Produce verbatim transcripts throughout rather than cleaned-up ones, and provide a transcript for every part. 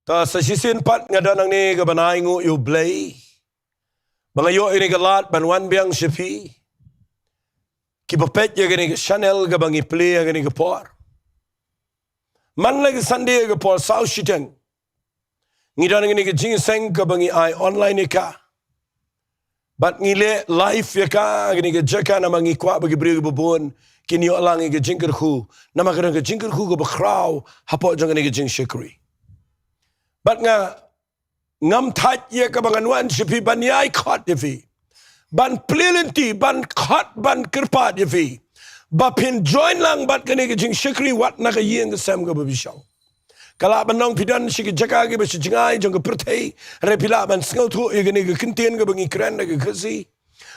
Ta sa shisien pat nga don hangne kaban ainguh ïa U Blei ba nga ïoh ïa kane ka lad ban wan biang sha phi kiba peit ïa kane ka channel kaba ngi plie ha kane ka por. Man la ka Sunday ha ka por saw shiteng ngi don ha kane ka jingïaseng kaba ngi ai online ïa ka. Bad ngi leh live ïa ka ha kane ka jaka namar ngi kwah ba ki briew kiba bun kin ïoh lang ïa ka jingkyrkhu. Namar ka don ka jingkyrkhu kaba khraw hapoh jong kane ka jingshakri. Bad nga ngam thait ïa kaba ngan wan sha phi ban ïai khot ïa phi, ban plie lynti, ban khot, ban kyrpad ïa phi ba phin join lang bad kane ka jingshakri wat na ka ïing ka sem kaba phi shong. Ka lah ban long phi don sha ki jaka kiba sha jngai jong ka pyrthei, hynrei phi lah ban sngewthuh ïa kane ka kyntien kaba ngi kren da ka Khasi.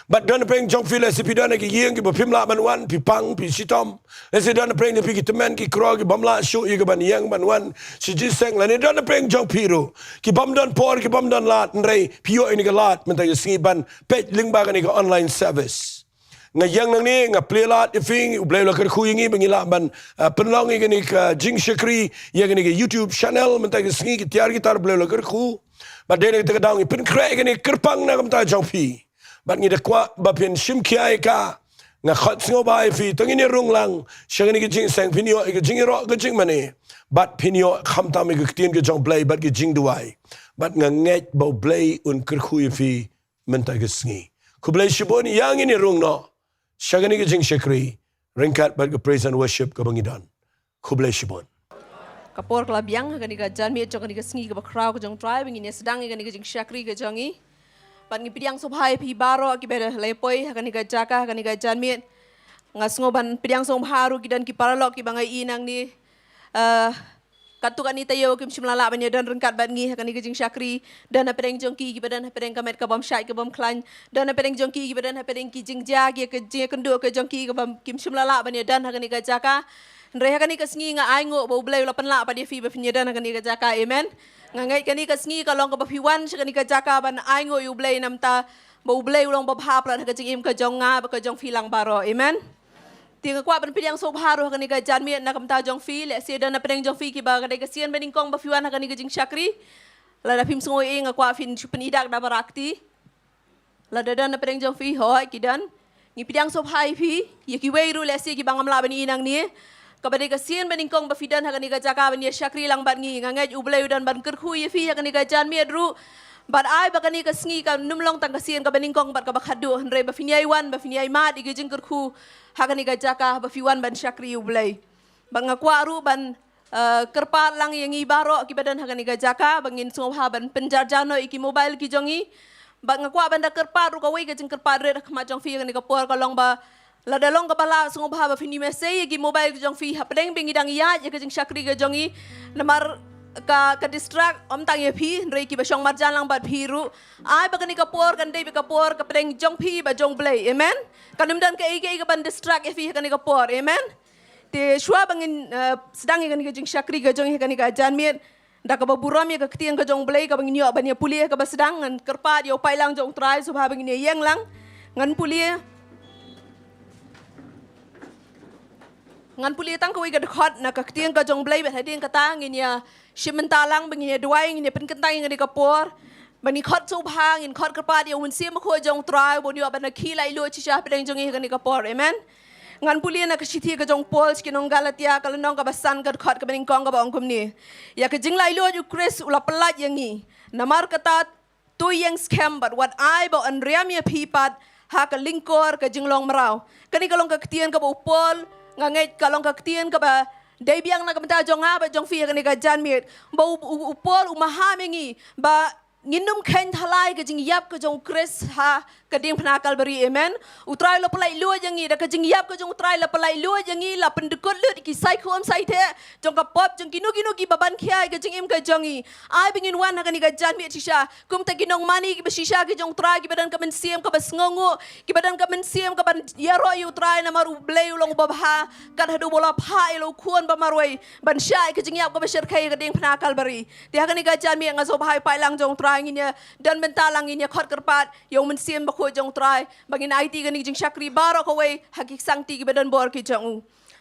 Bad don napdeng jong phi, lehse phi don ha ki ïing kiba phim lah ban wan, phi pang, phi shitom. Lehse don napdeng jong phi ki tymmen ki kro kibym lah shuh ïa kaban ïeng ban wan sha jingïaseng, lane don napdeng jong phi ruh kibym don por, kibym don lad, hynrei phi ïoh ïa kane ka lad mynta ka sngi ban peit lyngba kane ka online service. Nga ïeng nangne, nga plie lad ïa phi, U Blei u la kyrkhu ïa ngi ba ngi lah ban, ah, pynlong ïa kane ka jingshakri ïa kane ka YouTube channel mynta ka sngi, ki tiar ki tar U Blei u la kyrkhu. Bad dei na kata ka daw ngi pynkhreh ïa kane ka kyrpang na ka bynta jong phi. Bad ngi da kwah ba phin shim khia ïa ka. Nga khot sngewbha ïa phi, to ngin ïa rung lang sha kane ka jingïaseng, phin ïoh ïa ka jingïaroh ka jingmane. Bad phin ïoh khamtam ïa ka ktien ka jong U Blei bad ka jingduwai. Bad nga ngeit ba U Blei un kyrkhu ïa phi mynta ka sngi. Khublei shibun, ïa ngin ïa rung noh sha kane ka jingshakri ryngkat bad ka praise and worship kaba ngi don. Khublei shibun. Ka por ka la biang ha kane ka janmiet jong kane ka sngi kaba khraw ka jong U Trai ba ngin ïa sdang ïa kane ka jingshakri ka jong ngi. Bad ngi pdiang sngewbha ïa phi baroh kiba la ïa poi ha kane ka jaka ha kane ka janmiet. Nga sngew ban pdiang sngewbha ruh ki don ki paralok kiba nga ïohi nangne. Eh, katto katne taïew kim shym la lah ban ïa don ryngkat bad ngi ha kane ka jingshakri. Don hapdeng jong ki kiba don hapdeng ka met kabym shait kabym khlaiñ. Don hapdeng jong ki kiba don hapdeng ki jingjia ki ka jingïakynduh ka jong ki kaba kim shym la lah ban ïa don ha kane ka jaka. Hynrei ha kane ka sngi nga ainguh ba U Blei u la pynlah pat ïa phi ba phin ïa don ha kane ka jaka. Amen. Nga ngeit kane ka sngi ka long kaba phi wan sha kane ka jaka ban ainguh ïa U Blei namar ba U Blei u long babha palat ha ka jingim ka jong nga bad ka jong phi lang baroh. Amen. Te nga kwah ban pdiang sngewbha ruh ha kane ka janmiet na ka bynta jong phi, lehse don hapdeng jong phi kiba ka dei ka sien ba nyngkong ba phi wan ha kane ka jingshakri. Lada phim sngew ei ei nga kwah phin shu pyni dak da ba rah kti. Lada don hapdeng jong phi, hooid ki don. Ngi pdiang sngewbha ïa phi, ïa kiwei ruh lehse kiba ngam lah ban ïohi nangne. Kaba dei ka sien ba nyngkong ba phi don ha kane ka jaka ban ïa shakri lang bad ngi, nga ngeit U Blei u don ban kyrkhu ïa phi ha kane ka janmiet ruh. Bad ai ba kane ka sngi kan ym long tang ka sien kaba nyngkong bad kaba khatduh, hynrei ba phin ïai wan, ba phin ïai mad ïa ka jingkyrkhu ha kane ka jaka ba phi wan ban shakri ïa U Blei. Bad nga kwah ruh ban, eh, kyrpad lang ïa ngi baroh kiba don ha kane ka jaka ba ngin sngewbha ban pynjarjar noh ïa ki mobile ki jong ngi. Bad nga kwah ban da kyrpad ruh, kawei ka jingkyrpad rit ha khmat jong phi ha kane ka por ka long ba lada long kaba lah sngewbha ba phin ïa message ïa ki mobile ki jong phi hapdeng ba ngi dang ïaid ïa ka jingshakri ka jong ngi. Namar ka, ka distract ym tang ïa phi hynrei kiba shong marjan lang bad phi ruh. Ai ba kane ka por kan dei ba ka por ka pdeng jong phi bad jong U Blei. Amen. Kan ym don kaei kaei kaban distract ïa phi ha kane ka por. Amen. Te shuwa ba ngin, eh, sdang ïa kane ka jingshakri ka jong ngi ha kane ka janmiet, da kaba burom ïa ka ktien ka jong U Blei kaba ngin ïoh ban ïa pule ha kaba sdang, ngan kyrpad ïa u paidlang jong U Trai sngewbha ba ngin ïa ïeng lang. Ngan pule, ngan pule tang kawei ka dkhot na ka ktien ka jong U Blei bad hadien kata ngin ïa shim bynta lang ba ngin ïa duwai, ngin ïa pynkynthei ïa kane ka por. Ba ngin khot sngewbha, ngin khot kyrpad ïa u Mynsiem Bakhuid jong U Trai ba un ïoh ban ïakhih laitluid shisha hapdeng jong ngi ha kane ka por. Amen. Ngan pule na ka shithi ka jong u Paul sha ki nong Galatia, ka lynnong kaba san, ka dkhot kaba nyngkong, kaba ong kumne: Ïa ka jinglaitluid U Khrist u la pyllait ïa ngi. Namar kata to ïeng skhem bad wat ai ba yn riam ïa phi pat ha ka lyngkor ka jinglong mraw. Kane ka long ka ktien kaba u Paul, nga ngeit ka long ka ktien kaba dei biang na ka bynta jong nga bad jong phi ha kane ka janmiet. Ba u, u, u Paul u maham ïa ngi ba ngin ym kheiñ thalai ka jingïap ka jong U Khrist ha ka diengphna Kalbari. Amen. U Trai u la pyllait luid ïa ngi, da ka jingïap ka jong U Trai la pyllait luid ïa ngi, la pyndykut lut ïa ki saikhum saiteh jong ka pop jong kino kino kiba ban khia ïa ka jingim ka jong ngi. Ai ba ngin wan ha kane ka janmiet shisha kum kita ki nongmane kiba shisha ki jong U Trai, kiba don ka mynsiem kaba sngewnguh, kiba don ka mynsiem kaban ïaroh ïa U Trai namar U Blei u long uba bha. Kat haduh ba u la phah ïa la u Khun ba marwei ban shah ïa ka jingïap kaba shyrkhei ha ka diengphna Kalbari. Te ha kane ka janmiet nga sngewbha ïa u paidlang jong U Trai ngin ïa don bynta lang, ngin ïa khot kyrpad ïa u Mynsiem Bakhuid jong U Trai ba ngin aiti ïa kane ka jingshakri baroh kawei ha ki ksangti kiba don bor ki jong u.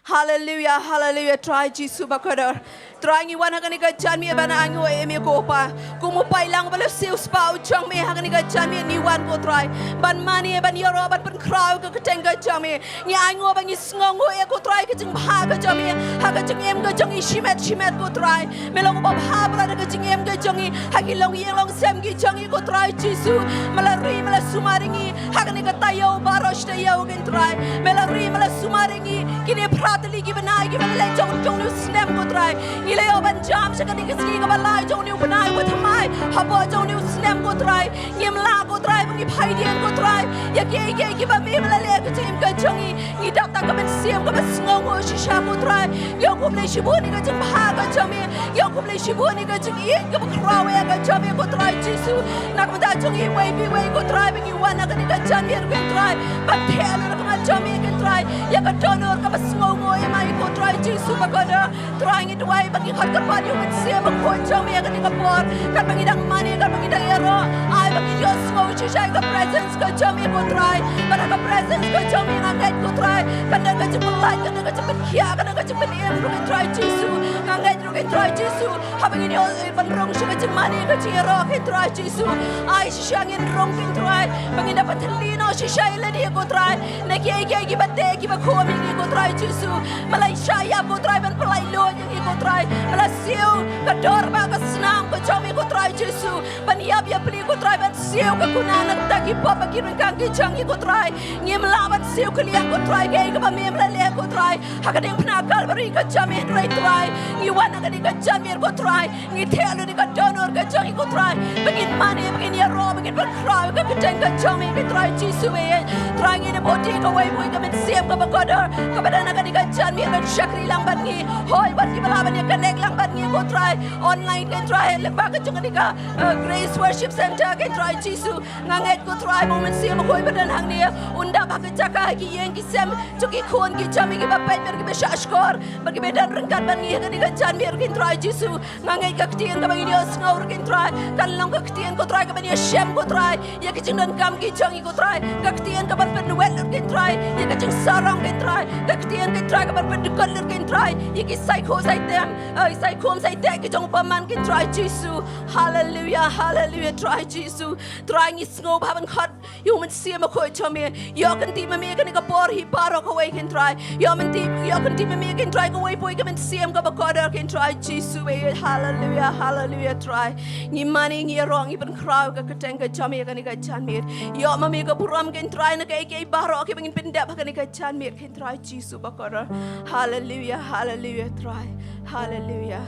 Haleluya, haleluya, Trai Jisu bakordor. Trai ngi wan ha kane ka janmiet ban ainguh ïa me ko Pa. Kum u paidlang ba la siew spah u jong me ha kane ka janmiet ngi wan ko Trai. Ban mane, ban ïaroh, ban pynkhraw ka kyrteng ka jong me. Ngi ainguh ba ngi sngewnguh ïa ko Trai ka jingbha ka jong me. Ha ka jingim ka jong ngi shimet shimet ko Trai. Me long uba bha bha ha ka jingim ka jong ngi. Ha ki longïing longsem ki jong ngi ko Trai Jisu. Me la ri me la sumar ïa ngi. Ha kane ka taïew baroh shi taïew ko Trai. Me la ri me la sumar ïa ngi. Kine phra tylli ki bnai kiba la leit jong jong une u snem ko Trai. Ngi la ïoh ban jam sha kane ka sngi kaba lai jong une u bnai uba thymmai. Hapoh jong une u snem ko Trai. Ngim lah ko Trai ba ngi phai dien ko Trai. Ïa kiei kiei kiba me me la leh ha ka jingim ka jong ngi. Ngi dap tang ka mynsiem kaba sngewnguh shisha ko Trai. Ïoh khublei shibun ïa ka jingbha ka jong me. Ïoh khublei shibun ïa ka jingïeit kaba khraw ïa ka jong me ko Trai Jisu. Na ka bynta jong iwei pa iwei ko Trai ba ngi wan ha kane ka janmiet ko Trai. Ban theh lut ha khmat jong me ko Trai. Ïa ka dohnud kaba sngewnguh ïa me ko Trai Jisu bakordor. Trai ngi duwai ba ngi khot kyrpad ïa u Mynsiem Bakhuid jong me ha kane ka por. Katba ngi dang mane, katba ngi dang ïaroh. Ai ba ngi ïohsngew shisha ïa ka presence ka jong me ko Trai. Bad ha ka presence ka jong me nga ngeit ko Trai. Kan don ka jingpyllait, kan don ka jingpynkhiah, kan don ka jingpynim ruh ko Trai Jisu. Nga ngeit ruh ko Trai Jisu. Haba ngin ïoh, eh, ban rung sha ka jingmane ka jingïaroh ko Trai Jisu. Ai shisha ngin rung ko Trai. Ba ngin da pynthylli noh shisha ïa lade ko Trai. Na kiei kiei kiba teh kiba khum ïa ngi ko Trai Jisu. Me la shah ïap ko Trai ban pyllait luid ïa ngi ko Trai. Me la siew ka dor bad ka snam ka jong me ko Trai Jisu. Ban ïap ïapli ko Trai ban siew ka kuna na ka bynta ki pop bad ki ryngkang ki jong ngi ko Trai. Ngim lah ban siew kylliang ko Trai kaei kaba me me la leh ko Trai. Ha ka diengphna Kalbari ka jong me hynrei Trai. Ngi wan ha kane ka janmiet ko Trai. Ngi theh lut ïa ka dohnud ka jong ngi ko Trai. Ba ngin mane, ba ngin ïaroh, ba ngin pynkhraw ïa ka kyrteng ka jong me ko Trai Jisu eh. Trai ngi da bud ïa kawei pa kawei ka mynsiem kaba kordor. Kaba don ha kane ka janmiet ban shakri lang bad ngi. Hooid wat kiba lah ban ïa connect lang bad ngi ko Trai. Online ko Trai lyngba ka jong kane ka, eh, Grace Worship Center ko Trai Jisu. Nga ngeit ko Trai ba u Mynsiem Bakhuid ba don hangne un dap ha ka jaka ha ki ïing ki sem jong ki khun ki jong me kiba peit bad kiba shahshkor bad kiba don ryngkat bad ngi ha kane ka janmiet ko Trai Jisu. Nga ngeit ka ktien kaba ngin ïohsngew ko Trai kan long ka ktien ko Trai kaban ïashem ko Trai ïa ki jingdonkam ki jong ngi ko Trai. Ka ktien kaban pynwet lut ko Trai ïa ka jingsarong ko Trai. Ka ktien ko Trai kaban pyndykot lut ko Trai ïa ki sai khuh sai tem, eh, sai khum sai teh ki jong u bymman ko Trai Jisu. Haleluya, haleluya Trai Jisu. Trai ngi sngewbha ban khot ïa u Mynsiem Bakhuid jong me. Ïoh kyntiew ma me kane ka por hi baroh kawei ko Trai. Ïoh kyntiew, ïoh kyntiew ma me ko Trai kawei pa kawei ka mynsiem kaba kordor ko Trai Jisu eh. Haleluya, haleluya Trai. Ngi mane ngi ïaroh ngi pynkhraw ïa ka kyrteng ka jong me ha kane ka janmiet. Ïoh ma me ka burom ko Trai na kaei kaei baroh kiba ngin pyndep ha kane ka janmiet ko Trai Jisu bakordor. Haleluya, haleluya Trai. Haleluya.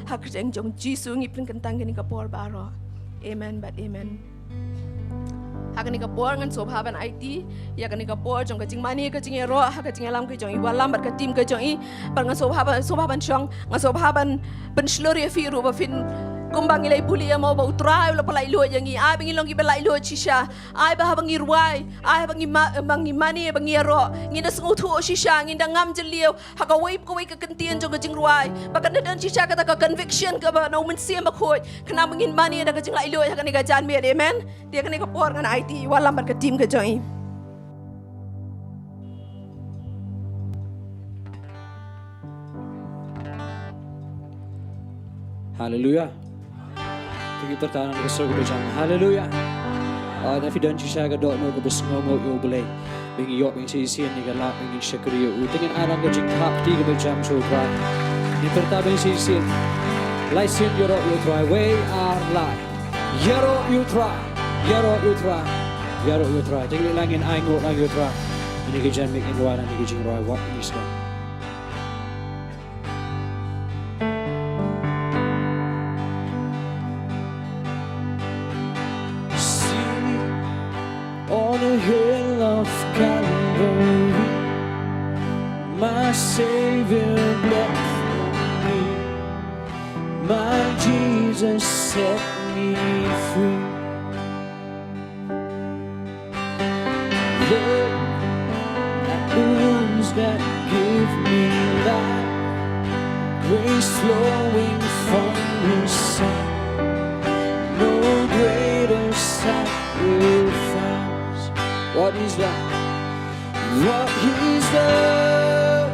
Ha ka kyrteng jong Jisu ngi pynkyntang kane ka por baroh. Amen bad amen. Ha kane ka por ngan sngewbha ban aiti ïa kane ka por jong ka jingmane ka jingïaroh ha ka jingïalam ka jong i Wallam bad ka team ka jong i. Bad ngan sngewbha ban, sngewbha ban shong, ngan sngewbha ban pynshlur ïa phi ruh ba phin kumba ngi la buli ïa mo ba u Trai u la pyllait luid ïa ngi. Ai ba ngin long kiba laitluid shisha. Ai ba haba ngi rwai, ai ba ngi ma-, ba ngi mane, ba ngi ïaroh, ngin da sngewthuh shisha, ngin da ngam jylliew ha kawei pa kawei ka kyntien jong ka jingrwai. Ba kan da don shisha kata ka conviction kaba na u Mynsiem Bakhuid. Khnang ba ngin mane da ka jinglaitluid ha kane ka janmiet. Amen. Te ha kane ka por ngan aiti Wallam bad ka team ka jong i. Haleluya. Te ngin pyrta na ka sur kaba jam. Haleluya. Ah, na phi don shisha ka dohnud kaba sngewnguh ïa U Blei. Ba ngin ïoh ba ngin sa shisien ïa ka lad ba ngin shakri ïa u. Te ngin ai lang ka jingthap kti kaba jam sha U Trai. Ngin pyrta ba ngin sa shisien. Lai sien ïaroh ïa U Trai. Wei ar lai. Ïaroh ïa U Trai. Ïaroh ïa U Trai. Ïaroh ïa U Trai. Te ngin lang ngin ainguh lang ïa U Trai. Ïa kane ka janmiet ngin rwai na kane ka jingrwai wat ngin sdang. See, on the hill of Calvary, my Savior bled for me. My Jesus set me free. Look at the wounds that give me life, grace flowing from His side. No greater sacrifice. What is that? What is that?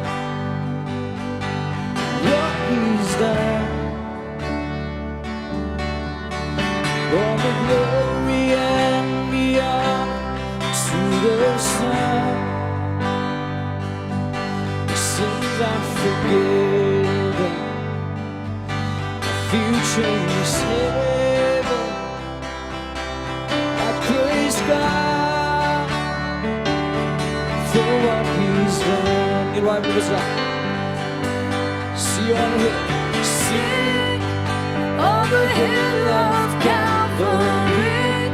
Right, Mister. See you on the hill. Sing on the hill of Calvary.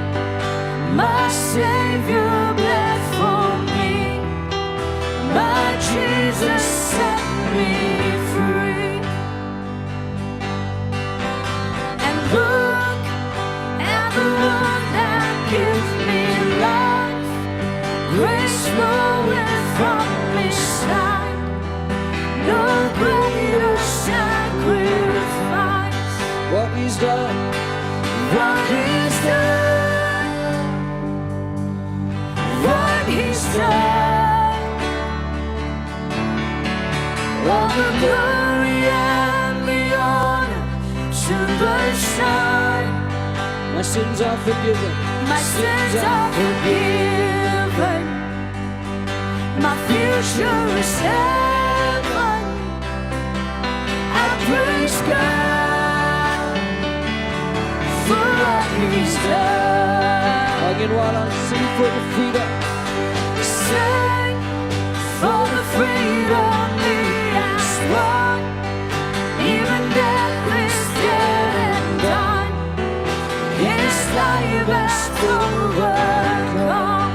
My Savior bled for me. My Jesus set me free. And look at the one that gives me life. Grace flowing from his side. No greater sacrifice. What he's done. What he's done. What he's done. All the glory and the honor to the Son. My sins are forgiven. My sins are forgiven. My future is heaven. I praise God for what he's done. Again, while I'm singing for the freedom. Sing for the freedom he has won. Even death is dead and done. His life has overcome.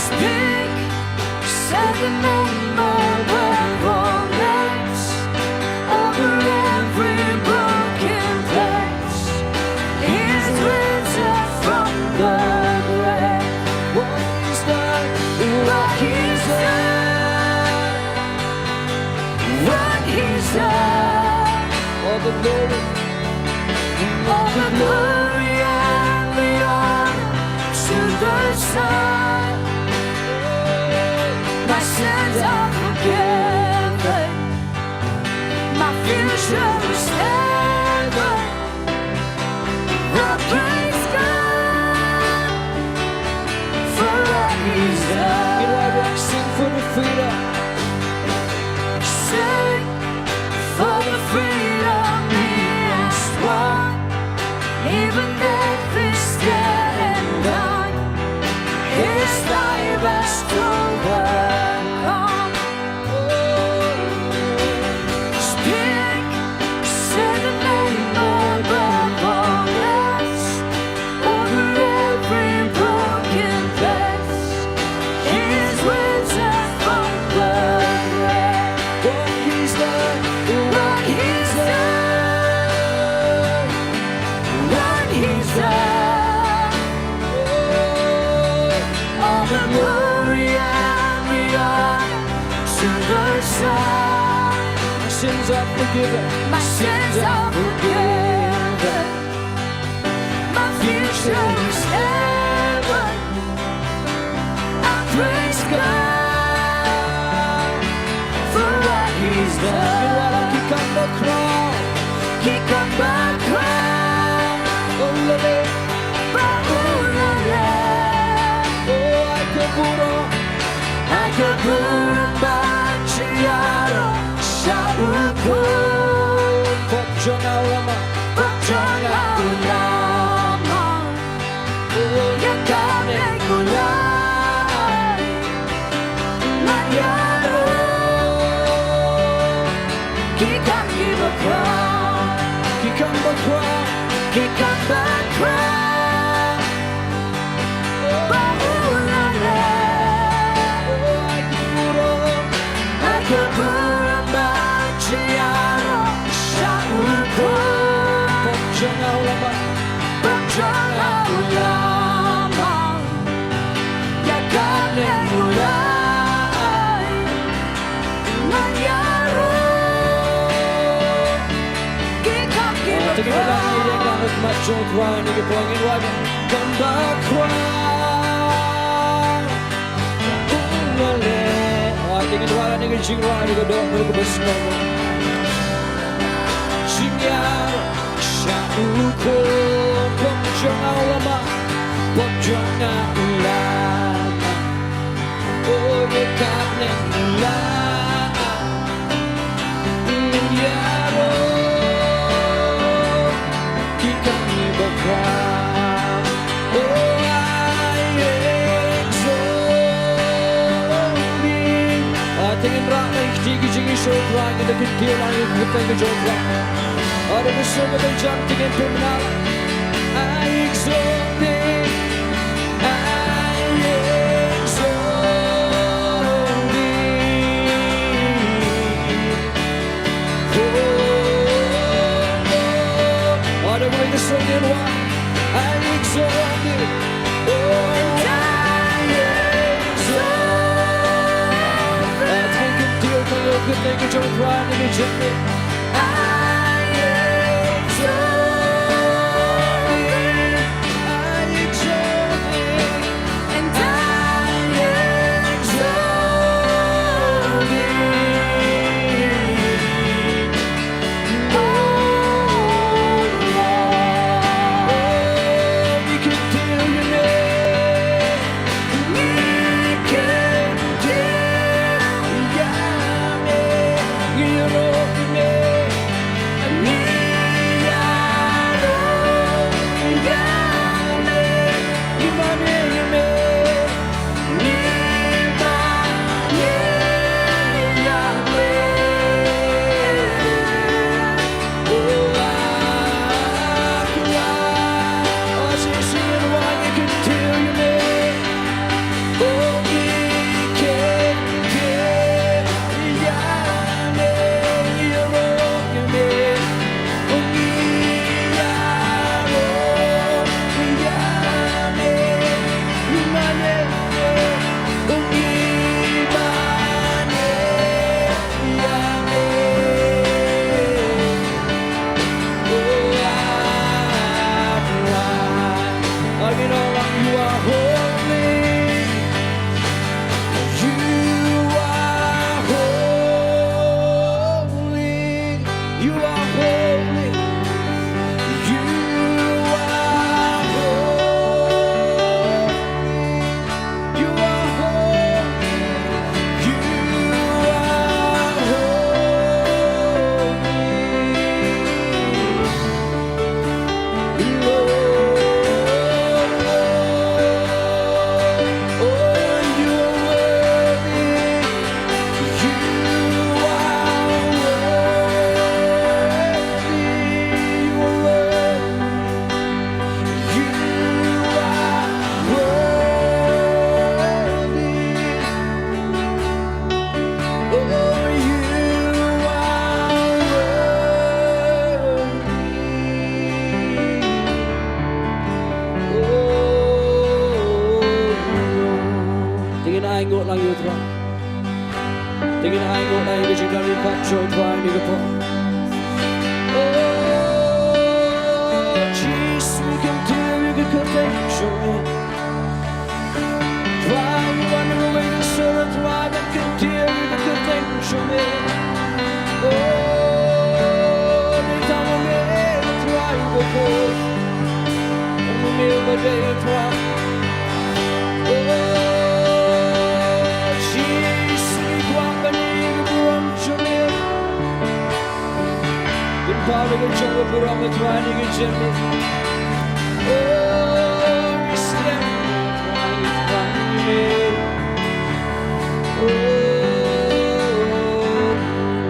Speak, say the name above all names, over every broken place. He's risen from the grave. What he's done, what he's done, what he's done. All the glory. All the glory and the honor to the Son. My sins are forgiven. My future is heaven. I praise God for what he's done. You know, I sing for the freedom. Sing for the freedom he has won. Even death is dead and done. His life has overcome. Speak, say the name above all names. Over every broken place, he's risen from the grave. What he's done, what he's done, what he's done. Oh, all the glory and the honor to the Son. My sins are forgiven. My sins are forgiven. My future is heaven. I praise God for what he's done. Ki kamba khraw, ki kamba khraw. Oh, la la. Ba, oh, la la. Oh, ai ka burom, ai ka burom ba jia ïaroh sha u khun. Pop jong nga u la mad. Pop jong nga u la mad. Ïa ka bneng u la ai. Ngan ïaroh. Ki kam ki ba khraw. Ki kam ba khraw. Ki kam ba khraw. Ba u la leh. Ai ka burom, ai ka burom ba jia ïaroh sha u khun. Pop jong nga u la mad. Pop jong nga u la mad. Ïa ka bneng u la ai. Ngan ïaroh. Ki kam ki ba khraw. Te ngin ïa ka khmat jong u Trai, ngin ïa poi, ngin wan. Kamba khraw. U la leh. Te ngin wan, ngin jingrwai, ngin ka dok, ngin ka bas. Jingïaroh sha u khun. Pop jong nga u la mad. Pop jong nga u la mad. Oh, ïa ka bneng u la ai. Ngan ïaroh. Ki kam ki ba khraw. Oh, ai exalt. Ki jingïasoh Trai, ngi da kyntiew lang ïa ka kyrteng ka jong U Trai. Haba ka sur ka bynjam te ngin pynbna. I exalt thee, I exalt thee. Oh, oh, haba ka sur ngin wan. I exalt thee. Oh, I exalt thee. Te ngin kyntiew lang ïa ka kyrteng ka jong U Trai ha kane ka jingmut. I exalt thee, I exalt thee, and I exalt thee. Oh, Lord, we can do your name. You are holy. You are holy. You are holy. You are holy. You are holy. You are holy. Te ngin ainguh lang ïa U Trai. Te ngin ainguh lang ïa ka jingdon ryngkat jong U Trai ha kane ka por. Oh, Jisu, ngi kyntiew ïa ka kyrteng jong me. Trai, ngi wan ha kawei ka sur, Trai, ban kyntiew ïa ka kyrteng jong me. Oh, dei tang ma me, Trai, uba khuid. Tang ma me uba dei, Trai. Oh, Jisu, ngi kwah ban ïohi ïa ka burom jong me. Pynpaw da ka jong ka burom, Trai, ha kane ka jingmut. Oh, ngi slem, Trai, Trai, ngi. Oh,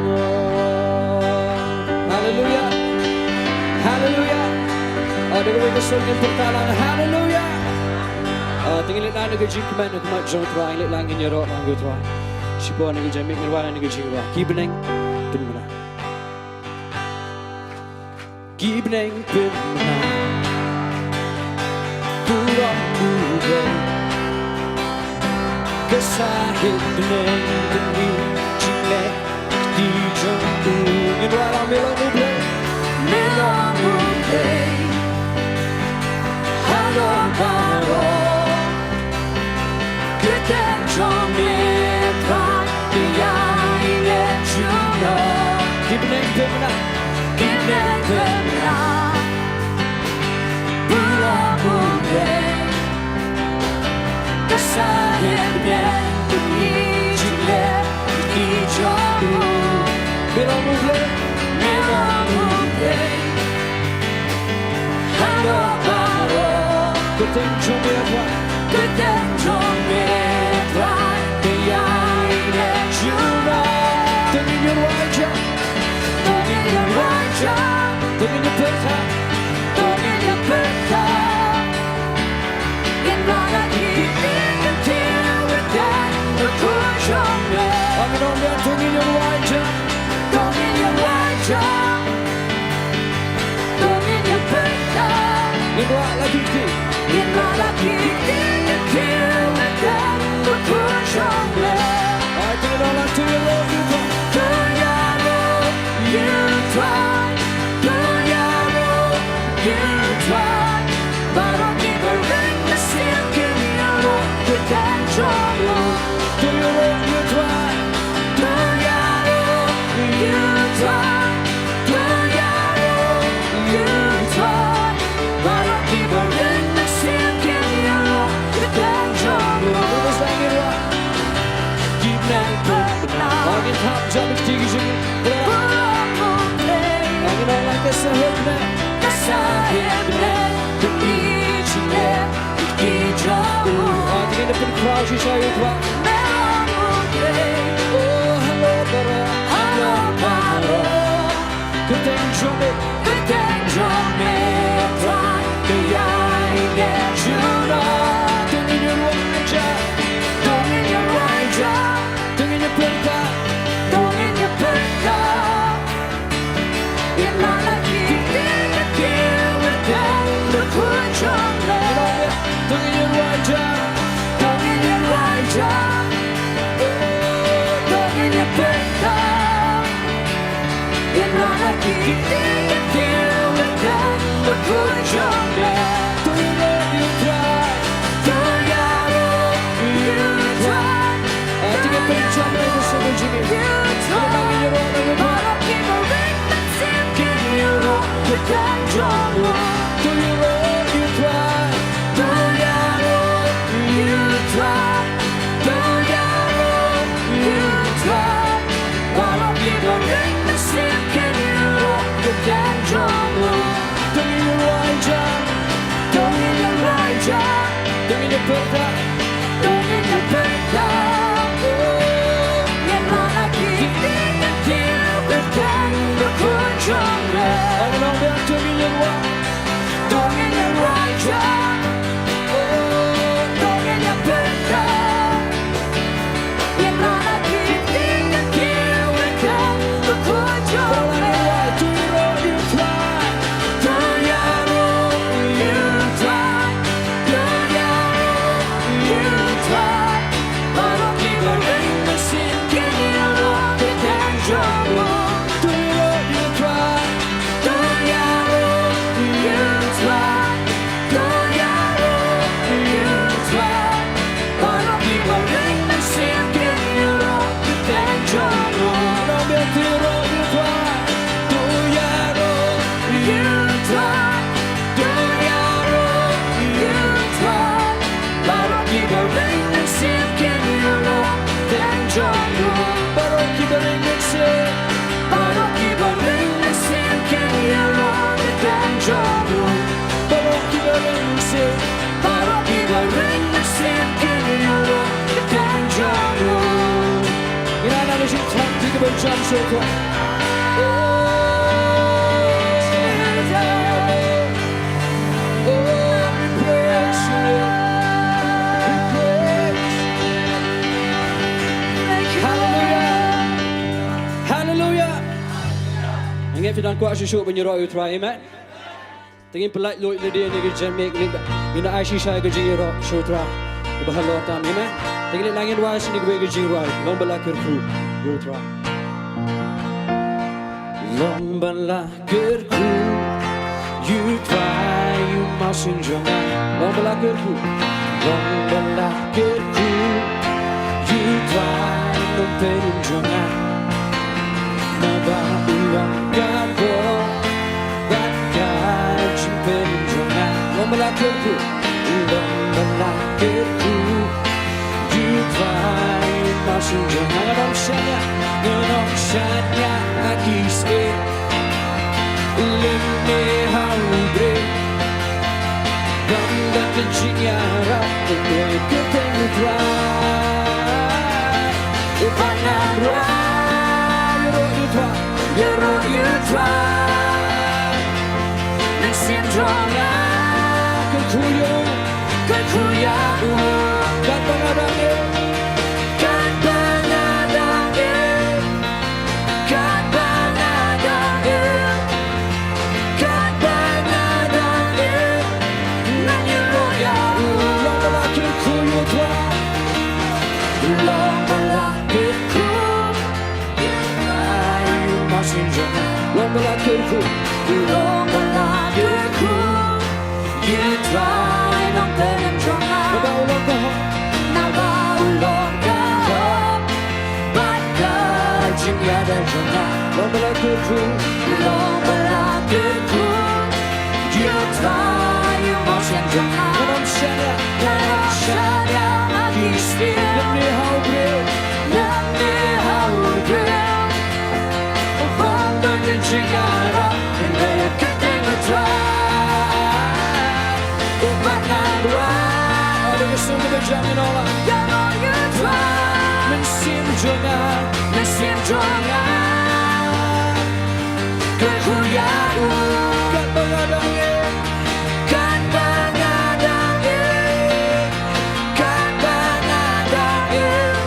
Lord. Haleluia. Haleluia. Ah, da kawei ka sur ngin pyrta lang. Haleluia. Ah, te ngin leit lang ha ka jingkmen ha khmat jong U Trai, leit lang ngin ïaroh lang ïa U Trai. Shipor ha kane ka jingmut ngin wan ha ka jingrwai. Ki bneng pynbna. Ki bneng pynbna. Burom U Blei. Ka sahit bneng bad ki jingleh kti jong u. Ngin rwai lang. Me long U Blei. Me long U Blei. Halor baroh. Kyrteng jong me Trai, ka ïaineh jong nga. Ki bneng pynbna. Ki bneng pynbna. Burom U Blei. Ka sahit bneng bad ki jingleh kti jong u. Me long U Blei. Me long U Blei. Halor baroh. Kyrteng jong me Trai. Kyrteng jong me Trai, ka ïaineh jong nga. Te Ïa Ruah Ïa Jam. To ngin ïa Ruah Ïa Jam. To ngin ïa pyrta. To ngin ïa pyrta. Ngin wanrah ïa ki ktien ba khraw jong me. Ngin ong biang, to ngin ïa Ruah Ïa Jam. To ngin ïa Ruah Ïa Jam. To ngin ïa pyrta. Ngin wanrah ïa ki ktien. Ngin wanrah ïa ki ktien ba khraw jong me. Ai, to ngin ong lang, to ïaroh ïa u Trai. To ïaroh ïa u Trai. To ïaroh ïa u Trai. Baroh kiba ring mynsiem kin ïaroh ïa u Trai jong u. To ïaroh ïa u Trai. To ïaroh ïa u Trai. To ïaroh ïa u Trai. Baroh kiba ring mynsiem kin ïaroh ïa u Trai jong u. Ki nang pynbna. Ngin thap jam ïa ki jingim. Baroh kiba ring. Ngin ong lang, ka sahep ne. Ka sahep ne. Ka ïeit ne. Ki jong u. Ngin da pynkhraw shisha ïa u Trai. Oh, halor baroh. Halor baroh. Kyrteng jong me. Kyrteng jong me. Trai. Ka ïaineh junom. To ngin ïa Ruah Ïa Jam. To ngin ïa Ruah Ïa Jam. To ngin ïa pyrta. To ngin ïa pyrta. Ngin wanrah ïa ki ktien ba khraw jong me. To ngin ïa Ruah Ïa Jam. To ngin ïa Ruah Ïa Jam. To ngin ïa pyrta. Ngin wanrah ïa ki ktien ba khraw jong me. To ïaroh ïa u Trai. To ïaroh ïa u Trai. To ïaroh ïa u Trai. Baroh kiba ring mynsiem kin ïaroh ïa u Trai jong u. To ïaroh ïa u Trai. To ïaroh ïa u Trai. To ïaroh ïa u Trai. Baroh kiba ring mynsiem kin ïaroh ïa u Trai jong u. To ngin ïa Ruah Ïa Jam. To ngin ïa Ruah Ïa Jam. To ngin ïa pyrta. To ngin ïa pyrta. Oh. Ngin wanrah ïa ki ktien ba khraw jong me. Ngin ong biang, to ngin ïa Ruah. To ngin ïa Ruah Ïa Jam. Oh, to ngin ïa pyrta. Ngin wanrah ïa ki ktien ba khraw jong me. To ïaroh ïa u Trai. To ïaroh ïa u Trai. To ïaroh ïa u Trai. Baroh kiba ring mynsiem kin ïaroh ïa u Trai jong u. To ïaroh ïa u Trai. To ïaroh ïa u Trai. To ïaroh ïa u Trai. Baroh kiba ring mynsiem kin ïaroh ïa u Trai jong u. To ïaroh ïa u Trai. To ïaroh ïa u Trai. To ïaroh ïa u Trai. Baroh kiba ring mynsiem kin ïaroh ïa u Trai jong u. Baroh kiba ring mynsiem. Baroh kiba ring mynsiem kin ïaroh ïa u Trai jong u. Baroh kiba ring mynsiem. Baroh kiba ring mynsiem kin ïaroh ïa u Trai jong u. Ngin ïa nang ïa shi thang ki kiba jam sha u Trai. Oh, Jesus. Oh, we praise you, Lord. We praise. Hallelujah. Hallelujah. Ngin pyndonkam shuh shuh ban ïaroh ïa u Trai, amen. Te ngin pyllait lut lade ïa kane ka janmiet, ngin, ngin ai shisha ïa ka jingïaroh sha u Trai uba halor tam, amen. Te ngin leit nang ngin rwai shane kawei ka jingrwai, Long Ba La Kyrkhu ïa u Trai. Long ba la kyrkhu ïa u Trai, u Mawsynjynjar. Long ba la kyrkhu, long ba la kyrkhu ïa u Trai, u Nongpynim jong nga. Naba u long ka bor bad ka jingpynim jong nga. Long ba la kyrkhu, long ba la kyrkhu ïa u Trai, u Mawsynjynjar. Ngan ym shaniah, ngan ym shaniah ha ki syiem lymne ha u briew. Dang don ka jingïarap, kyrteng u Trai. Uba ngan rwai, Katba nga dang im, katba nga dang im, katba nga dang im, katba nga dang im, ngan ïaroh ïa u. Long ba la kyrkhu ïa u Trai, long ba la kyrkhu ïa u Trai u Mynsiem jong nga. Long ba la kyrkhu, long ba la kyrkhu ïa u Trai nongpynim jong nga. Naba u long ka hok, naba u long ka hok bad ka jingïada jong nga. Long ba la kyrkhu, long ba la kyrkhu ïa u Trai u Mynsiem jong nga. Ngan ym shaniah, ngan ym shaniah ha ki syiem, lymne ha u briew, lymne ha u briew. U bym don ka jingïarap, hynrei ïa ka kyrteng u Trai. U bym ngan wad, ïa ka sum kaba jam ïa u Trai. Mynsiem jong nga, mynsiem jong nga, kyrkhu ïa u. Katba nga dang im, katba nga dang im, katba nga dang im,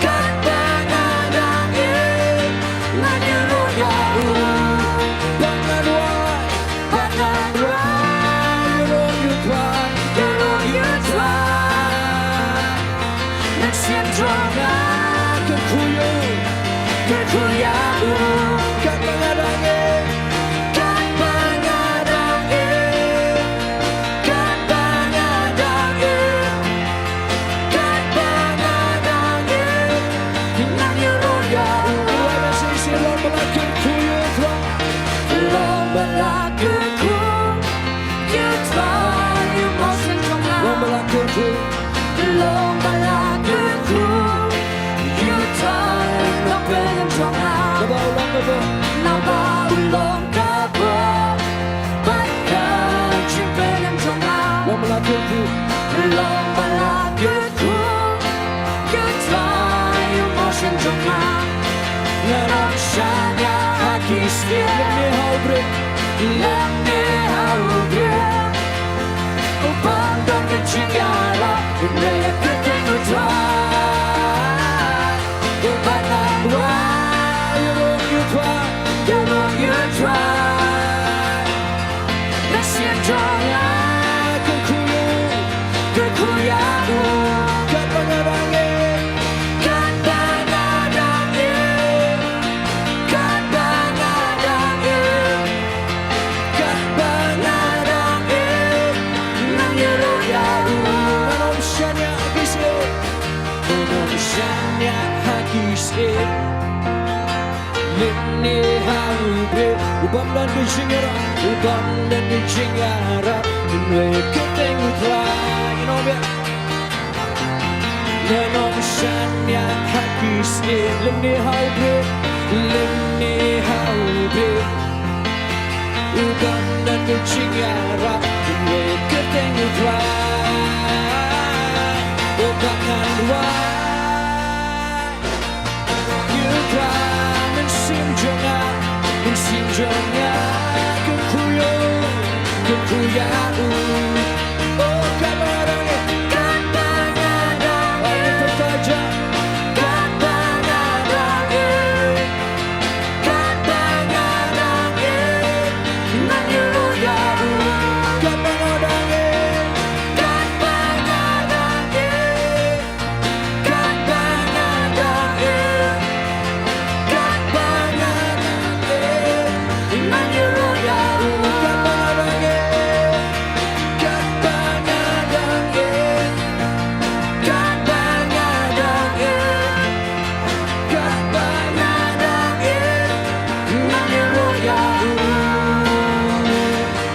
katba nga dang im, ngan ïaroh ïa u. Ba ngan wad, ba ngan wad, ïaroh ïa u Trai, ïaroh ïa u Trai. Mynsiem jong nga, kyrkhu ïa u, kyrkhu ïa u. Katba nga dang im, katba nga dang im, katba nga dang im, katba nga dang im, ngan ïaroh ïa u. Long ba la kyrkhu ïa u Trai, long ba la kyrkhu ïa u Trai u Mynsiem jong nga. Long ba la kyrkhu, long ba la kyrkhu ïa u Trai nongpynim jong nga. Naba u long ka bor, naba u long ka bor bad ka jingpynim jong nga. Long ba la kyrkhu, long ba la kyrkhu ïa u Trai u Mynsiem jong nga. Ngan ym shaniah ha ki syiem, lymne ha u briew, lymne ha u briew. U bym don ka jingïarap, hynrei ïa ka kyrteng u Trai. U bym ngan wad, ïaroh ïa u Trai, ïaroh ïa u Trai. Mynsiem jong nga, kyrkhu ïa u, kyrkhu ïa u. Katba nga dang im, katba nga dang im, katba nga dang im, katba nga dang im, ngan ïaroh ïa u. Ngan ym shaniah ha ki syiem, ngan ym shaniah ha ki syiem, lymne ha u briew. U bym don ka jingïarap, u bym don ka jingïarap, hynrei ïa ka kyrteng u Trai. Ngan ym shaniah ha ki syiem, lymne ha u briew, lymne ha u briew. U bym don ka jingïarap, hynrei ïa ka kyrteng u Trai. U bym ngan wad, ïa u Trai. Mynsiem jong nga, mynsiem jong nga, kyrkhu ïa u, kyrkhu ïa u. Oh, katba nga dang im, katba nga dang im, katba nga dang im, katba nga dang im, ngan ïaroh ïa u. Katba nga dang im, katba nga dang im, katba nga dang im, katba nga dang im, ngan ïaroh ïa u. Katba nga dang im, katba nga dang im, katba nga dang im, katba nga dang im, ngan ïaroh ïa u.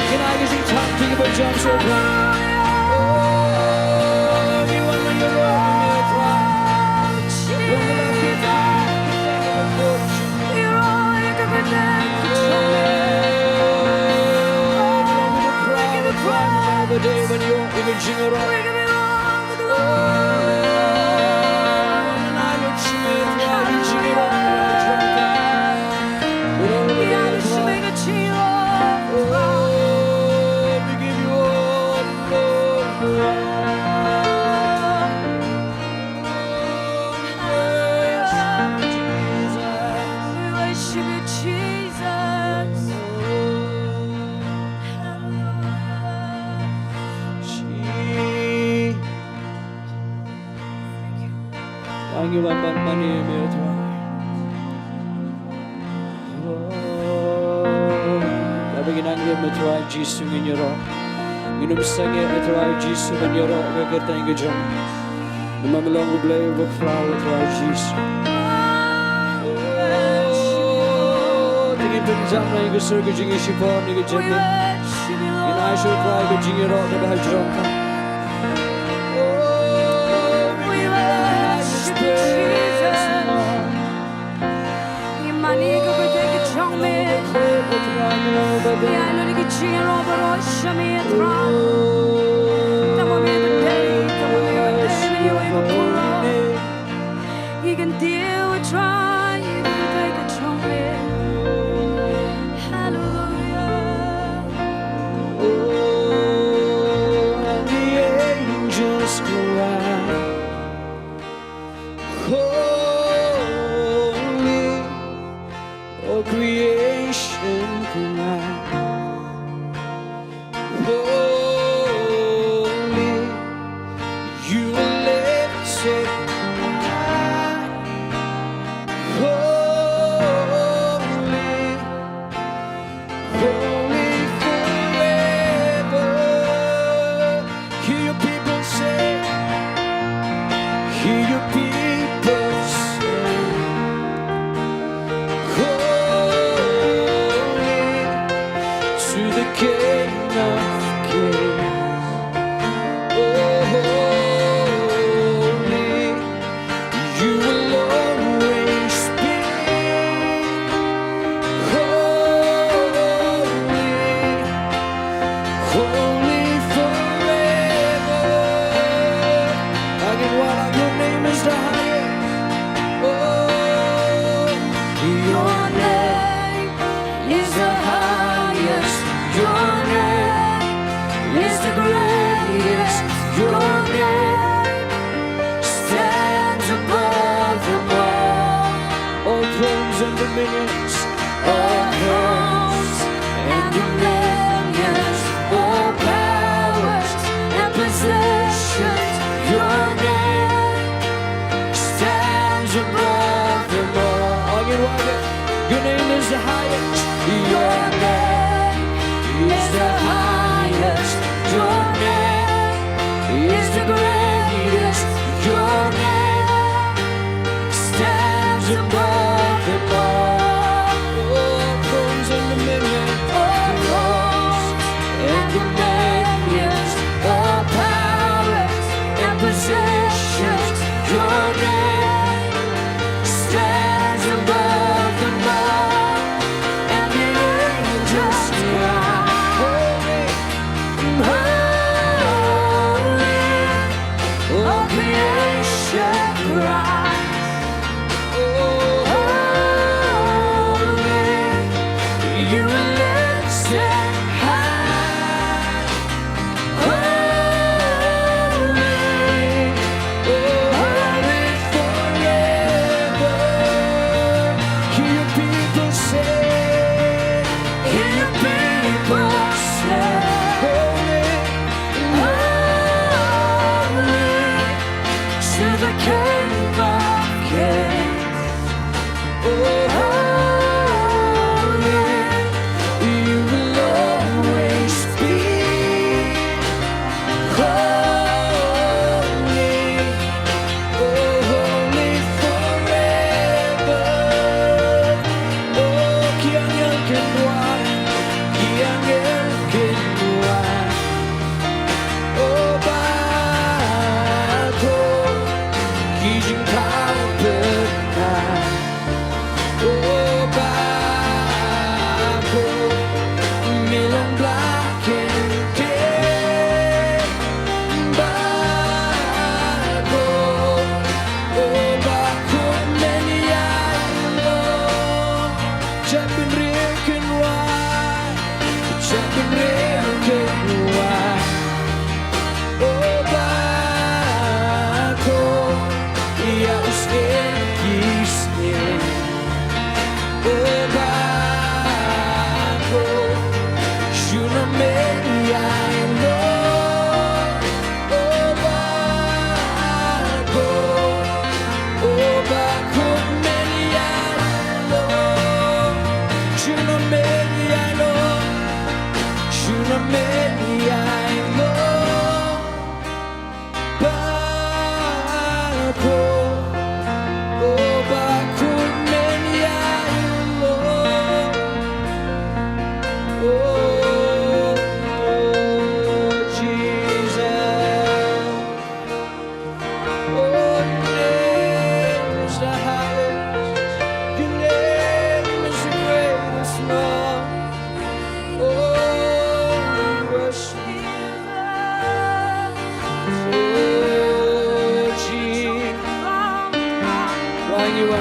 Kine ki jingthap ki ba jam sha u Trai. Oh, we wanna ïaroh ïa u Trai. Ngi wan ban mane ïa me, Trai. Oh, kaba ngi nang ïa me, Trai Jisu, ngin ïaroh. Ngin ym sangeh, Trai Jisu, ban ïaroh ha ka kyrteng ka jong me. Namar me long U Blei uba khraw, Trai Jisu. Oh, te ngin pynjam na ïa ka sur ka jingïashipor, na ka jingïashipor. Ngin ai shuh, Trai, ka jingïaroh kaba ha jrong ka. Oh, we worship you, Jesus. Ngi mane ïa ka kyrteng ka jong me. Ngi ai ïa ka jingïaroh baroh sha me, Trai. Tang ma me ba dei, tang ma me ba dei, me ïa ka pura. Ngi kyntiew, Trai, ïa ka kyrteng ka jong me. Hallelujah. Oh, and the angels cry, holy, all creation cry, holy, you are lifted high. Holy, holy forever. Hear your people say, hear your people say, holy to the King of Kings. Oh, holy, you will always be holy, holy forever. Again, Lord, your name is the highest. Oh, your name is the highest. Your name is the greatest. Your name stands above them all. All thrones and dominions, all thrones and dominions, all powers and positions. Your name stands above them all. Again, Lord, your name is the highest. Your name is the highest. Your name is the greatest. Your name stands above them all. All thrones and dominions, all thrones and dominions, all powers and positions. Your name stands above them all, and the angels cry, holy, holy,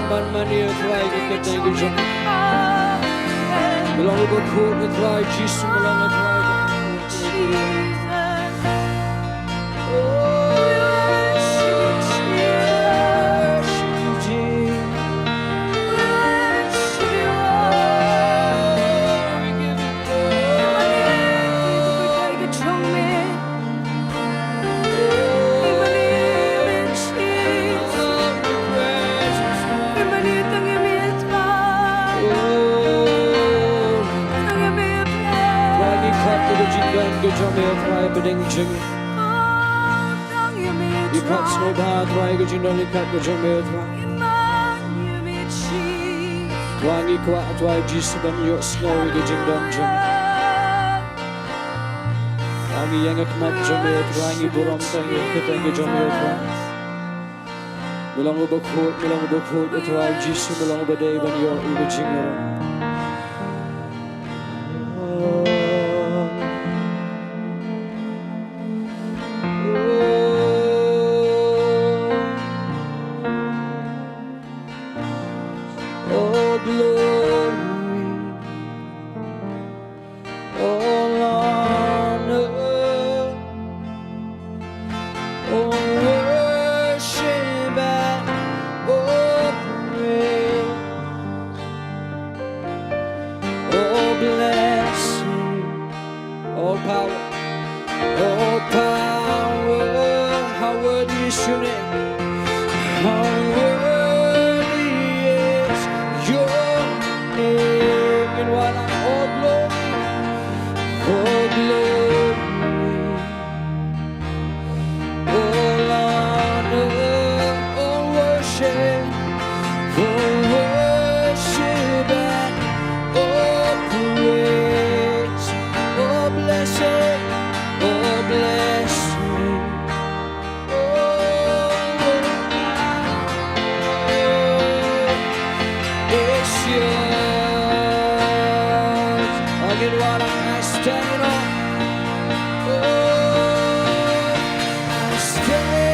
Man mane, Trai, ka kyrteng ka jong me. Me long uba khuid, Trai Jisu, me long, Trai. Trai, ngi kwah ïa ka jingdon ka jong me, Trai, hapdeng jong ngi. Ngi kwah sngewbha, Trai, ka jingdon, ngi kwah ka jong me, Trai. Trai, ngi kwah, Trai Jisu, ban ïohsngew ïa ka jingdon jong me. Ngi ïeng ha khmat jong me, Trai, ngi burom tang ïa ka kyrteng ka jong me, Trai. Me long uba khuid, me long uba khuid, Trai Jisu, me long uba dei ban ïoh ïa ka jingïarap. Oh, glory. All honor, all worship and all praise, all blessing, all power, all power. How worthy is your name. How worthy is your name. And what all glory, all glory, all honor, all worship, all worship and all praise, all blessing, all blessing. Oh, it's yours. Again, while I stand up. Oh, I stand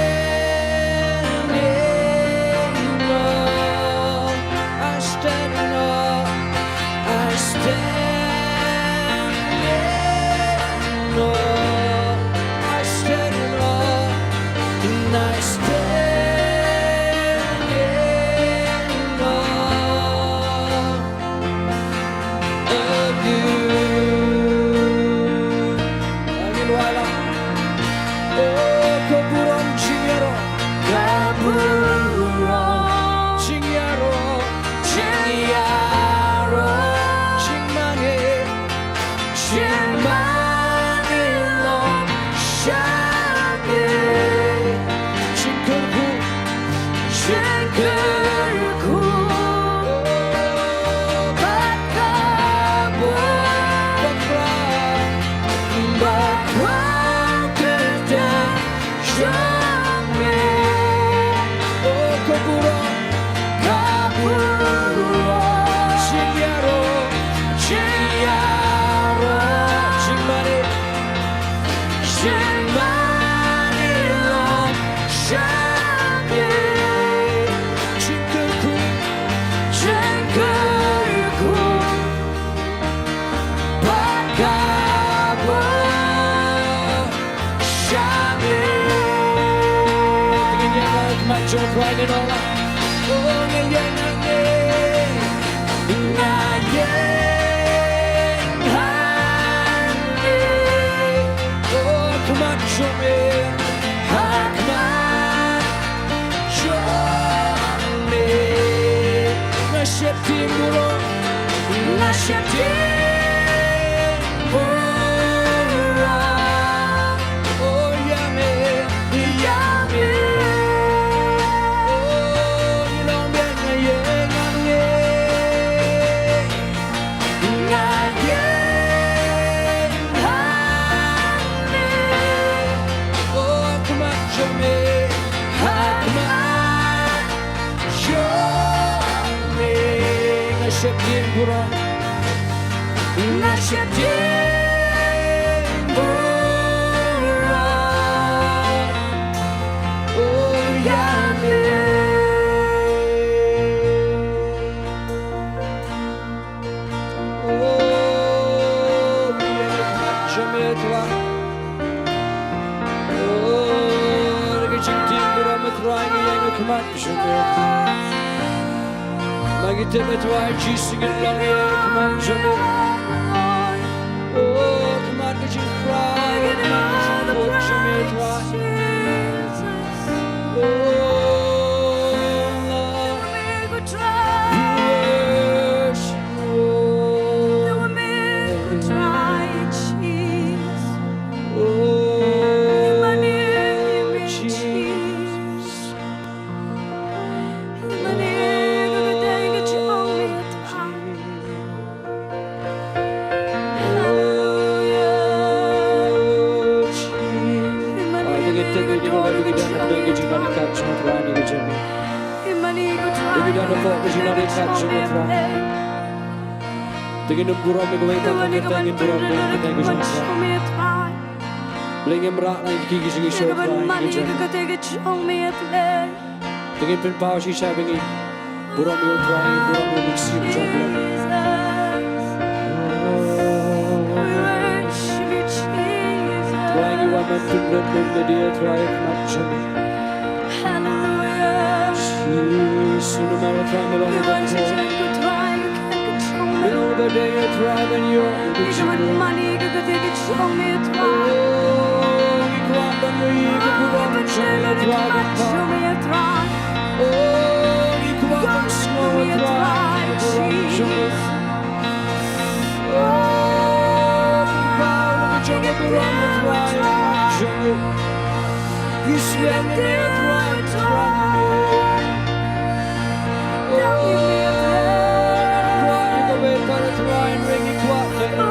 up. I stand up. I stand up. I stand up. And I stand up. Of you. Angin wala. Oh, ka burom jingïaroh. Ka burom jingïaroh. Jingïaroh. Jingmane. Jingmane long sha me. Jingkyrkhu. Jingkyrkhu. Bad ka burom. Bad ka burom. Jong me. Oh, ka burom, ka burom. Jingïaroh, jingïaroh. Jingmane, jingmane long sha me. Jingkyrkhu, jingkyrkhu. Bad ka burom. Sha me. Ngin ïeng ha khmat jong u Trai, ngin ong. Oh, nga ïeng hangne. Nga ïeng hangne. Oh, ha khmat jong me. Ha khmat jong me. Nga sheptieng burom. Nga sheptieng burom. Oh, ïa me, ïa me. Oh, ngi long biang, nga ïeng hangne. Nga ïeng hangne. Oh, ha khmat jong me. Ha khmat jong me. Nga sheptieng burom. Nga sheptieng burom. Oh, ïa me. Trai, ngi ïeng ha khmat jong me. Ma ngi tip, Trai Jisu, ngin long ïa khmat jong me. Oh, khmat ka jingkyrpad, khmat ka jingkyrpad jong me, Trai. Oh, Lord, we worship you. Oh, Jesus. Te ngin burom ïa kawei pa kawei, te ngin burom ïa kawei pa kawei. Blei, ngim rah na ki, ki jingïashoh, Trai, ngi jem. Te ngin pynpaw shisha ba ngi burom ïa u Trai, burom ïa u Mynsiem jong U Blei. Trai, ngi wan ban pynbeit ïa ka die, Trai, ha khmat jong me. Jisu, namar Trai me long ïa ka die. Me long ba dei, Trai, ban ïoh ïa ka jingmut. Oh, ngi kwah ban ïohi ïa ka burom jong me, Trai, Kpa. Oh, ngi kwah ban sngew, Trai, ïa ka burom jong me. Oh, ngi kwah ban ïohi ïa ka burom, Trai, jong me. Ngi sngewbha, Trai, Trai. Oh, kwah ïa kawei pat, Trai, hynrei ngi kwah ïa me.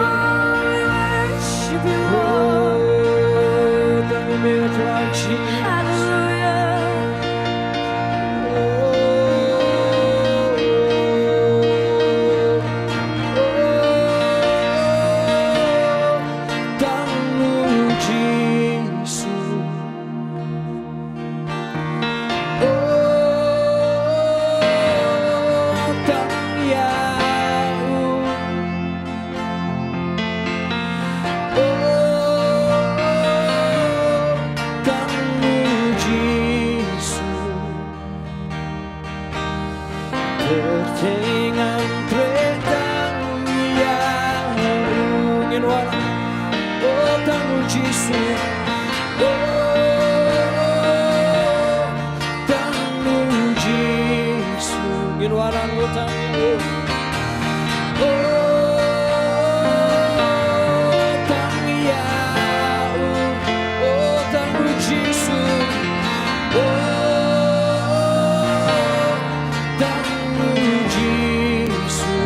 Oh, tang ïa me, Trai, Jesus. Oh, oh, oh, tang U Jisu. Oh, tang ïa u. Oh, tang U Jisu. Pyrthei ngam treh tang ïa u. Ngin wan. Oh, tang U Jisu. Oh, tang U Jisu. Ngin wan, oh, tang ïa u. Oh, tang ïa u. Oh, tang U Jisu. Oh, tang U Jisu.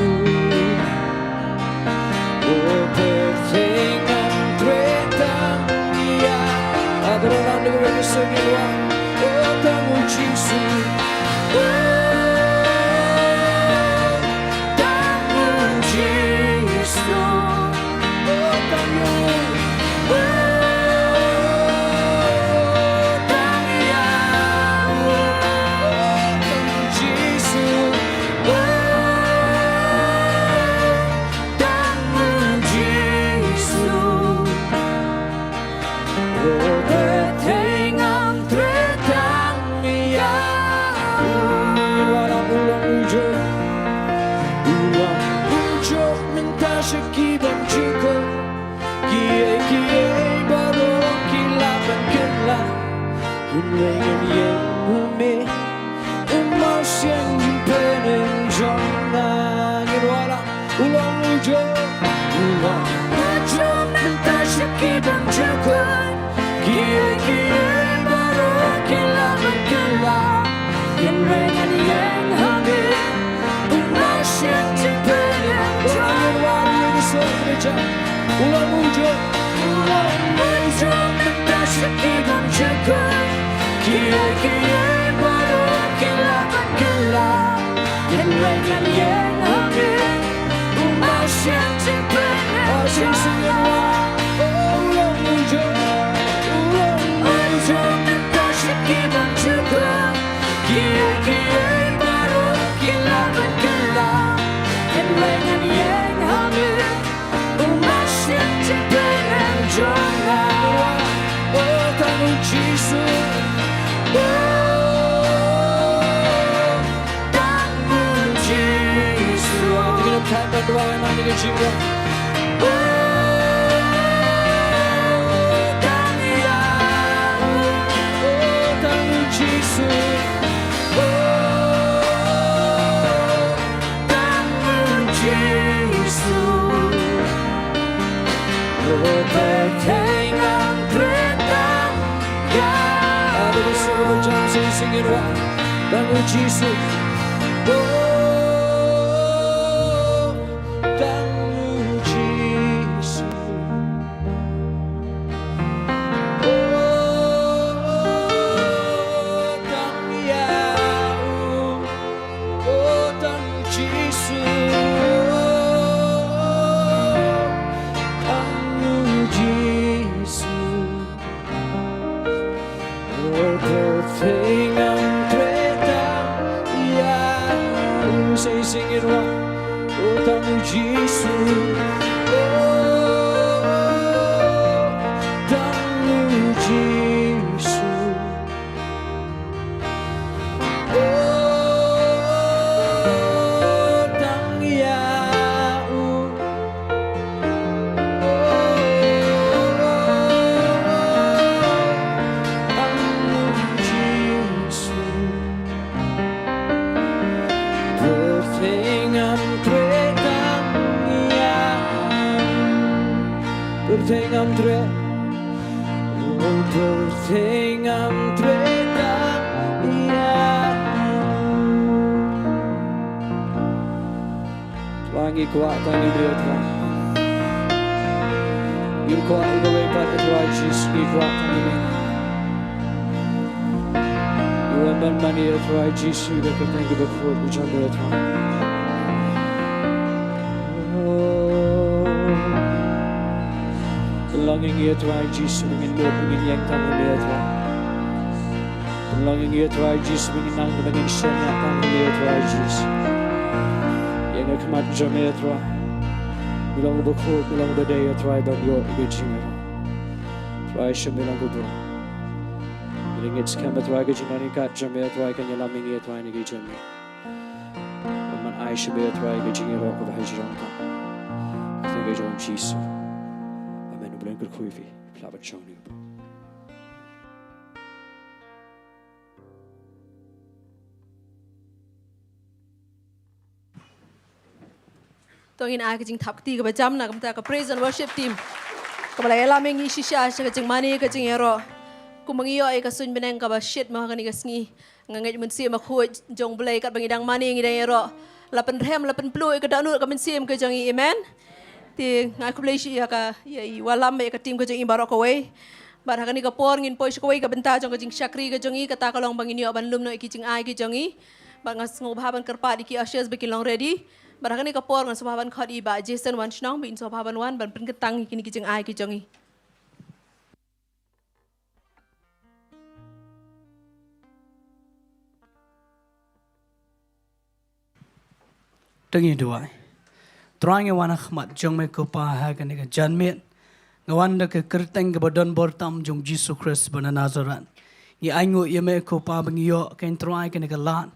Oh, pyrthei ngam treh tang ïa. Adoro lam dei ka song ïa u. Oh, tang U Jisu. Oh, tang U Jisu. Oh, tang ïa u. Oh, tang ïa u. Oh, tang U Jisu. Oh, tang U Jisu. Oh, pyrthei ngam treh tang ïa u. Ngin wallam, u long u jong, u long u jong mynta sha ki bymjukut. Kiei kiei baroh ki lah ban kylla. Hynrei ngan ïeng ha me, u Mynsiem jingpynïaid jong nga. Ngin wallam, u long u jong, u long u jong mynta sha ki bymjukut. Kiei kiei baroh ki lah ban kylla. Hynrei ngan ïeng ha me, u Mynsiem jingpynïaid jong nga. U long u jong, u long u jong mynta sha ki bymjukut. Kiei kiei baroh ki lah ban kylla. Hynrei ngan ïeng ha me, u Mynsiem jingpynïaid jong nga. Oh, u long u jong, u long u jong mynta sha ki bymjukut. Kiei kiei baroh ki lah ban kylla. Hynrei ngan ïeng ha me, u Mynsiem jingpynïaid jong nga. Oh, tang U Jisu. Oh, Ka jingwan. Oh, tang ïa u, oh, tang u Jisu. Oh, tang u Jisu. Oh, pyrthei ngam treh tang ïa u. Sing it, sing it, sing it. Tang u Jisu. Oh, tang u Jisu. Oh, tang ïa u. Oh, tang u Jisu. Oh, tang u Jisu. Oh, pyrthei ngam treh tang ïa u. Sing, sing it, wa. Oh, tang u Jisu. Oh, tang u Jisu. Oh, tang ïa u. Pyrthei ngam treh tang ïa u. Pyrthei ngam treh. Oh, pyrthei ngam treh tang ïa u. Trai ngi kwah tang ïa me Trai. Ngim kwah ïa kawei pat Trai Jisu, ngi kwah tang ïa me. Ngi wan ban mane Trai Jisu da ka kyrteng kaba khuid ka jong me Trai. Oh. Pynlong ïa ngi Trai Jisu ba ngin lut ba ngin ïeng tang ïa me Trai. Pynlong ïa ngi Trai Jisu ba ngin nang ba ngin shaniah tang ïa me Trai Jisu. Ïa nga khmat jong me Trai. Me long uba khuid, me long uba dei Trai ban ïoh ïa ka jingïaroh. Trai sha me long uba. Ngi ngeit skhem Trai ka jingïaroh jong me Trai kan ïalam ïa ngi Trai na ka jingim. Ban ai sha me Trai ka jingïaroh kaba hajrong tang. Ka jong Jisu. Amen. U Blei un kyrkhu ïa phi. Phi lah ban shong hangne. To ngin ai ka jingthap kti kaba jam na ka bynta ka praise and worship team kaba la ïalam ïa ngi shisha sha ka jingmane ka jingïaroh. Kumba ngi ïoh ïa ka suiñ bneng kaba shit mo ha kane ka sngi. Nga ngeit Mynsiem Bakhuid jong U Blei katba ngi dang mane ngi dang ïaroh. La pynrhem la pynpluh ïa ka dohnud ka mynsiem ka jong ngi. Amen. Te nga ai khublei ïa ka, ïa i Wallam bad ïa ka team ka jong i baroh kawei. Bad ha kane ka por ngin poi sha kawei ka bynta jong ka jingshakri ka jong i, kata ka long ba ngin ïoh ban lum noh ïa ki jingai ki jong i. Bad nga sngewbha ban kyrpad ïa ki ushers ba kin long ready. Bad ha kane ka por ngan sngewbha ban khot ïa i Bah Jason Wanshnong ba in sngewbha ban wan ban pynkyntang ïa kine ki jingai ki jong i. To ngin duwai. Trai ngi wan ha khmat jong me ko Pa ha kane ka janmiet. Ngi wan da ka kyrteng kaba don bor tam jong Jisu Khrist ba na Nasareth. Ngi ainguh ïa me ko Pa ba ngi ïoh kein Trai kane ka lad.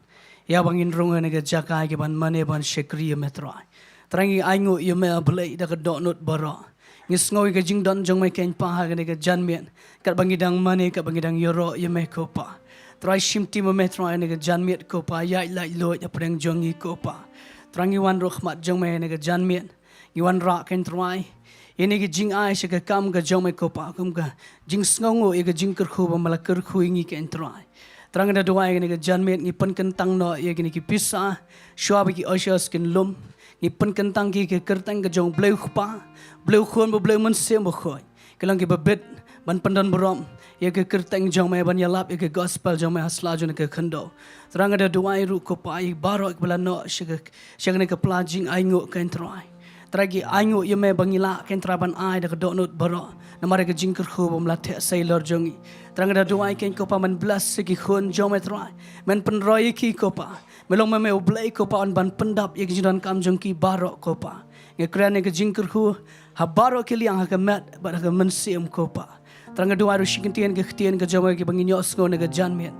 Ïa ba ngin rung ha kane ka jaka ïa ka ban mane ban shakri ïa me Trai. Trai ngi ainguh ïa me A Blei da ka dohnud baroh. Ngi sngew ïa ka jingdon jong me kein Pa ha kane ka janmiet. Katba ngi dang mane, katba ngi dang ïaroh ïa me ko Pa. Trai shim tim me Trai ha kane ka janmiet ko Pa, ïaid laitluid hapdeng jong ngi ko Pa. Trai ngi wan ruh khmat jong me ha kane ka janmiet. Ngi wanrah kein Trai ïa kane ka jingai sha ka kam ka jong me ko Pa, kum ka jingsngewnguh ïa ka jingkyrkhu ba me la kyrkhu ïa ngi kein Trai. Trai ngi da duwai ha kane ka janmiet ngi pynkyntang noh ïa kine ki pisa shuwa ba ki ushers kin lum. Ngi pynkyntang ki ha ka kyrteng ka jong U Blei U Kpa, U Blei U Khun bad U Blei U Mynsiem Bakhuid. Ki long kiba bit ban pyndonburom ïa ka kyrteng jong me, ban ïalap ïa ka gospel jong me ha sla jong ka khyndew. Trai ngi da duwai ruh ko Pa ïa baroh kiba la noh sha ka, sha kane ka pla jingainguh kein Trai. Trai ngi ainguh ïa me ba ngi lah kein Trai ban ai da ka dohnud baroh namar ïa ka jingkyrkhu ba me la theh sailor jong ngi. Trai ngi da duwai kein ko Pa men bless ïa ki khun jong me Trai. Men pynroi ïa ki ko Pa. Me long me me U Blei ko Pa un ban pyndap ïa ka jingdonkam jong ki baroh ko Pa. Ngi kren ïa ka jingkyrkhu ha baroh ki liang, ha ka met bad ha ka mynsiem ko Pa. Trai ngi da duwai ruh shi kyntien ka ktien ka jong me kiba ngin ïohsngew ha kane ka janmiet.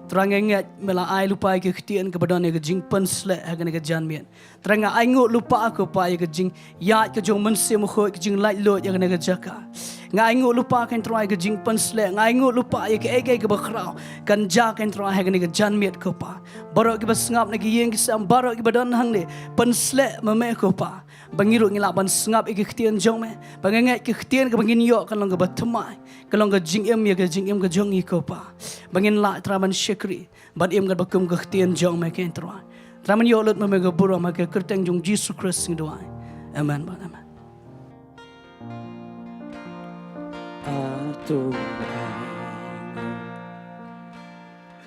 Trai nga ngeit me la ai lypa ïa ka ktien kaba don ïa ka jingpynsleh ha kane ka janmiet. Trai nga ainguh lypa ko Pa ïa ka jingïaid ka jong u Mynsiem Bakhuid, ka jinglaitluid ïa kane ka jaka. Nga ainguh lypa ko Trai ïa ka jingpynsleh, nga ainguh lypa ïa kaei kaei kaba khraw kan jia ko Trai ha kane ka janmiet ko Pa. Baroh kiba sngap na ki ïing ki sem, baroh kiba don hangne, pynsleh ma me ko Pa. Ba ngi ruh ngi lah ban sngap ïa ka ktien jong me. Ba nga ngeit ka ktien kaba ngin ïoh kan long kaba thymmai, kan long ka jingim ïa ka jingim ka jong ngi ko Pa. Ba ngin lah Trai ban shakri, ban im katba kum ka ktien jong me ko Trai. Trai men ïoh lut ma me ka burom, ha ka kyrteng jong u Jisu Khrist ngi duwai. Amen bad amen. Ato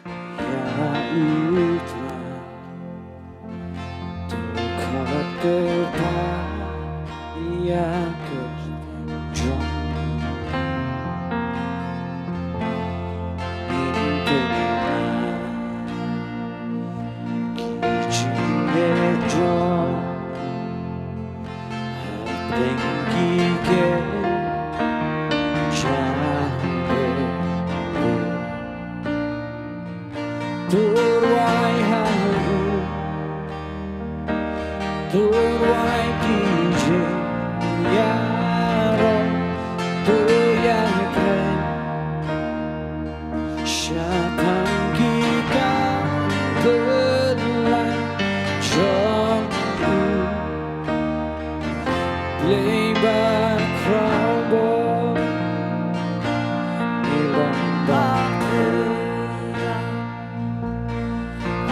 ai ïa u Trai, to khot kyrpad ïa ka jong u. Ngin pynbna ki jingeh jong u hapdeng ki kynja jong u. To rwai ha u, to rwai ki jingïaroh, to ïakren shaphang ki kam pynlait jong u. Blei ba khraw bor, ngi long ba khraw.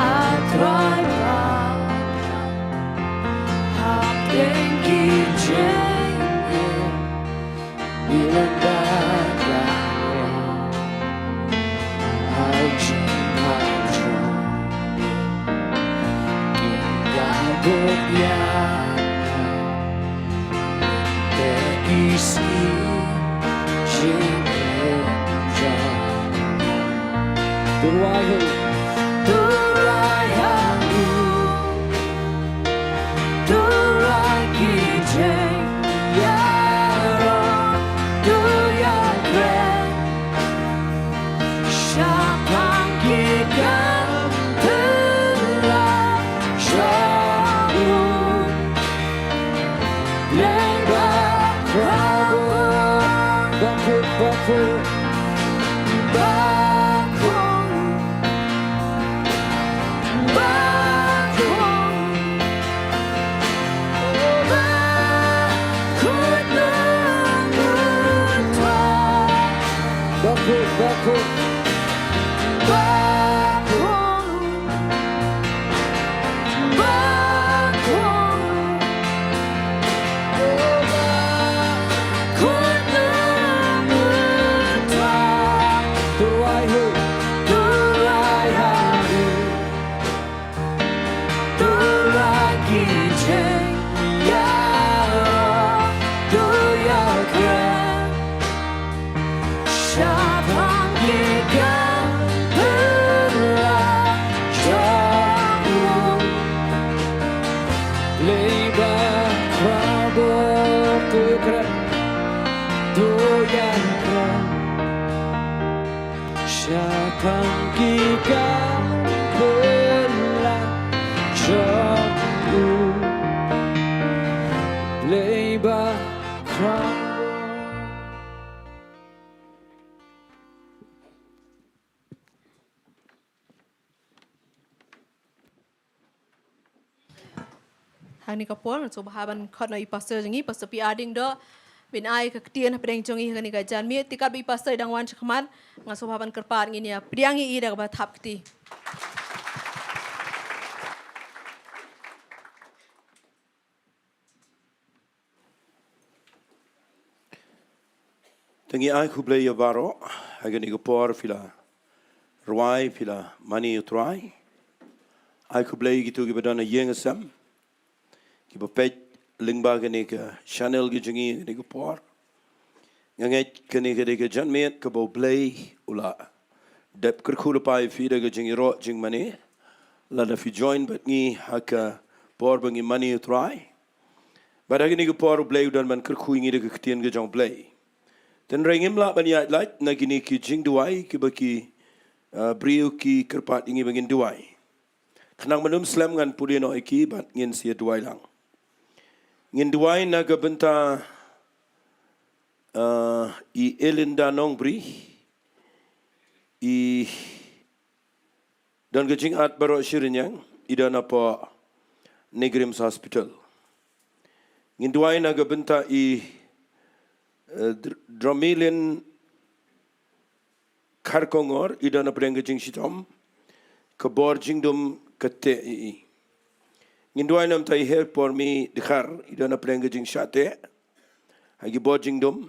A Trai ba hapdeng ki jingeh, ngi long ba khraw. Ai jingmut jong ngi, ngi ïa buh ïa. Te ki sngi jingeh jong ngi. To rwai ha u. To rwai ha u. To rwai ki jingïaroh. To ïakren shaphang ki kam pynlait jong u. Blei ba khraw bor. Ba khraw, ba khraw. Ba khraw, ba khraw. Ba khraw, ba khraw. Ba khraw, ba khraw. Ba khraw. Ba khraw. Ba khraw. To rwai ha u. To rwai ha u. To rwai ki jingïaroh. To ïakren shaphang ki kam pynlait jong u. Blei ba khraw bor, to ïakren, to ïakren shaphang ki kam pynlait jong u. Blei ba khraw bor. Hangne ka por ngan sngewbha ban khot noh ïa i pastor jong ngi, Pastor P R Diengdoh, ban ai ka ktien hapdeng jong ngi ha kane ka janmiet. Te katba i pastor i dang wan shakhmat, ngan sngewbha ban kyrpad ngin ïa pdiang ïa i da kaba thap kti. Te ngi ai khublei ïa baroh, ha kane ka por phi la rwai, phi la mane ïa u Trai. Ai khublei ïa kito kiba don ha ïing ha sem, kiba peit lyngba kane ka channel ka jong ngi ha kane ka por. Nga ngeit kane ka dei ka janmiet kaba U Blei u la dep kyrkhu lypa ïa phi da ka jingïaroh jingmane, lada phi join bad ngi ha ka por ba ngi mane ïa u Trai. Bad ha kane ka por U Blei u don ban kyrkhu ïa ngi da ka ktien ka jong U Blei. Hynrei ngim lah ban ïaid lait na kine ki jingduwai kiba ki uh, briew ki kyrpad ïa ngi ba ngin duwai. Khnang ban ym slem ngan pule noh ïa ki bad ngin sa ïa duwai lang. Ngin duwai na ka bynta, uh, i Elinda Nongbri, i don ka jingad baroh shi rynïeng, i don hapoh NEIGRIHMS Hospital. Ngin duwai na ka bynta i, uh, Dr-, Dromilin Kharkongor, i don hapdeng ka jingshitom, ka bor jingdum ka teh ïa i. Ngin duwai na ka bynta i Herpormi Dkhar, i don hapdeng ka jingshah teh ha ki bor jingdum.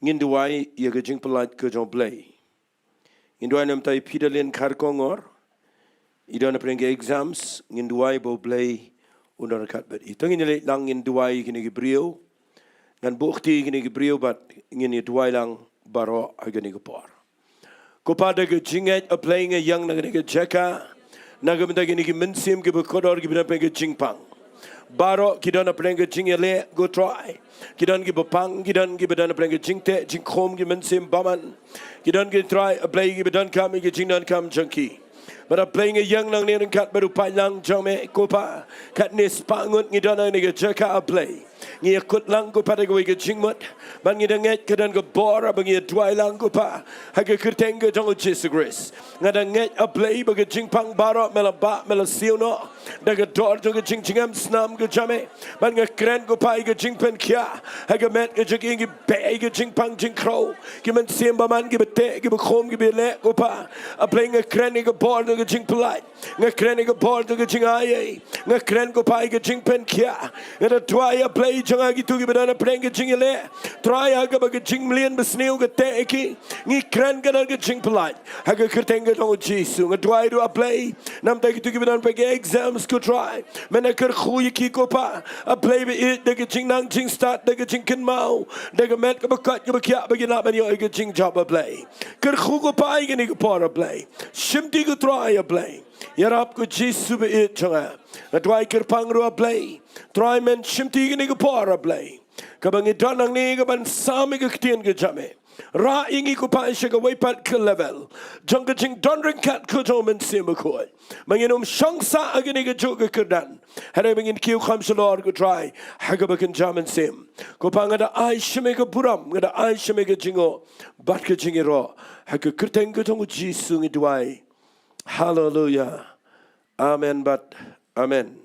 Ngin duwai ïa ka jingpyllait ka jong U Blei. Ngin duwai na ka bynta i Pidalin Kharkongor, i don hapdeng ki exams, ngin duwai ba U Blei un don ryngkat bad i. To ngin ïa leit lang, ngin duwai ïa kine ki briew. Ngan buh kti ïa kine ki briew bad ngin ïa duwai lang baroh ha kane ka por. Ko Pa, da ka jingngeit, A Blei, nga ïeng na kane ka jaka, na ka bynta kine ki mynsiem kiba kordor kiba don hapdeng ka jingpang. Baroh ki don hapdeng ka jingïaleh, ko Trai. Ki don kiba pang, ki don kiba don hapdeng ka jingteh jingkhum, ki mynsiem bymman. Ki don, ko Trai, A Blei, kiba donkam ïa ka jingdonkam jong ki. Bad A Blei, nga ïeng nangne ryngkat bad u paidlang jong me, ko Pa. Katne spah ngut ngi don ha kane ka jaka, A Blei. Ngi ïa kut lang, ko Pa, da kawei ka jingmut. Bad ngi da ngeit ka don ka bor ba ngi ïa duwai lang, ko Pa, ha ka kyrteng ka jong U Jisu Khrist. Nga da ngeit, A Blei, ba ka jingpang baroh me la bah, me la siew noh da ka dor jong ka jingjngem snam ka jong me. Bad nga kren, ko Pa, ïa ka jingpynkhiah ha ka met ka jong ki, ki beh ïa ka jingpang jingkhrew, ki mynsiem bymman, kiba teh, kiba khum, kiba ïaleh, ko Pa. A Blei, nga kren ïa ka bor jong ka jingpyllait. Nga kren ïa ka bor jong ka jingai. Nga kren, ko Pa, ïa ka jingpynkhiah. Nga da duwai, A Blei jong nga, kito kiba don hapdeng ka jingïaleh, Trai, ha kaba ka jingmlien basniew ka teh ïa ki, ngi kren ka don ka jingpyllait ha ka kyrteng ka jong U Jisu. Nga duwai ruh, A Blei, na ka bynta kito kiba don hapdeng ki exams, ko Trai. Men kyrkhu ïa ki, ko Pa. A Blei ba ïeit, da ka jingnang jingstad, da ka jingkynmaw, da ka met kaba koit kaba khiah, ba kin lah ban ïoh ïa ka jingjop, A Blei. Kyrkhu, ko Pa, ïa kane ka por, A Blei. Shimti, ko Trai, A Blei. Ïarap, ko Jisu ba ïeit jong nga. Nga duwai kyrpang ruh, A Blei. Trai, men shimti ïa kane ka por, A Blei, kaba ngi don hangne kaban sam ïa ka ktien ka jong me. Rah ïa ngi, ko Pa, sha kawei pat ka level jong ka jingdon ryngkat ka jong U Mynsiem Bakhuid, ba ngin ym shong sah ha kane kajuh ka kyrdan, hynrei ba ngin kiew kham shalor, ko Trai, ha kaba kynja mynsiem. Ko Pa, nga da ai sha me ka burom, nga da ai sha me ka jingnguh bad ka jingïaroh. Ha ka kyrteng ka jong U Jisu ngi duwai. Haleluia. Amen bad amen.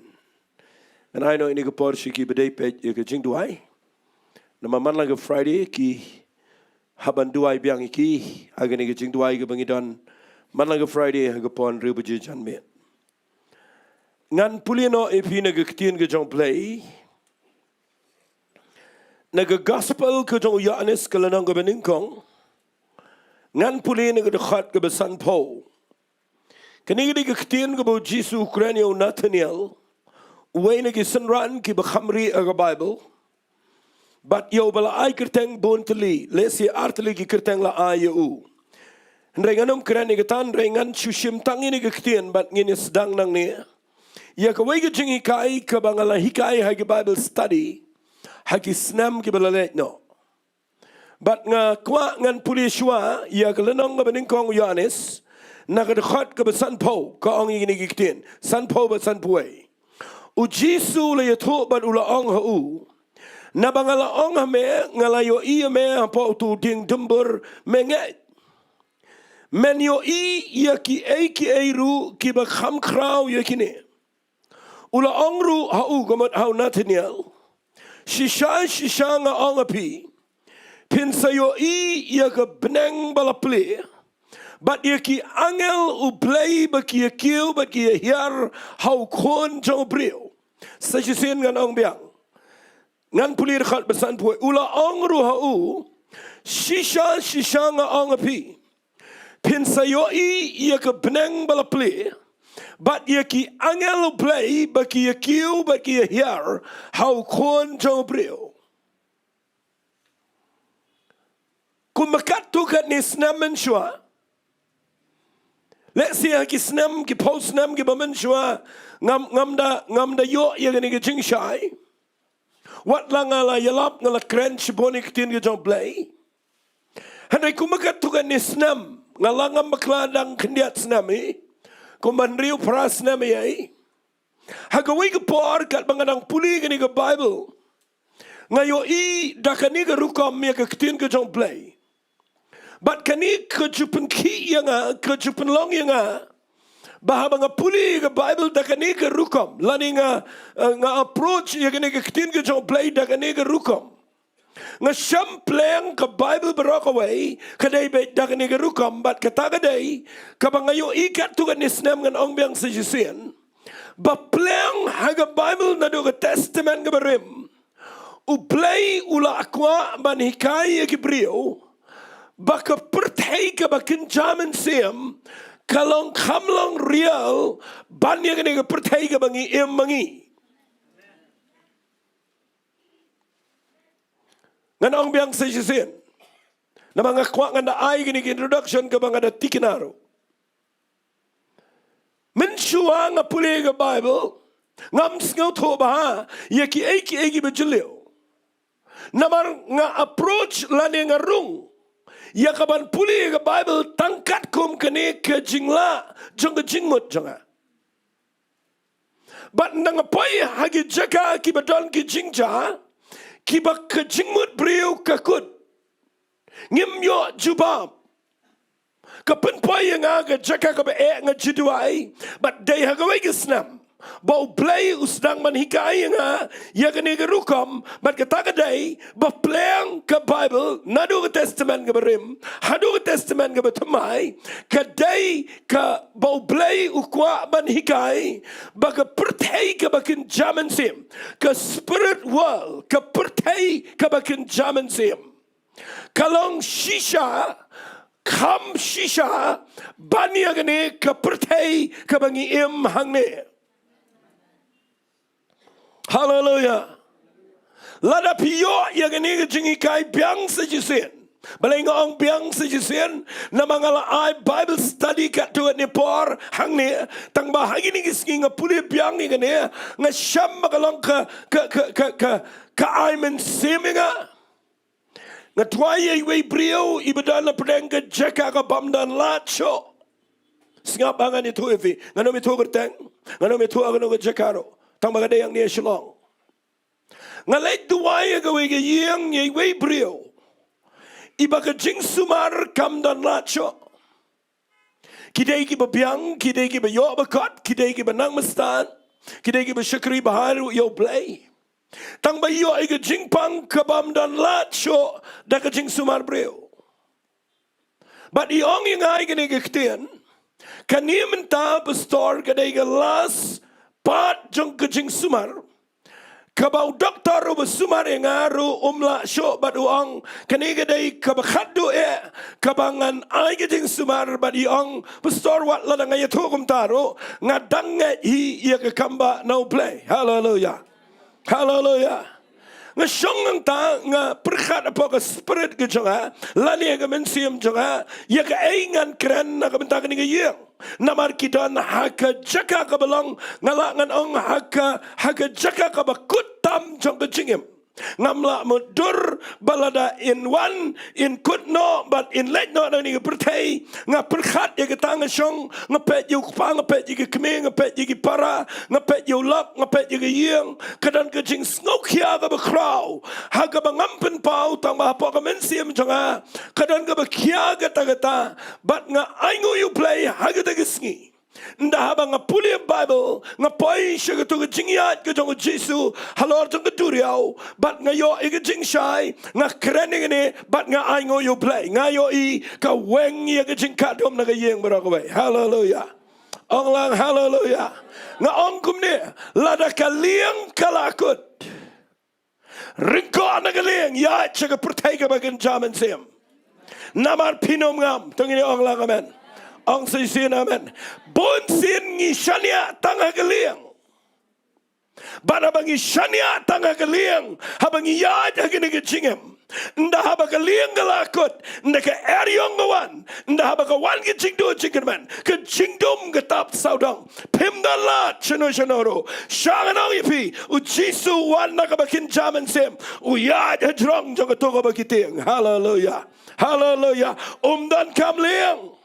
Ngan ai noh ïa kane ka por sha ki ba dei peit ïa ka jingduwai. Namar man la ka Friday ki hap ban duwai biang ïa ki ha kane ka jingduwai kaba ngi don man la ka Friday ha ka por hynriew baje janmiet. Ngan pule noh ïa phi na ka ktien ka jong U Blei, na ka Gospel ka jong u Ïoannis, ka lynnong kaba nyngkong. Ngan pule na ka dkhot kaba sanphew. Kane ka dei ka ktien kaba U Jisu u kren ïa u Nathaniel, uwei na ki synran kiba kham rieh ha ka Baibl. Bad ïa uba la ai kyrteng bun tylli, lehse ar tylli ki kyrteng la ai ïa u. Hynrei ngan ym kren ïa kata, hynrei ngan shu shim tang ïa kane ka ktien bad ngin ïa sdang nangne ïa kawei ka jinghikai kaba nga la hikai ha ki Bible study ha ki snem kiba la leit noh. Bad nga kwah ngan pule shuwa ïa ka lynnong kaba nyngkong u Ïoannis, na ka dkhot kaba sanphew, ka ong ïa kine ki ktien, sanphew bad sanphew wei. U Jisu u la ïathuh bad u la ong ha u, naba nga la ong ha me, nga la ïohi ïa me hapoh uto u dieng dumbur me ngeit. Men ïohi ïa kiei kiei ruh kiba kham khraw ïa kine. U la ong ruh ha u, ka mut ha u Nathaniel, shisha shisha nga ong ha phi, phin sa ïohi ïa ka bneng ba la plie, bad ïa ki angel U Blei ba ki ïa kiew bad ki ïa hiar ha U Khun jong u briew. Sa shisien ngan ong biang. Ngan pule dkhot ba sanphew wei. U la ong ruh ha u, shisha shisha nga ong ha phi, phin sa ïohi ïa ka bneng ba la plie, bad ïa ki angel U Blei ba ki ïa kiew bad ki ïa hiar ha U Khun jong u briew. Kumba katto katne snem mynshuwa, lehse ha ki snem, ki phew snem kiba mynshuwa, ngam, ngam da, ngam da ïoh ïa kane ka jingshai. Wat la nga la ïalap, nga la kren shibun ïa ka ktien ka jong U Blei. Hynrei kumba katto katne snem, Nga la ngam bakla dang khyndiat snem hi. Kumban hynriew phra snem hi. Ha kawei ka por katba nga dang pule kane ka Baibl, nga ïohi da kane ka rukom ïa ka ktien ka jong U Blei. Bad kane ka ju pynkhih ïa nga, ka ju pynlong ïa nga ba haba nga pule ka Baibl da kane ka rukom, lane nga, eh, nga approach ïa kane ka ktien ka jong U Blei da kane ka rukom, nga shem pleng ka Baibl baroh kawei ka dei beit da kane ka rukom. Bad kata ka dei kaba nga ïohi katto katne snem, ngan ong biang sa shisien, ba pleng ha ka Baibl naduh ka Testament kaba rim, U Blei u la kwah ban hikai ïa ki briew ba ka pyrthei kaba kynja mynsiem ka long, kam long real ban ïa kane ka pyrthei kaba ngi im ma ngi. Ngan ong biang sa shisien, namar nga kwah ngan da ai kane ka introduction kaba nga da thikna ruh. Mynshuwa nga pule ka Baibl, ngam sngewthuh bha ïa kiei kiei kiba jylliew. Namar nga approach lane nga rung ïa kaban pule ka Baibl tang katkum kane ka jinglah jong ka jingmut jong nga. Bad ynda nga poi ha ki jaka kiba don ki jingjia, kiba ka jingmut briew ka kut, ngim ïoh jubab. Ka pynpoi ïa nga ha ka jaka kaba eh, nga ju duwai. Bad dei ha kawei ka snem ba U Blei u sdang ban hikai ïa nga ïa kane ka rukom. Bad kata ka dei ba pleng ka Baibl naduh ka Testament kaba rim haduh ka Testament kaba thymmai, ka dei kaba U Blei u kwah ban hikai ba ka pyrthei kaba kynja mynsiem, ka spirit world, ka pyrthei kaba kynja mynsiem, ka long shisha, kham shisha ban ïa kane ka pyrthei kaba ngi im hangne. Haleluia. Lada phi ïoh ïa kane ka jinghikai biang sa shisien. Balei nga ong biang sa shisien? Namar nga la ai Bible study katto katne por hangne, tang ba ha kine ki sngi nga pule biang ïa kane, nga shem ba ka long ka, ka, ka, ka, ka, ka ai mynsiem ïa nga. Nga duwai ïa iwei i briew iba don hapdeng ka jaka kabym don lad shuh. Sngap ba ngan ïathuh ïa phi, ngan ym ïathuh kyrteng, ngan ym ïathuh ha kano ka jaka ruh, tang ba ka dei hangne ha Shillong. Nga leit duwai ha kawei ka ïing ïa iwei i briew iba ka jingsumar kam don lad shuh. Ki dei kiba biang, ki dei kiba ïoh ba kot, ki dei kiba nang mastad, ki dei kiba shakri bha ruh ïa U Blei. Tang ba i ïoh ïa ka jingpang kabym don lad shuh da ka jingsumar briew. Bad i ong ïa nga ïa kane ka ktien, kane mynta pastor ka dei ka last part jong ka jingsumar, kaba u doktor uba sumar ïa nga ruh um lah shuh, bad u ong kane ka dei kaba khatduh eh kaba ngan ai ka jingsumar. Bad i ong, pastor, wat lada nga ïathuh kumta ruh, nga dang ngeit hi ïa ka kam ba na U Blei. Haleluia. Haleluia. Nga shong hangta, nga pyrkhat hapoh ka spirit ka jong nga lane ha ka mynsiem jong nga ïa kaei ngan kren na ka bynta kane ka ïing. Namar ki don ha ka jaka kaba long, nga lah ngan ong, ha ka, ha ka jaka kaba kut tam jong ka jingim. Ngam lah mutdur ba lada in wan, in kut noh bad in leit noh na kane ka pyrthei. Nga pyrkhat ïa kata, nga shong, nga peit ïa u kpa, nga peit ïa ki kmie, nga peit ïa ki para, nga peit ïa u lok, nga peit ïa ka ïing. Ka don ka jingsngewkhia kaba khraw ha kaba ngam pynpaw, tang ba hapoh ka mynsiem jong nga ka don kaba khia katta katta. Bad nga ainguh ïa U Blei ha kata ka sngi. Ynda haba nga pule Baibl, nga poi sha kato ka jingïaid ka jong U Jisu halor jong ka duriaw, bad nga ïoh ïa ka jingshai, nga kren ïa kane, bad nga ainguh ïa U Blei. Nga ïohi ka weng ïa ka jingkhatdum na ka ïing baroh kawei. Haleluia. Ong lang haleluia. Nga ong kumne, lada ka lieng ka la kut, ryngkoh na ka lieng, ïaid sha ka pyrthei kaba kynja mynsiem. Namar phin ym ngam. To ngin ong lang amen. Ong shisien amen. Bunsien ngi shaniah tang ha ka lieng. Bad haba ngi shaniah tang ha ka lieng, haba ngi ïaid ha kane ka jingim, ynda haba ka lieng ka la kut, ynda ka eriong ka wan, ynda haba ka wan ka jingduh jingkyrmen, ka jingdum ka tap sawdong, phim don lad shano shano ruh. Sha ngan ong ïa phi, U Jisu u wan na kaba kynja mynsiem, u ïaid hajrong jong kato kaba ki tieng. Haleluia. Haleluia. Um donkam lieng.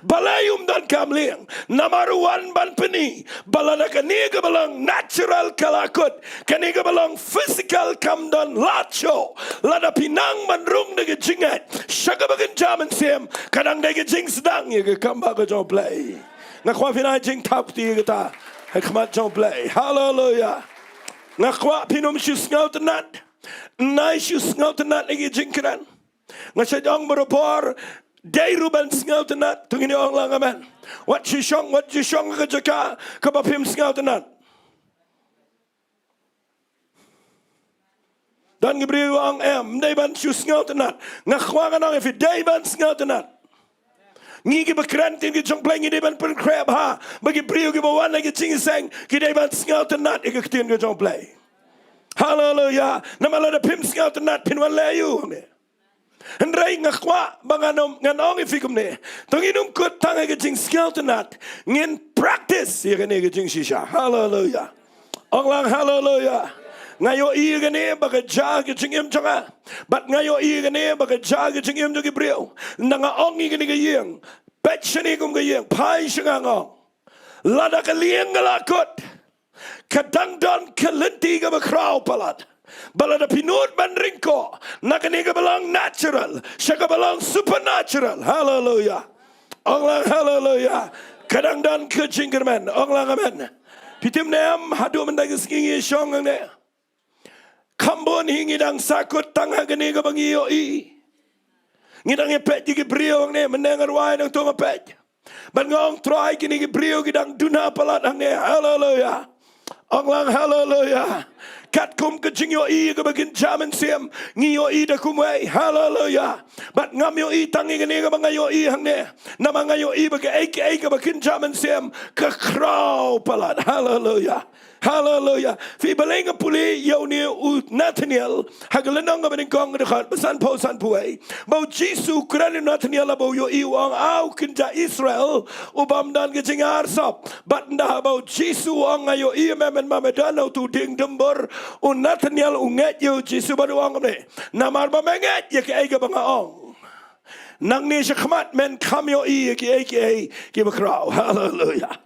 Balei um donkam lieng? Namar u wan ban pyni ba lada kane kaba long natural ka la kut, kane kaba long physical kam don lad shuh. Lada phi nang ban rung da ka jingngeit sha kaba kynja mynsiem, ka dang dei ka jingsdang ïa ka kam ba ka jong U Blei. Nga kwah phin ai jingthap kti ïa kata ha khmat jong U Blei. Haleluia. Nga kwah phin ym shu sngewtynnat. Nai shu sngewtynnat ïa ki jingkren. Nga shait ong barabor, dei ruh ban sngewtynnat. To ngin ong lang amen. Wat shu shong, wat shu shong ka jaka kaba phim sngewtynnat. Don ki briew ong em, dei ban shu sngewtynnat. Nga kwah ngan ong ïa phi, dei ban sngewtynnat. Ngi kiba kren ktien ka jong U Blei ngi dei ban pynkhreh bha ba ki briew kiba wan na ki jingïaseng ki dei ban sngewtynnat ïa ka ktien ka jong U Blei. Haleluia. Namar lada phim sngewtynnat phin wan leh aïu hangne? Hynrei nga kwah ba ngan ong, ngan ong ïa phi kumne. To ngin ym kut tang ha ka jingsngewtynnat, ngin practice ïa kane ka jingshisha. Haleluia. Ong lang haleluia. Nga ïohi ïa kane ba ka jia ha ka jingim jong nga. Bad nga ïohi ïa kane ba ka jia ha ka jingim jong ki briew. Ynda nga ong ïa kane ka ïing, peit shane kum ka ïing, phai sha nga, nga ong, lada ka lieng ka la kut, ka dang don ka lynti kaba khraw palat. Ba lada phi nud ban ryngkoh na kane kaba long natural sha kaba long supernatural. Haleluia. Ong lang haleluia. Ka dang don ka jingkyrmen. Ong lang amen. Phi tip ne em, haduh mynta ka sngi ngi shong hangne, kham bun hi ngi dang sahkut tang ha kane kaba ngi ïohi. Ngi dang ïa peit ïa ki briew hangne, mynne nga rwai nangto nga peit. Bad nga ong Trai, kine ki briew ki dang duna palat hangne. Haleluia. Ong lang haleluia. Katkum ka jingïohi kaba kynja mynsiem, ngi ïohi da kumwei. Haleluia. Bad ngam ïohi tang ïa kane kaba nga ïohi hangne. Namar nga ïohi ba kaei kaei kaba kynja mynsiem ka khraw palat. Haleluia. Haleluia. Phi, balei nga pule ïa une u Nathaniel ha ka lynnong kaba nyngkong, ka dkhot ba sanphew, sanphew wei. Ba U Jisu u kren ïa u Nathaniel haba u ïohi, u ong, a u kynja Israel u bym don ka jingarsap. Bad ynda haba U Jisu u ong, nga ïohi ïa me, mynba me don ha uto u dieng dumbur. U Nathaniel u ngeit ïa U Jisu bad u ong kumne, namar ba me ngeit ïa kaei kaba nga ong, nangne shakhmat men kham ïohi ïa kiei kiei kiba khraw. Haleluia.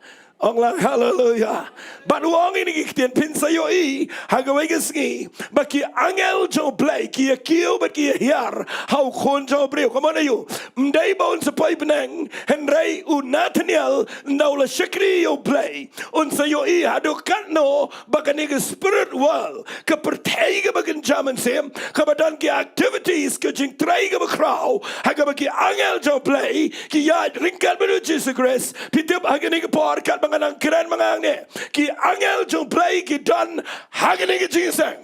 Ong lang haleluia. Bad u ong ïa kine ki ktien, phin sa ïohi ha kawei ka sngi ba ki angel jong U Blei ki ïa kiew bad ki ïa hiar ha U Khun jong u briew. Kumno aïu? Ym dei ba un sa poi bneng, hynrei u Nathaniel ynda u la shakri ïa U Blei, un sa ïohi haduh katno ba kane ka spirit world, ka pyrthei kaba kynja mynsiem, kaba don ki activities ka jingtrei kaba khraw, ha kaba ki angel jong U Blei ki ïaid ryngkat bad U Jisu Khrist. Phi tip ha kane ka por katba nga nang kren ma nga hangne, ki angel jong U Blei ki don ha kane ka jingïaseng.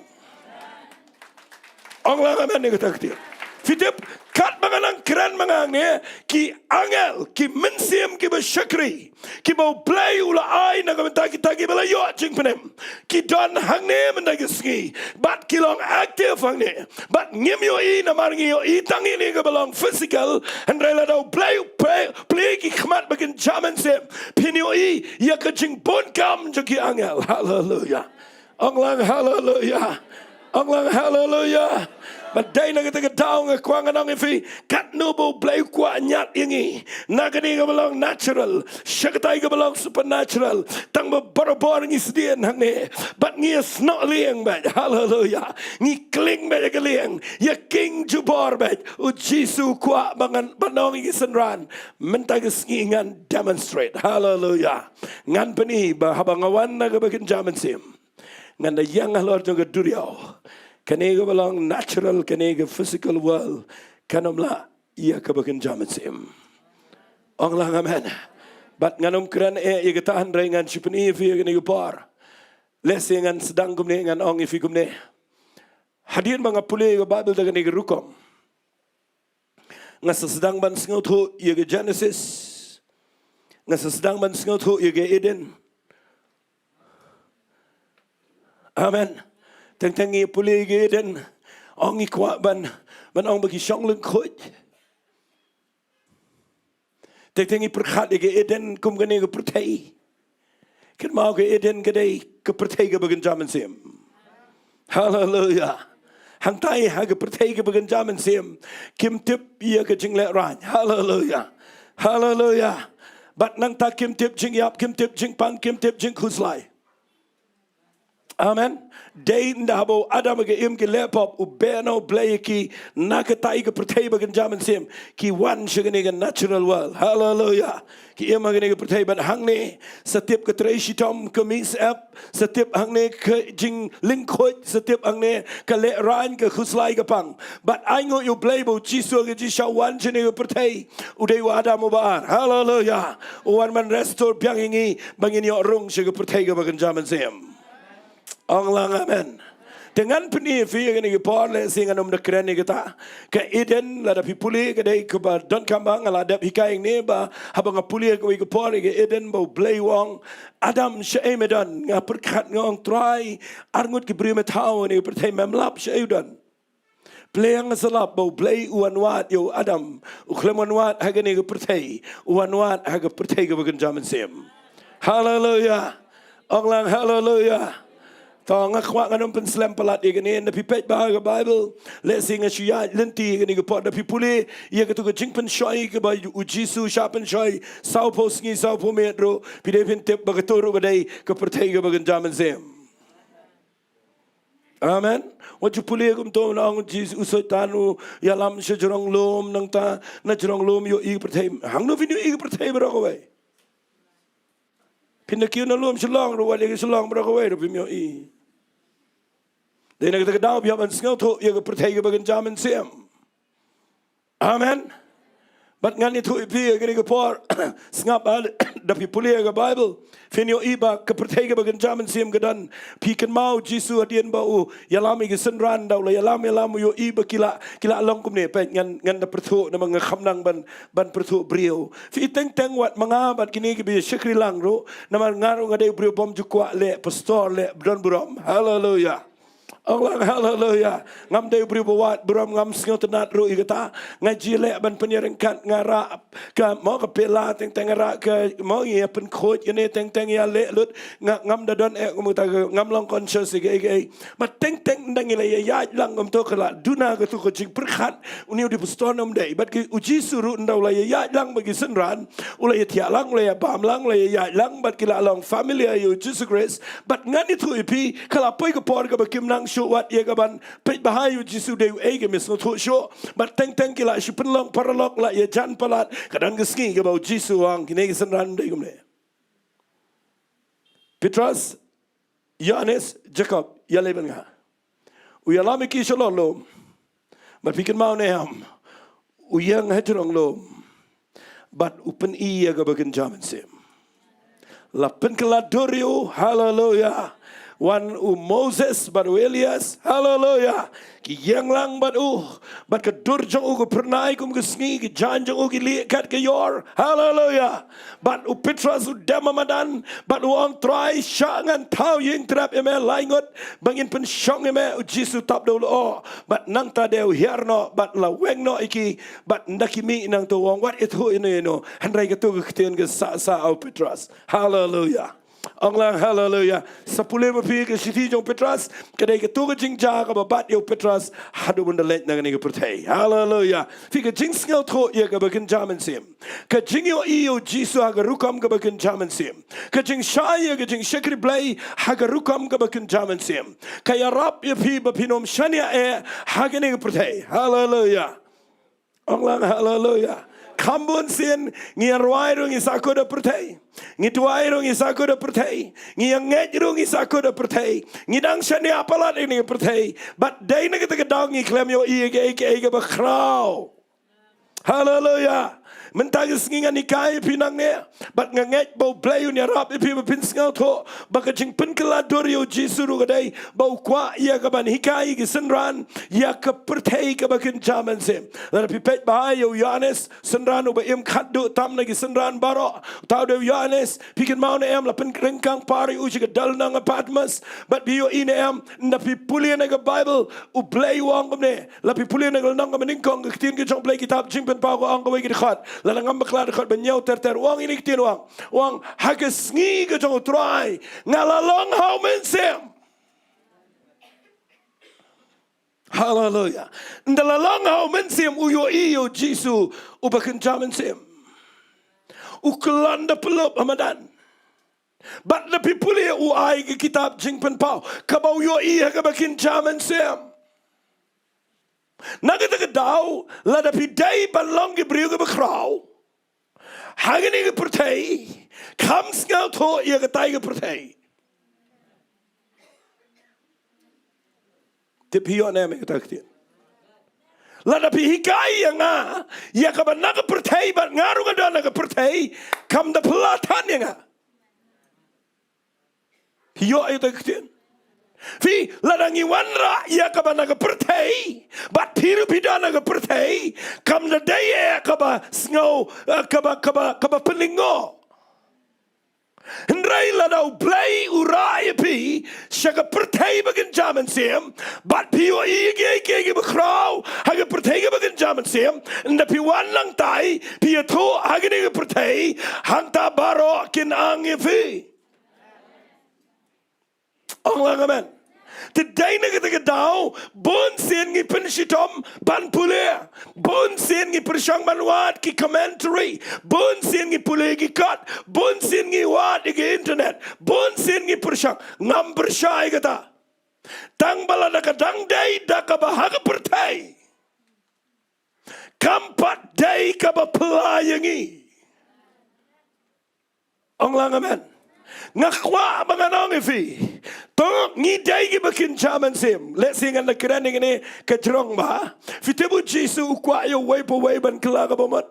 Ong lang amen ïa kata ka ktien. Phi tip, katba nga nang kren ma nga hangne, ki angel, ki mynsiem kiba shakri, kiba U Blei u la ai na ka bynta kita kiba la ïoh jingpynim, ki don hangne mynta ka sngi. Bad ki long active hangne. Bad ngim ïohi namar ngi ïohi tang ïa kane kaba long physical. Hynrei lada U Blei u plie, plie ki khmat ba kynja mynsiem, phin ïohi ïa ka jingbun kam jong ki angel. Haleluia. Ong lang haleluia. Ong lang haleluia. Bad dei na kata ka daw nga kwah ngan ong ïa phi, katno ba U Blei u kwah ñiad ïa ngi na kane kaba long natural sha katai kaba long supernatural, tang ba barabor ngi sdien hangne bad ngi ïasnoh lieng bad, haleluia, ngi kling bad ïa ka lieng, ïa king jubor bad. U Jisu u kwah ba ngan, ban ong ïa ki synran, mynta ka sngi ngan demonstrate, haleluia. Ngan pyni ba haba nga wan na kaba kynja mynsiem, ngan da ïeng halor jong ka duriaw. Kane kaba long natural, kane ka physical world, kan ym lah ïa kaba kynja mynsiem. Ong lang amen. Bad ngan ym kren eh ïa kata, hynrei ngan shu pyni ïa phi ïa kane ka por. Lehse ngan sdang kumne, ngan ong ïa phi kumne. Hadien ba nga pule ïa ka Baibl da kane ka rukom, nga sa sdang ban sngewthuh ïa ka Genesis. Nga sa sdang ban sngewthuh ïa ka Eden. Amen. Teng teng ngi pule ïa ka Eden, ong ngi kwah ban, ban ong ba ki shong lyngkhuid. Teng teng ngi pyrkhat ïa ka Eden kum kane ka pyrthei. Kynmaw, ka Eden ka dei ka pyrthei kaba kynja mynsiem. Haleluia. Hangtai ha ka pyrthei kaba kynja mynsiem, kim tip ïa ka jinglehrain. Haleluia. Haleluya. Bad nangta kim tip jingïap, kim tip jingpang, kim tip jingkhuslai. Amen. Dei ynda haba u Adam ha ka im ki leh pop, u beh na u Blei ïa ki na kata ka pyrthei ba kynja mynsiem, ki wan sha kane ka natural world. Haleluya. Ki im ha kane ka pyrthei bad hangne sa tip ka trei shitom, ka mih syep, sa tip hangne ka jinglyngkhuid, sa tip hangne ka lehraiñ, ka khuslai, ka pang. Bad ai nguh ïa u Blei ba u Jisu ha ka jingshisha wan sha kane ka pyrthei, u dei u Adam uba ar. Haleluya. U wan ban restore biang ïa ngi ba ngin ïoh rung sha ka pyrthei kaba kynja mynsiem. Ong lang amen. Te ngan pyni ïa phi ha kane ka por, lehse ngan ym da kren ïa kata. Ka Eden, lada phi pule, ka dei kaba donkam ba nga la dep hikai hangne ba haba nga pule ha kawei ka por ïa ka Eden ba u Blei u ong, Adam, shaei me don? Nga pyrkhat, nga ong, Trai, arngut ki briew me thaw ha kane ka pyrthei, mem lap shaei u don. Pyrshang sa lap ba u Blei u wan wad ïa u Adam, u khlem wan wad ha kane ka pyrthei, u wan wad ha ka pyrthei kaba kynja mynsiem. Haleluya. Ong lang haleluya. To nga kwah ngan ym pynslem palat ïa kane, ynda phi peit bha ha ka Baibl, lehse nga shu ïaid lynti ïa kane ka por, ynda phi pule ïa katu ka jingpynshoi kaba u Jisu u shah pynshoi sawphew sngi sawphew miet ruh, phi dei phin tip ba katu ruh ka dei ka pyrthei kaba kynja mynsiem. Amen. Wat ju pule kumto, nang u Jisu, u Soitan u ïalam sha jrong lum, nangta na jrong lum ïohi ka pyrthei. Hangno phin ïohi ka pyrthei baroh kawei? Phin da kiew na lum Shillong ruh, wat ïa ka Shillong baroh kawei ruh phim ïohi. Dei na kata ka daw phi hap ban sngewthuh ïa ka pyrthei kaba kynja mynsiem. Amen. Bad ngan ïathuh ïa phi ha kane ka por, sngap, ah, da phi pule ïa ka Baibl, phin ïohi ba ka pyrthei kaba kynja mynsiem ka don. Phi kynmaw u Jisu hadien ba u ïalam ïa ki synran, da u la ïalam ïalam u ïohi ba ki la, ki la long kumne. Peit, ngan, ngan da pyrthuh namar nga kham nang ban, ban pyrthuh briew. Phi teng teng wat ma nga bad kine kiba ïa shakri lang ruh, namar nga ruh nga dei u briew bym ju kwah leh pastor, leh don burom. Haleluya. Ong lang haleluya. Ngam dei u briew ba wad burom, ngam sngewtynnat ruh ïa kata. Nga ju leh ban pynïaryngkat, nga rah ka, mo, ka pela, teng teng nga rah ka, mo, ïa pynkhuid ïa ne, teng teng ïa leh lut. Nga, ngam da don eh kum kata, ngam long conscious ïa kaei kaei. Bad teng teng ynda ngi la ïaid lang kumto, ka la duna katu ka jingpyrkhat, une u dei pastor ne ym dei. Bad ki, u Jisu ruh ynda u la ïaid lang bad ki synran, u la ïathiah lang, u la ïabam lang, u la ïaid lang, bad ki la long familiar ïa u Jisu Khrist. Bad ngan ïathuh ïa phi, ka la poi ka por kaba kim nang shuh wat ïa kaban peit bha ïa u Jisu dei uei, kim sngewthuh shuh. Bad teng teng ki la shu pynlong paralok, la ïajan palat. Ka don ka sngi kaba u Jisu u ong, kine ki synran ym dei kumne. Petros, Ïoannis, Jakob, ïaleh bad nga. U ïalam ïa ki sha lor lum. Bad phi kynmaw ne em, u ïeng ha jrong lum bad u pyni ïa kaba kynja mynsiem. La pynkylla dur ïa u, haleluya. Wan u Moses bad u Elias, haleluya. Ki ïeng lang bad u, bad ka dur jong u ka phyrnai kum ka sngi, ki jaiñ jong u ki lieh kat ka ïor, haleluya. Bad u Petros u dem ha madan, bad u ong, Trai, shah ngan thaw ïing trep ïa me lai ngut ba ngin pynshong ïa me. U Jisu tap da u lyoh, bad nangta de u hiar noh bad la weng noh ïa ki. Bad ynda ki mih nangta u ong, wat ïathuh ïano ïano, hynrei katu ka ktien ka sah sah ha u Petros. Haleluya. Ong lang haleluya. Sa pule ma phi ka shithi jong u Petros, ka dei katu ka jingjia kaba bat ïa u Petros haduh ban da leit na kane ka pyrthei. Haleluya. Phi, ka jingsngewthuh ïa kaba kynja mynsiem, ka jingïohi ïa u Jisu ha ka rukom kaba kynja mynsiem, ka jingshai ïa ka jingshakri Blei ha ka rukom kaba kynja mynsiem, ka ïarap ïa phi ba phin ym shaniah eh ha kane ka pyrthei. Haleluya. Ong lang haleluya. Kham bun sien ngi ïa rwai ruh ngi sahkut ha pyrthei, ngi duwai ruh ngi sahkut ha pyrthei, ngi ïa ngeit ruh ngi sahkut ha pyrthei, ngi dang shaniah palat ïa kane ka pyrthei. Bad dei na kata ka daw ngi khlem ïohi ïa kaei kaei kaba khraw. Haleluya. Mynta ka sngi ngan hikai ïa phi nangne, bad nga ngeit ba u Blei un ïarap ïa phi ba phin sngewthuh ba ka jingpynkylla dur ïa u Jisu ruh ka dei ba u kwah ïa kaban hikai ïa ki synran ïa ka pyrthei kaba kynja mynsiem. Lada phi peit bha ïa u Ïoannis, synran uba im khatduh tam na ki synran baroh, uta u dei u Ïoannis. Phi kynmaw ne em, la pynryngkang par ïa u sha ka dal nong ha Patmos. Bad phi ïohi ne em, ynda phi pule na ka Baibl, u Blei u ong kumne. La phi pule na ka lynnong kaba nyngkong ka ktien ka jong u Blei, kitab Jingpynpaw ka ong kawei ka dkhot, lada ngam bakla dkhot ba hynñiew ter ter, u ong ïa kine ki ktien, u ong, u ong, ha ka sngi ka jong u Trai nga la long ha u Mynsiem. Haleluya. Ynda la long ha u Mynsiem u ïohi ïa u Jisu uba kynja mynsiem. U kyllon da pyllup ha madan. Bad lada phi pule u ai ka kitab Jingpynpaw kaba u ïohi ha kaba kynja mynsiem. Na kata ka daw, lada phi dei ban long ki briew kiba khraw ha kane ka pyrthei, kham sngewthuh ïa katai ka pyrthei. Te phi ïoh ne em ïa kata ka ktien? Lada phi hikai ïa nga ïa kaba na ka pyrthei bad nga ruh nga don ha ka pyrthei, kam da phylla than ïa nga. Phi ïoh ïa kata ka ktien? Phi, lada ngi wanrah ïa kaba na ka pyrthei bad phi ruh phi don ha ka pyrthei, kam da dei ïa kaba sngew, eh, kaba, kaba, kaba pynlyngngoh. Hynrei lada U Blei u rah ïa phi sha ka pyrthei ba kynja mynsiem, bad phi ïohi ïa kiei kiei kiba khraw ha ka pyrthei kaba kynja mynsiem, ynda phi wan nangtai phi ïathuh ha kane ka pyrthei, hangta baroh kin ang ïa phi. Ong lang amen. Te dei na kata ka daw, bun sien ngi pynshitom ban pule, bun sien ngi pyrshang ban wad ki commentary, bun sien ngi pule ki kot, bun sien ngi wad ïa ki internet, bun sien ngi pyrshang. Ngam pyrshah ïa kata. Tang ba lada ka dang dei da kaba ha ka pyrthei, kam pat dei kaba phylla ïa ngi. Ong lang amen. Nga kwah ba ngan ong ïa phi, to ngi dei kiba kynja mynsiem. Lehse ngan da kren ïa kane ka jrong ba, phi tip U Jisu u kwah ïa uwei pa uwei ban kylla kaba mut.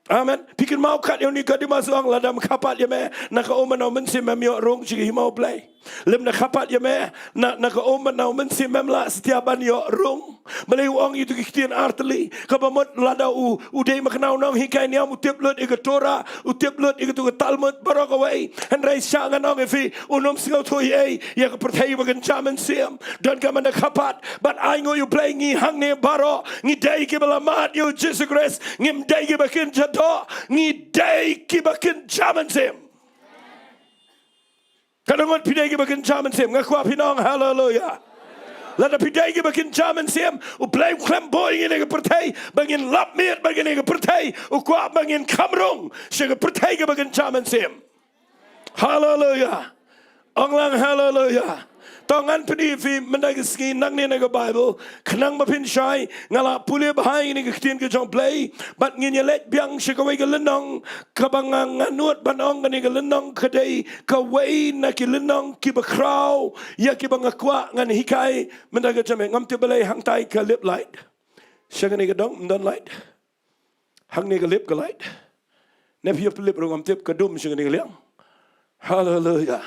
Amen. Phi kynmaw kat ïa u Nikodemus, u ong, lada ym kha pat ïa me na ka um bad na U Mynsiem, mem ïoh rung sha ka hima U Blei. Lym da kha pat ïa me na, na ka um bad na U Mynsiem, mem lah satia ban ïoh rung. Balei u ong ïa tu ki ktien artylli? Kaba mut lada u, u dei ma kane u nonghikai niam, u tip lut ïa ka Torah, u tip lut ïa katu ka Talmud baroh kawei, hynrei sha ngan ong ïa phi, un ym sngewthuh ei ei ïa ka pyrthei ba kynja mynsiem. Don ka ban da kha pat, bad ainguh ïa U Blei ngi hangne baroh ngi dei kiba la mad ïa U Jisu Khrist, ngim dei kiba kynja doh, ngi dei kiba kynja mynsiem. Ka dang ngut phi dei kiba kynja mynsiem, nga kwah phin ong haleluya. Lada phi dei kiba kynja mynsiem, U Blei u khlem buh ïa ngi na ka pyrthei ba ngin lap miet bad kane ka pyrthei, u kwah ba ngin kham rung sha ka pyrthei kaba kynja mynsiem. Haleluya. Ong lang haleluya. To ngan pyni ïa phi mynta ka sngi nangne na ka Baibl, khnang ba phin shai, nga la pule bha ïa kane ka ktien ka jong U Blei, bad ngin ïa leit biang sha kawei ka lynnong, kaba nga, nga nud ban ong kane ka lynnong ka dei kawei na ki lynnong kiba khraw ïa kiba nga kwah ngan hikai mynta ka jingmut. Ngam tip balei hangtai ka lip light. Sha kane ka dong ym don light. Hangne ka lip ka light. Ne phi ïa pynlip ruh ngam tip, ka dum sha kane ka liang. Haleluya.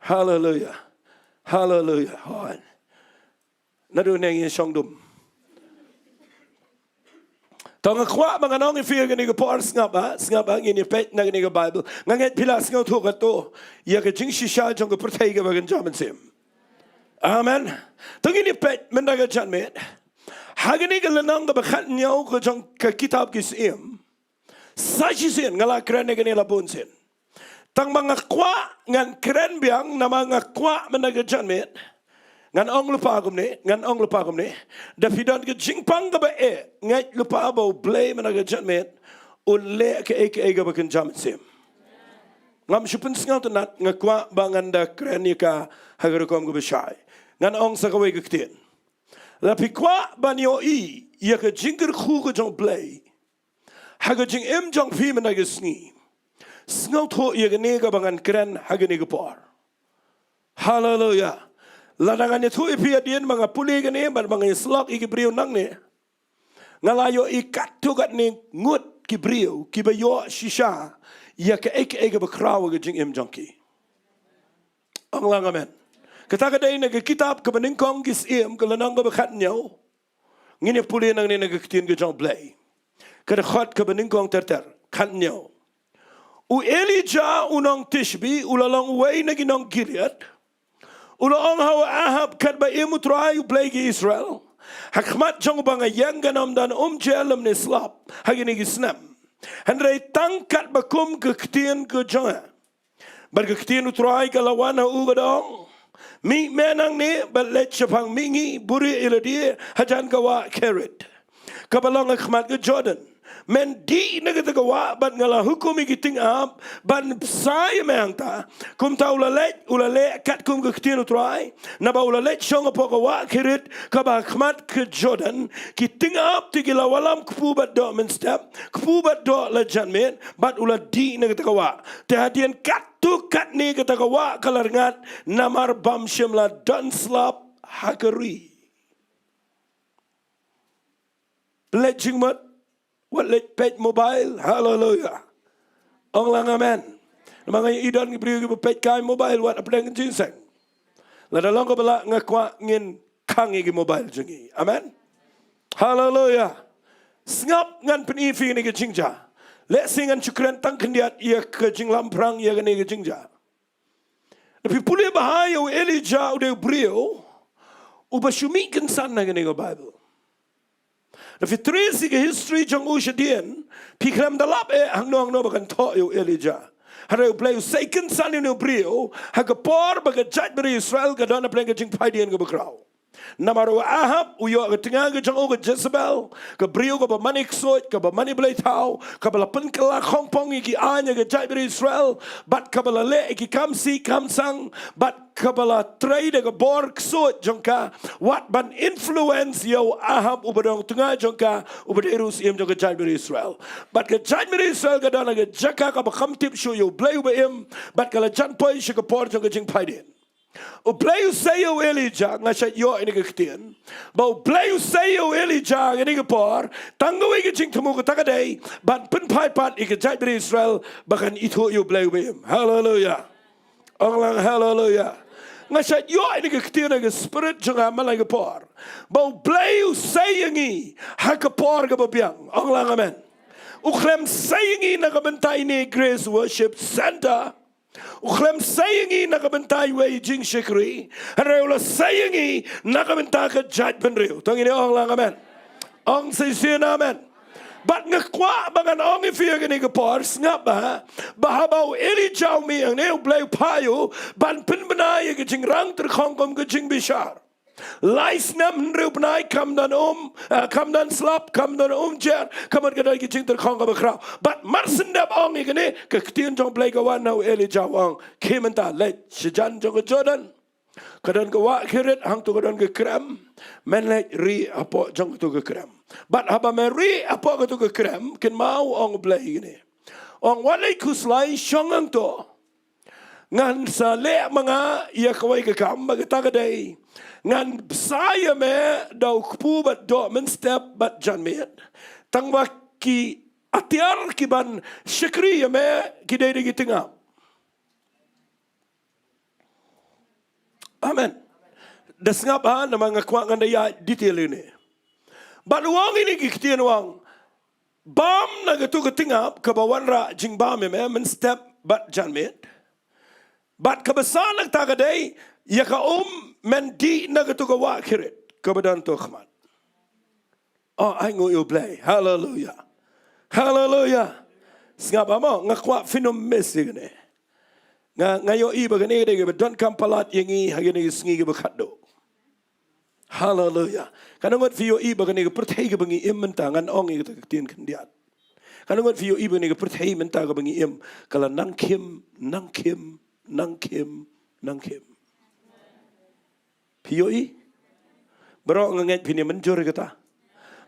Haleluya. Haleluya. Hon. Naduh ne ngi shong dum. To nga kwah ba ngan ong ïa phi ha kane ka por, sngap, ha, sngap, ha, ngin ïa peit na kane ka Baibl. Nga ngeit phi la sngewthuh katto ïa ka jingshisha jong ka pyrthei kaba kynja mynsiem. Amen. To ngin ïa peit mynta ka janmiet ha kane ka lynnong kaba khathynñiew ka jong ka kitab Ki Syiem. Sa shisien nga la kren ïa kane la bun sien. Tang ba nga kwah ngan kren biang, namar nga kwah mynta ka janmiet ngan ong lypa kumne, ngan ong lypa kumne. Da phi don ka jingpang kaba eh, ngeit lypa ba U Blei mynta ka janmiet un leh kaei kaei kaba kynja mynsiem. Ngam shu pynsngewtynnat, nga kwah ba ngan da kren ïa ka ha ka rukom kaba shai. Ngan ong sa kawei ka ktien. Lada phi kwah ban ïohi ïa ka jingkyrkhu ka jong U Blei ha ka jingim jong phi mynta ka sngi, sngewthuh ïa kane kaba ngan kren ha kane ka por. Haleluya. Lada ngan ïathuh ïa phi hadien ba nga pule kane bad ba nga ïasyllok ïa ki briew nangne, nga la ïohi katto katne ngut ki briew kiba ïoh shisha ïa kaei kaei kaba khraw ha ka jingim jong ki. Ong lang amen. Kata ka dei na ka kitab kaba nyngkong Ki Syiem, ka lynnong kaba khathynñiew. Ngin ïa pule nangne na ka ktien ka jong U Blei. Ka dkhot kaba nyngkong ter ter, khathynñiew. U Elijah u nong Tishbi u la long uwei na ki nong Gilead. U la ong ha u Ahab, katba im U Trai U Blei ki Israel ha khmat jong uba nga ïeng, kan ym don umjer lymne slap ha kine ki snem, hynrei tang katba kum ka ktien ka jong nga. Bad ka ktien U Trai ka la wan ha u, ka da ong, mih me nangne bad leit shaphang mihngi buhrieh ïa lade hajan ka wah Kerit, kaba long ha khmat ka Jordan, Men dih na kata ka wah, bad nga la hukum ïa ki tyngab ban bsa ïa me hangta. Kumta u la leit, u la leh katkum ka ktien U Trai, naba u la leit shong hapoh ka wah Kerit kaba ha khmat ka Jordan. Ki tyngab te ki la wallam kpu bad doh mynstep, kpu bad doh la janmiet, bad u la dih na kata ka wah. Te hadien katto katne kata ka wah ka la rngat, namar bym shym la don slap ha ka ri. Leit jingmut, wat leit peit mobile. Haleluya. Ong lang amen. Namar nga ïohi don ki briew kiba peit kai mobile wat hapdeng ka jingïaseng. Lada long kaba lah, nga kwah ngin khang ïa ki mobile jong ngi. Amen. Haleluya. Sngap, ngan pyni ïa phi kane ka jingjia. Lehse ngan shu kren tang khyndiat ïa ka jinglamphrang ïa kane ka jingjia. Lada phi pule bha ïa u Elijah, u dei u briew uba shu mih kynsan ha kane ka Baibl. Lada phi trei ïa ka history jong u shadien, phi khlem da lap eh hangno hangno ba kan thoh ïa u Elijah. Hynrei U Blei u sei kynsan ïa une u briew ha ka por ba ka jaitbynriew Israel ka don hapdeng ka jingphaidien kaba khraw. Namar u Ahab u ïoh ka tnga ka jong u, ka Jezebel, ka briew kaba mane ksuid, kaba mane blei thaw, kaba la pynkylla khongpong ïa ki aiñ ha ka jaitbynriew Israel, bad kaba la leh ïa ki kam sih kam sang, bad kaba la trei da ka bor ksuid jong ka wat ban influence ïa u Ahab uba dang tnga jong ka, uba dei ruh u syiem jong ka jaitbynriew Israel. Bad ka jaitbynriew Israel ka don ha ka jaka kaba kham tip shuh ïa U Blei uba im, bad ka la jan poi sha ka por jong ka jingphaidien. U Blei u sei ïa u Elijah, nga shait ïoh ïa kane ka ktien, ba U Blei u sei ïa u Elijah ha kane ka por, tang kawei ka jingthmu kata ka dei ban pynphai pat ïa ka jaitbynriew Israel ba kan ithuh ïa U Blei uba im. Haleluya. Ong lang haleluya. Nga shait ïoh ïa kane ka ktien ha ka spirit jong nga man la ka por, ba U Blei u sei ïa ngi ha ka por kaba biang. Ong lang amen. U khlem sei ïa ngi na ka bynta ine i Grace Worship Centre. U khlem sei ïa ngi na ka bynta iwei i jingshakri. Hynrei u la sei ïa ngi na ka bynta ka jaitbynriew. To ngin ong lang amen. Ong shisien amen. Bad nga kwah ba ngan ong ïa phi ha kane ka por, sngap bha, ba haba u Elijah u mih hangne, U Blei u phah ïa u ban pynbna ïa ka jingrang tyrkhong kum ka jingbishar. Lai snem hynriew bnai kam don um, eh, kam don slap, kam don um jer, ka mut ka don ka jingtyrkhong kaba khraw. Bad mar shen dep ong ïa kane, ka ktien jong U Blei ka wan na u Elijah, u ong, khie mynta, leit shajan jong ka Jordan. Ka don ka wah Kerit, hangto ka don ka krem. Men leit rieh hapoh jong kato ka krem. Bad haba me rieh hapoh kato ka krem, kynmaw, ong U Blei ïa kane. Ong, wat leit khuslai, shong hangto. Ngan sa leh ma nga ïa kawei ka kam, ba kata ka dei, ngan bsa ïa me da u kpu bad doh mynstep bad janmiet. Tang ba ki atiar ki ban shakri ïa me ki dei da ki tyngab. Amen. Da sngap ha, namar nga kwah ngan da ïa detail ïa kane. Bad u ong ïa kine ki ktien, u ong, bam na kato ka tyngab kaba wanrah jingbam ïa me mynstep bad janmiet. Bad kaba san na kata ka dei, ïa ka um men dih na kato ka wah Kerit kaba don hato khmat. Oh, ai nguh ïa U Blei. Haleluya. Haleluya. Sngap ha mo, nga kwah phin ym miss ïa kane. Nga, nga ïohi ba kane ka dei kaba donkam palat ïa ngi ha kine ki sngi kiba khatduh. Haleluya. Katno ngut phi ïohi ba kane ka pyrthei kaba ngi im mynta, ngan ong ïa kata ka ktien khyndiat. Katno ngut phi ïohi ba kane ka pyrthei mynta kaba ngi im, ka la nang khim, nang khim, nang khim, nang khim. Phi ïohi? Baroh nga ngeit phin ïa mynjur ïa kata.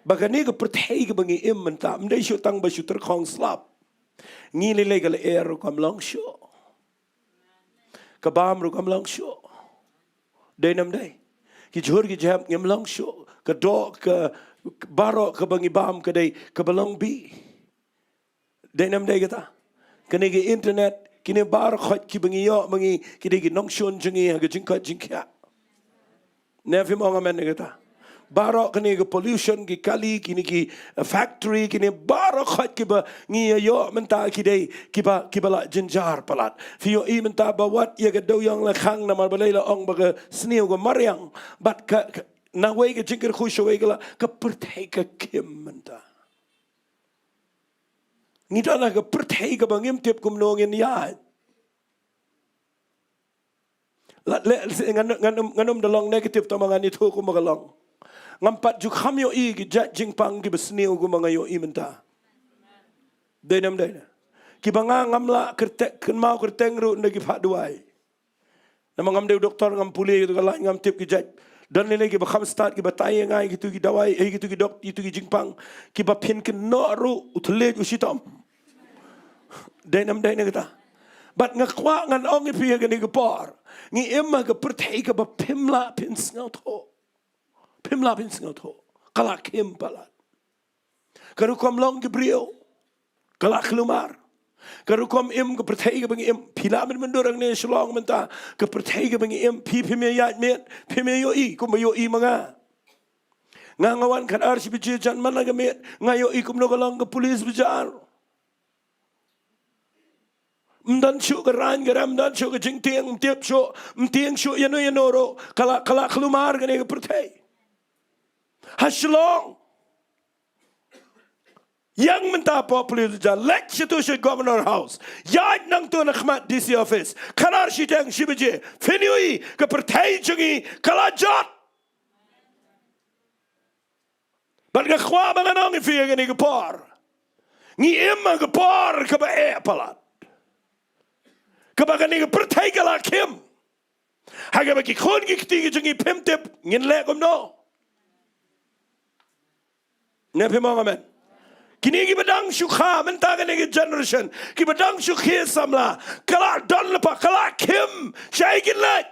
Ba kane ka pyrthei kaba ngi im mynta, ym dei shuh tang ba shu tyrkhong slap. Ngi lei lei ka lyer ruh kam long shuh. Ka bam ruh kam long shuh. Dei ne ym dei? Ki jhur ki jhep ngim long shuh. Ka doh ka, baroh kaba ngi bam ka dei kaba long bih. Dei ne ym dei kata? Kane ka internet, kine baroh khoit kiba ngi ïoh ma ngi, ki dei ki nongshun jong ngi ha ka jingkoit jingkhiah. Ne phim ong amen ïa kata? Baroh kane ka pollution, ki kali, kine ki, eh, factory, kine baroh khoit kiba ngi ïa ïoh mynta ki dei kiba, kiba la jynjar palat. Phi ïohi mynta ba wat ïa ka dewiong la khang namar balei? La ong ba ka sniew ka mariang. Bad ka, ka, nawei ka jingkyrkhu shawei ka la, ka pyrthei ka khim mynta. Ngi don ha ka pyrthei kaba ngim tip kumno ngin ïaid. La, le, ngan, ngan, ngan ym da long negative, tang ba ngan ïathuh kumba ka long. Ngam pat ju kham ïohi ki jait jingpang kiba sniew kumba nga ïohi mynta. Dei ne em dei ne? Kiba nga ngam lah kyrte-, kynmaw kyrteng ruh na ki phah duwai. Namar ngam dei u doktor, ngam pule ïa ka lain, ngam tip ki jait. Don lei lei kiba kham stad, kiba tai ïa nga ïa kitu ki dawai, ïa kitu ki dok, ïa kitu ki jingpang, kiba phin kynnoh ruh u thylliej u shitom. Dei ne em dei ne kata? Bad nga kwah ngan ong ïa phi ha kane ka por, ngi im ha ka pyrthei kaba phim lah phin sngewthuh. Phim lah phin sngewthuh. Ka la khim palat. Ka rukom long ki briew, ka la khlumar. Ka rukom im ka pyrthei kaba ngi im. Phi lah ban myndur hangne Shillong mynta, ka pyrthei kaba ngi im. Phi phim ïaid miet, phim ïohi kumba ïohi ma nga. Nga, nga wan khatar shi baje jan man la ka miet, nga ïohi kumno ka long ka police bazaar. Ym don shuh ka rain ka rem, ym don shuh ka jingtieng, ym tip shuh, ym tieng shuh ïano ïano ruh. Ka la, ka la khlumar kane ka pyrthei. Ha Shillong, ïeng mynta hapoh police bazaar, leit shatu sha Governor House, ïaid nangtu na khmat D C office, khatar shiteng shi baje, phin ïohi ka pyrthei jong ngi ka la jot. Bad nga kwah ba ngan ong ïa phi ha kane ka por, ngi im ha ka por kaba eh palat, kaba kane ka pyrthei ka la khim. Ha kaba ki khun ki kti ki jong ngi phim tip ngin leh kumno. Ne phim ong amen? Kine kiba dang shu kha mynta, kane ka generation, kiba dang shu khie samla, ka la don lypa, ka la khim, shaei kin leit?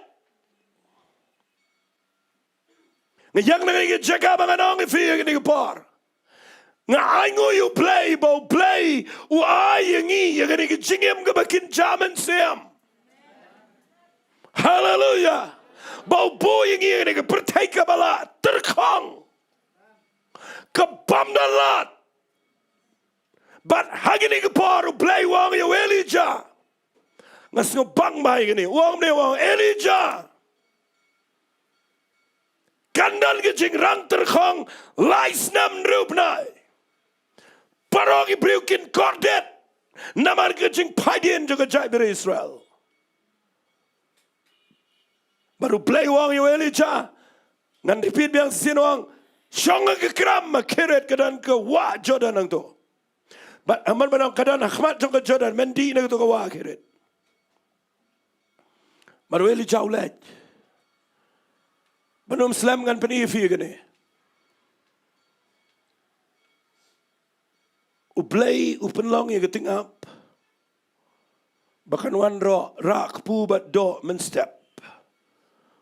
Nga ïeng na kane ka jaka ba ngan ong ïa phi ha kane ka por, nga ainguh ïa U Blei ba U Blei u ai ïa ngi ïa kane ka jingim kaba kynja mynsiem. Haleluia. Ba u buh ïa ngi ïa kane ka pyrthei kaba la tyrkhong, ka bym don lad. Bad ha kane ka por U Blei u ong ïa u Elijah. Nga sngewbang bha ïa kane. U ong ne, u ong, Elijah, kan don ka jingrang tyrkhong lai snem hynriew bnai. Baroh ki briew kin kordit namar ka jingphaidien jong ka jaitbynriew Israel. Bad U Blei u ong ïa u Elijah, ngan repeat biang shisien, u ong, shong ha ka kram ha Kerith, ka don ka wah Jordan hangto. Bad ha man ba nang ka don ha khmat jong ka Jordan, men dih na kato ka wah Kerith. Bad u Elijah u leit. Bad ym slem, ngan pyni ïa phi kane. U Blei u pynlong ïa ka tyngab ba kan wanrah kpu bad doh mynstep.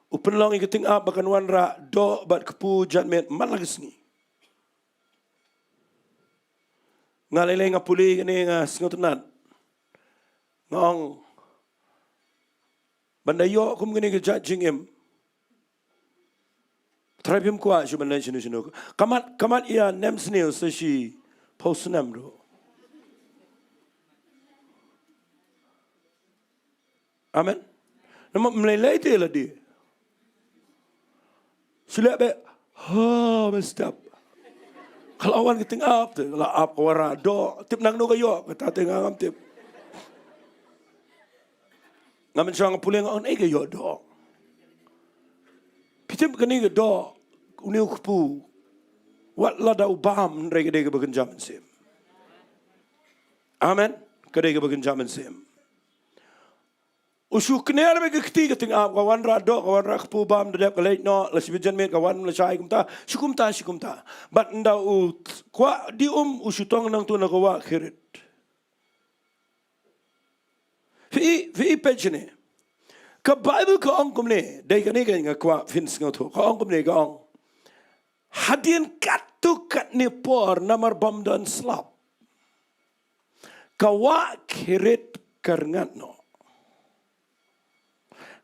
U pynlong ïa ka tyngab ba kan wanrah doh bad kpu janmiet man la ka sngi. Nga lei lei nga pule kane, nga sngewtynnat. Nga ong, ban da ïoh kum kane ka jait jingim, trai phim kwah shuh ban leit shano shano. Ka mat, ka mat ïa nem sniew sa shiphew snem ruh. Amen. Namar ym lei lei te la dei. Shu leh beit, ha, mynstep. Ka la wan ka tyngab te, ka la ap, ka wanrah doh. Tip nangno ka ïoh, kata te nga ngam tip. Nga mynshwa nga pule, nga ong, ei, ka ïoh doh. Phi tip kane ka doh, une u kpu, wat lada u bam, hynrei ka dei kaba kynja mynsiem. Amen. Ka dei kaba kynja mynsiem. U shu kner beit ka kti, ka tyngab, ka wanrah doh, ka wanrah kpu, bam da dep, ka leit noh, la shi baje janmiet ka wan lashai kumta, shi kumta, shi kumta. Bad ynda u kwah dih um, u shu tong nangto na ka wah Kerith. Phi, phi peit shane. Ka Baibl ka ong kumne, dei kane ka nga kwah phin sngewthuh. Ka ong kumne, ka ong, hadien katto katne por namar bym don slap, ka wah Kerith ka rngat noh.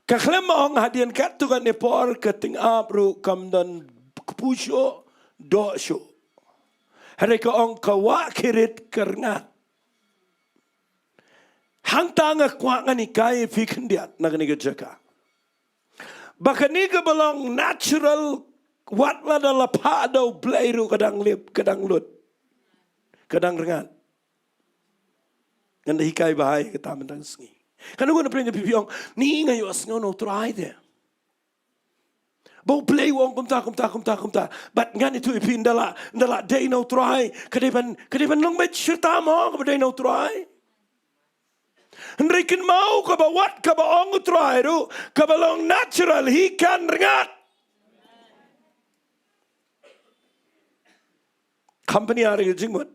Ka khlem ong hadien katto katne por ka tyngab ruh kam don kpu shuh, doh shuh. Hynrei ka ong ka wah Kerith ka rngat. Hangta nga kwah ngan hikai ïa phi khyndiat na kane ka jaka, ba kane kaba long natural, wat lada la phah da U Blei ruh ka dang lip, ka dang lut, ka dang rngat. Ngan da hikai bha ïa kata mynta ka sngi. Kano kano pyrshah ïa phi, phi ong, ni nga ïohsngew na U Trai te. Ba U Blei u ong kumta, kumta, kumta, kumta. Bad ngan ïathuh ïa phi, ynda la, ynda la dei na U Trai, ka dei ban, ka dei ban long beit shirta mo, kaba dei na U Trai. Hynrei kynmaw, kaba wat kaba ong U Trai ruh, kaba long natural, hi kan rngat. Kham pynïar ïa ka jingmut.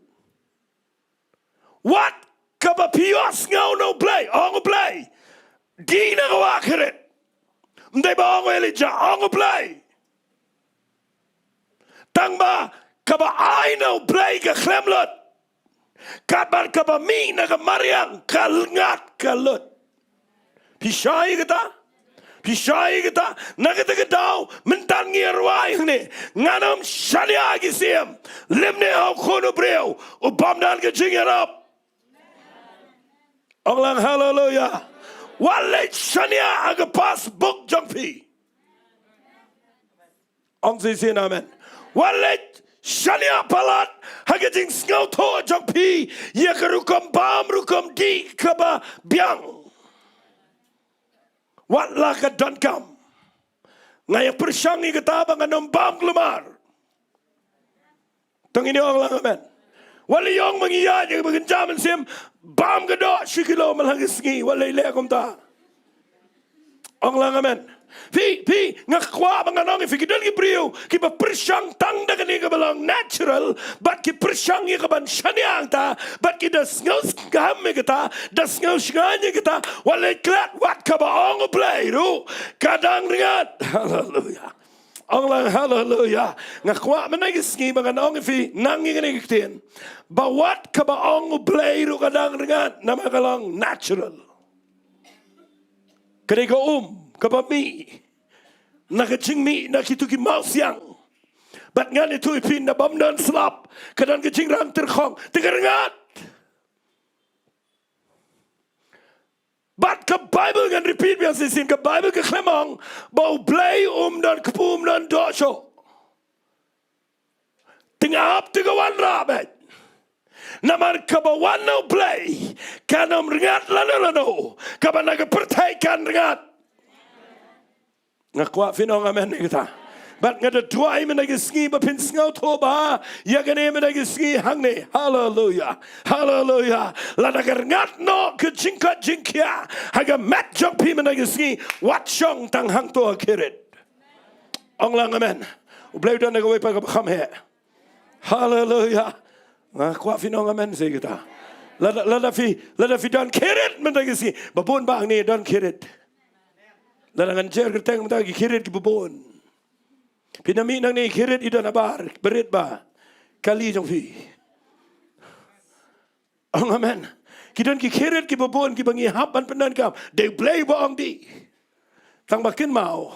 Wat kaba phi ïohsngew na U Blei, ong U Blei. Dei na ka wah kyrhai. Ym dei ba ong u Elijah, ong U Blei. Tang ba kaba ai na U Blei ka khlem lut. Katba kaba mih na ka mariang ka rngat ka lut. Phi shai kata? Phi shai kata? Na kata ka daw, mynta ngi rwai hangne. Ngan ym shaniah ha ki syiem. Lymne ha u khun u briew, u bym don ka jingïarap. Ong lang haleluya. Wat leit shaniah ha ka passbook jong phi. Ong shisien amen. Wat leit shaniah palat ha ka jingsngewthuh jong phi ïa ka rukom bam rukom dih kaba biang. Wat la ka donkam. Nga ïa pyrshang ïa kata ba ngan ym bam kulmar. To ngin ong lang amen. Wat lei ong ba ngi ïaid ïa kaba kynja mynsiem, bam ka doh shi kilo man la ka sngi, wat lei leh kumta. Ong lang amen. Phi, phi, nga kwah ba ngan ong ïa phi, ki don ki briew kiba pyrshang tang da kane kaba long natural, bad ki pyrshang ïa kaban shaniah hangta, bad ki da sngew skhem ïa kata, da sngew shngaiñ ïa kata, wat lei klet, wat kaba ong U Blei ruh ka dang rngat. Haleluya. Ong lang haleluya. Nga kwah mynta ka sngi ba ngan ong ïa phi, nang ïa kane ka ktien, ba wat kaba ong U Blei ruh ka dang rngat, namar ka long natural. Ka dei ka um kaba mih na ka jingmih na kito ki mawsiang. Bad ngan ïathuh ïa phi, ynda bym don slap, ka don ka jingrang tyrkhong, te ka rngat. Bad ka Baibl, ngan repeat biang shisien, ka Baibl ka khlem ong ba U Blei um don kpu, um don doh shuh. Te nga ap te ka wanrah beit. Namar kaba wan na U Blei kan ym rngat lano lano, kaba na ka pyrthei kan rngat. Nga kwah phin ong amen ïa kata. Bad nga da duwai mynta ka sngi ba phin sngewthuh bha ïa kane mynta ka sngi hangne. Haleluya. Haleluya. Lada ka rngat noh ka jingkoit jingkhiah ha ka met jong phi mynta ka sngi, wat shong tang hangto ha khyrhit. Ong lang amen. U Blei u don ha kawei pat kaba kham heh. Haleluya. Nga kwah phin ong amen shisha kata. Lada, lada phi, lada phi don khyrhit mynta ka sngi. Ba bun ba hangne don khyrhit. Lada ngan jer kyrteng mynta ki khyrhit kiba bun. Phi na mih nangne khyrhit i don habar, barit ba kali jong phi. Ong amen. Ki don ki khyrhit kiba bun kiba ngi hap ban pyndonkam. Dei Blei ba ong dih. Tang ba kynmaw.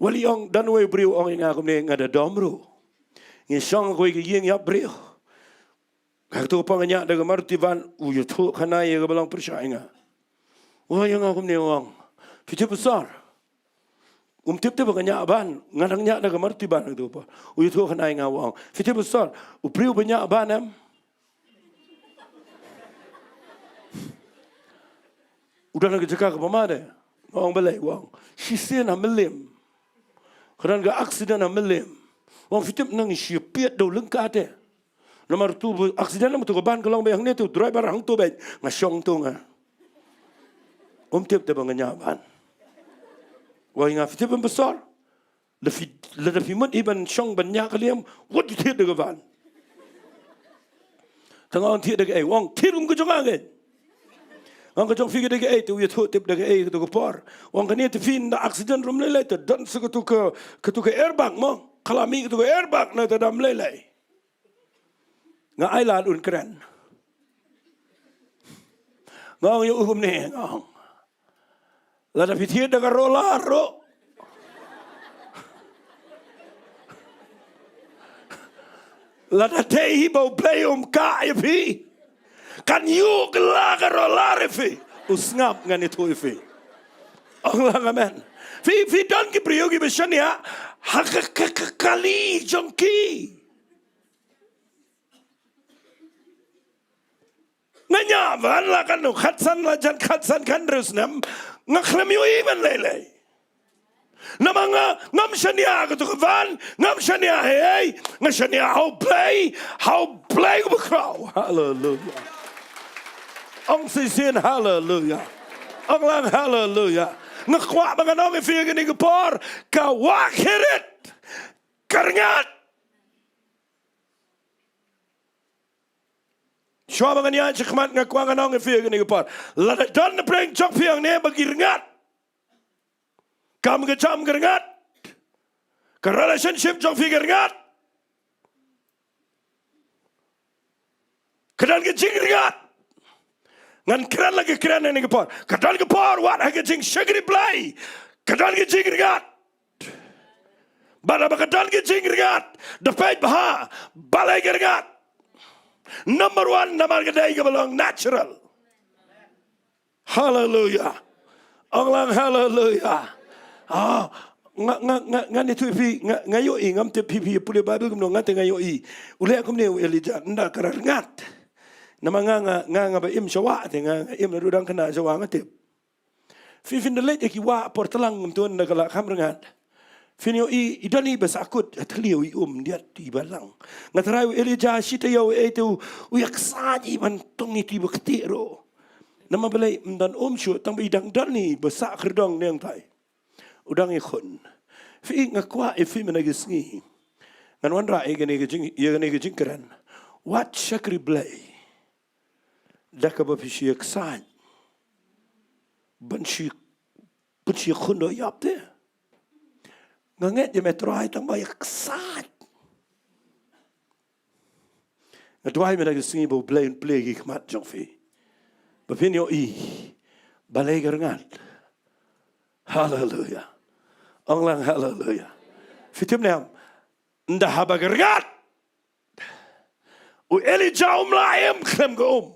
Wat lei ong don uwei u briew ong ïa nga kumne, nga da dom ruh. Ngi shong ha kawei ka ïing ïap briew. Kato ka por nga ñiah da ka Maruti van, u ïathuh khana ïa kaba long pyrshah ïa nga. U ong ïa nga kumne, u ong, phi tip Pastor, um tip te ba nga ñiah van, nga dang ñiah da ka Maruti van kato ka por. U ïathuh khana ïa nga, u ong, phi tip Pastor, u briew ba ñiah van em? U don ha ka jaka kaba mad eh? Nga ong balei? U ong, shisien ha Mylliem ka don ka accident ha Mylliem. U ong, phi tip, nang shu piat da u lyngkha te. Namar tu ba accident, namar tu ka ban ka long beit hangne, tu driver hangtu beit, nga shong tu nga. Um tip te ba nga ñiah ban. Wei nga, phi tip em Pastor? Lada phi, lada phi mut hi ban shong ban ñiah ka liam, wat ju thied da ka van. Te nga ong thied da kaei? Wei thied kum ka jong nga kein. Nga ong ka jong phi ka dei kaei? Te u ïathuh tip da kaei katu ka por. Wei kane te phin da accident ruh ym lei lei, te don sa katu ka, katu ka airbag mo. Ka la mih katu ka airbag na te da ym lei lei. Nga ai lad un kren. Nga ong ïa u kumne, nga ong, lada phi thied da ka roller ruh, lada dei hi ba u Blei um kah ïa phi, kan ïuh kylla ka roller ïa phi. U sngap, ngan ïathuh ïa phi. Ong lang amen. Phi, phi don ki briew kiba shaniah ha ka, ka, ka kali jong ki. Nga ñiah van la katno, khatsan, la jan khatsan, khathynriew snem, nga khlem ïohi ban lei lei. Namar nga ngam shaniah ha kato ka van, ngam shaniah ha ei, nga shaniah ha U Blei, ha U Blei uba khraw. Haleluia. Ong shisien haleluia. Ong lang haleluia. Nga kwah ba ngan ong ïa phi ha kane ka por, ka wah Kiriat ka rngat. Shuwa ba ngan ïaid shakhmat nga kwah ngan ong ïa phi ha kane ka por, lada don na pdeng jong phi hangne ba ki rngat, kam ka jam ka rngat, ka relationship jong phi ka rngat, ka don ka jingrngat. Ngan kren la ka kren ha kane ka por, ka don ka por wat ha ka jingshakri Blei ka don ka jingrngat. Bad haba ka don ka jingrngat, da peit bha balei ka rngat. Number one, namar ka dei kaba long natural. Haleluia. Ong lang haleluia. Ah, nga nga nga nga ni tu phi nga nga ïohi, ngam tip phi phi pule Baibl kumno, nga te nga ïohi. U leh kumne u Elijah, ynda ka rngat. Namar nga nga nga nga ba im sha wah te, nga nga im naduh dang khynnah sha wah, nga tip. Phi, phin da leit ïa ki wah por tlang kumto, ynda ka la kham rngat, phin ïohi i don i ba sahkut ha thliew, i um diat i ba lang. Nga tharai u Elijah shi taïew ei te u ïaksaid i ban tong i ti ba ktieh ruh. Namar balei? Ym don um shuh, tang ba i dang don i ba sah khyrdong nangtai. U dang ïakhun. Phi, nga kwah ïa phi mynta ka sngi, ngan wanrah ïa kane ka jing, ïa kane ka jingkren. Wat shakri Blei da kaba phi shu ïaksaid ban shu, ban shu ïakhun da u Ïob te. Nga ngeit ïa me Trai tang ba ïaksaid. Nga duwai mynta ka sngi ba U Blei un plie ki khmat jong phi, ba phin ïohi balei ka rngat. Haleluia. Ong lang haleluia. Phi tip ne em, ynda haba ka rngat, u Elijah um lah im khlem ka um.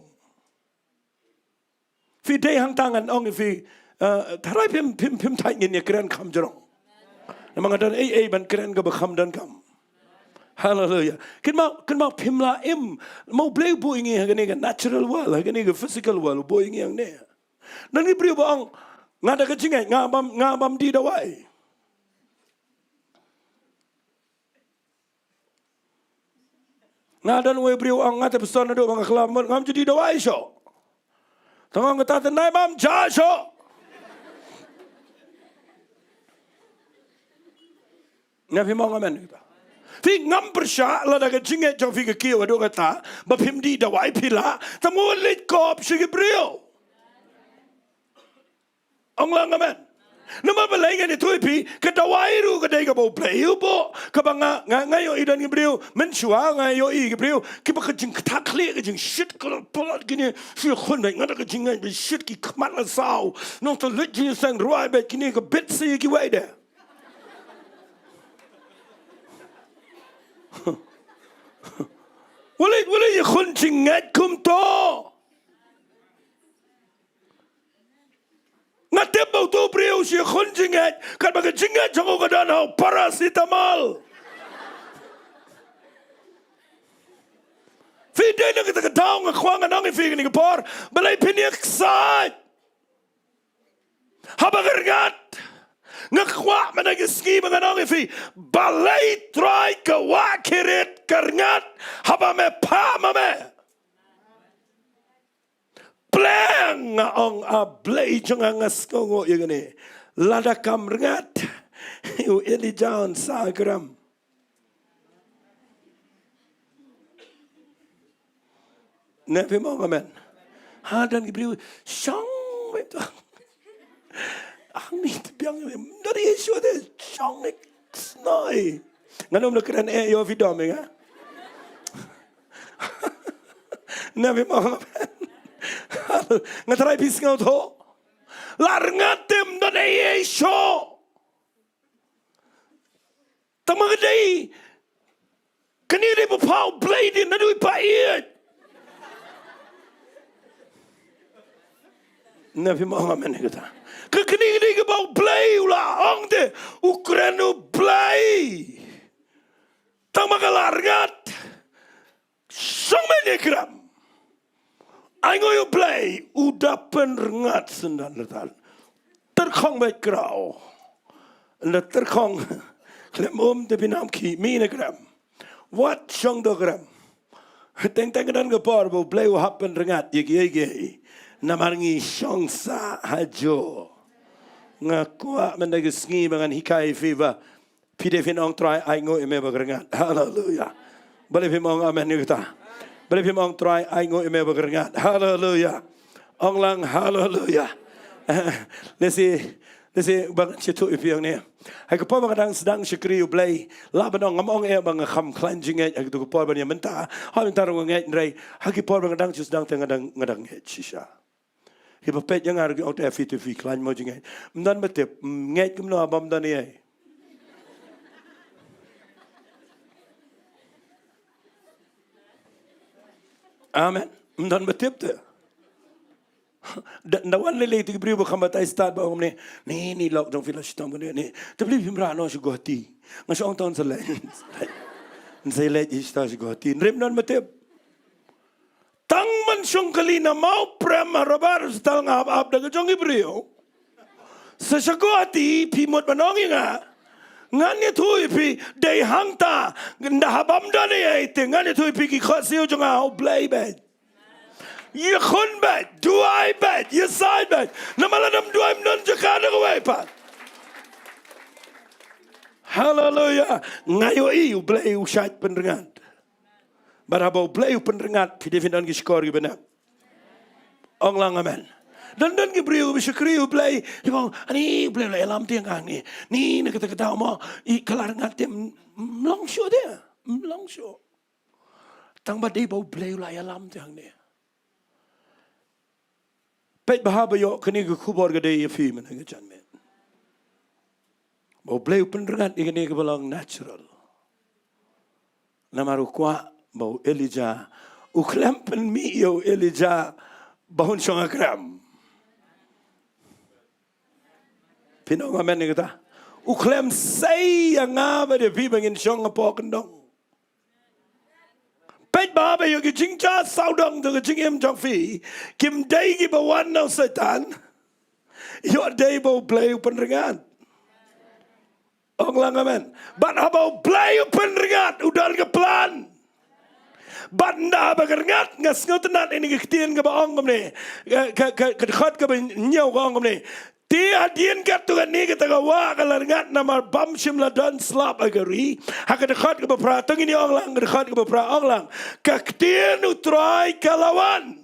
Phi, dei hangta ngan ong ïa phi, eh, tharai phim, phim, phim thait ngin ïa kren kham jrong. Namar nga don ei ei ban kren kaba kham donkam. Haleluia. Kynmaw, kynmaw phim lah im. Ma U Blei u buh ïa ngi ha kane ka natural world, ha kane ka physical world, u buh ïa ngi hangne. Don ki briew ba ong, nga da ka jingngeit, nga bam, nga bam dih dawai. Nga don uwei u briew u ong, nga te pastor naduh ba nga khlem mut ngam ju dih dawai shuh. Tang ong kata te nai bam ja shuh. Nga, phi ong amen kita. Phi, ngam pyrshah lada ka jingngeit jong phi ka kiew haduh kata ba phim dih dawai phi lah, tang mut leit kop sha ki briew. Ong lang amen. Namar balei? Ngan ïathuh ïa phi, ka dawai ruh ka dei kaba U Blei u buh, kaba nga, nga, nga ïohi don ki briew, mynshuwa nga ïohi ki briew kiba ka jingkthah khlieh, ka jingshit ka la palat kine, shu khun bad nga da ka jingngeit ba shit ki khmat la saw, nangta leit jingïaseng rwai bad kine ka bit sa ïa kiwei de. Wale, wale ïakhun jingngeit kumto. Nga tip ba uto u briew u shu ïakhun jingngeit katba ka jingngeit jong u ka don ha u paracetamol. Phi, dei na kata ka daw nga kwah ngan ong ïa phi kane ka por, balei phin ïaksaid haba ka rngat? Nga kwah mynta ka sngi ba ngan ong ïa phi, balei Trai ka wah Kiriat ka rngat haba me phah ma me? Pleng, nga ong, A Blei jong nga, nga sngewnguh ïa kane. Lada kam rngat, u Elijah un sah krem. Ne, phim ong amen? Ha, don ki briew shong me tu. Ang ni te biang me. Dari Yeshua te shong ne snoi. Ngan ym lah kren eh ïa u Vidom, eh, nga. Na, phim ong amen? Nga trai phi sngewthuh. La rngat te ym don ei ei shuh. Tang ma ka dei, kane dei ba phah U Blei, dei naduh i paieit. Na, phim ong amen ïa kata? Ka kane ka dei kaba U Blei u la ong te, u kren U Blei. Tang ma ka la rngat, shong beit ne krem. Ainguh ïa U Blei, u da pynrngat syndon lynter. Tyrkhong beit kraw. Na tyrkhong khlem um te phi nang khih mi na krem. Wat shong do krem. Teng teng ka don ka por ba U Blei u hap pynrngat ïa kiei kiei. Namar ngi shong sah ha jong. Nga kwah mynta ka sngi ba ngan hikai ïa phi ba phi dei phin ong Trai ai nguh ïa me ba ka rngat. Haleluya. Balei phim ong amen ïa kata? Balei phim ong Trai ai nguh ïa me ba ka rngat? Haleluya. Ong lang haleluya. Lehse, lehse ba ngan shu ïathuh ïa phi hangne. Ha ka por ba nga dang sdang shakri U Blei, lah ban ong, ngam ong eh ba nga kham khlaiñ jingngeit ha kato ka por ban ïa mynta. Ha mynta ruh nga ngeit hynrei ha ki por ba nga dang shu sdang te nga dang, nga dang ngeit shisha. Kiba peit ïa nga ruh ki ong te phi te phi khlaiñ mo jingngeit. Ym don ba tip, ngeit kumno haba ym don ei ei. Amen. Ym don ba tip te. Da, da wan lei lei te ki briew ba kham batai stad ba ong ne, ne, ne lok jong phi la shitom ne, ne. Te balei phim rah noh sha Guwahati? Nga shu ong to yn sa leit. Yn sa leit hi sha Guwahati. Hynrei ym don ba tip. Tang ban shong kali na Mawprem ha Robert Hospital nga ap ap da ka jong ki briew. Sa sha Guwahati phi mut ban ong ïa nga. Ngan ïathuh ïa phi dei hangta, ynda haba ym don ei ei te ngan ïathuh ïa phi ki khohsiew jong nga ha U Blei beit. Ïakhun beit, duwai beit, ïasaid beit. Namar lada ym duwai ym don jaka da kawei pat. Haleluya. Nga ïohi U Blei u shait pynrngat. Bad haba U Blei u pynrngat, phi dei phin don ki shkor kiba nep. Ong lang amen. Don don ki briew ba shakri U Blei, kiba ong, ani U Blei u la ïalam te ïa nga hangne. Ni na kata kata mo, i ka la rngat te, ym long shuh te, ym long shuh. Tang ba dei ba U Blei u la ïalam te hangne. Peit bha ba ïoh kane ka khubor ka dei ïa phi mynta ka janmiet. Ba U Blei u pynrngat ïa kane kaba long natural. Namar u kwah ba u Elijah u khlem pynmih ïa u Elijah ba un shong ha krem. Phin ong amen ïa kata? U khlem sei ïa nga bad ïa phi ba ngin shong hapoh kyndong. Peit bha ba ïa ki jingjia sawdong jong ka jingim jong phi kim dei kiba wan na u Soitan. Ïoh dei ba U Blei u pynrngat. Ong lang amen. Bad haba U Blei u pynrngat u don ka plan. Bad ynda haba ka rngat nga sngewtynnat ïa kane ka ktien kaba ong kumne. Ka, ka, ka, ka dkhot kaba hynñiew ka ong kumne. Te hadien katto katne kata ka wah ka la rngat namar bym shym la don slap ha ka ri. Ha ka dkhot kaba phra, to ngin ïa ong lang ka dkhot kaba phra, ong lang. Ka ktien U Trai ka la wan.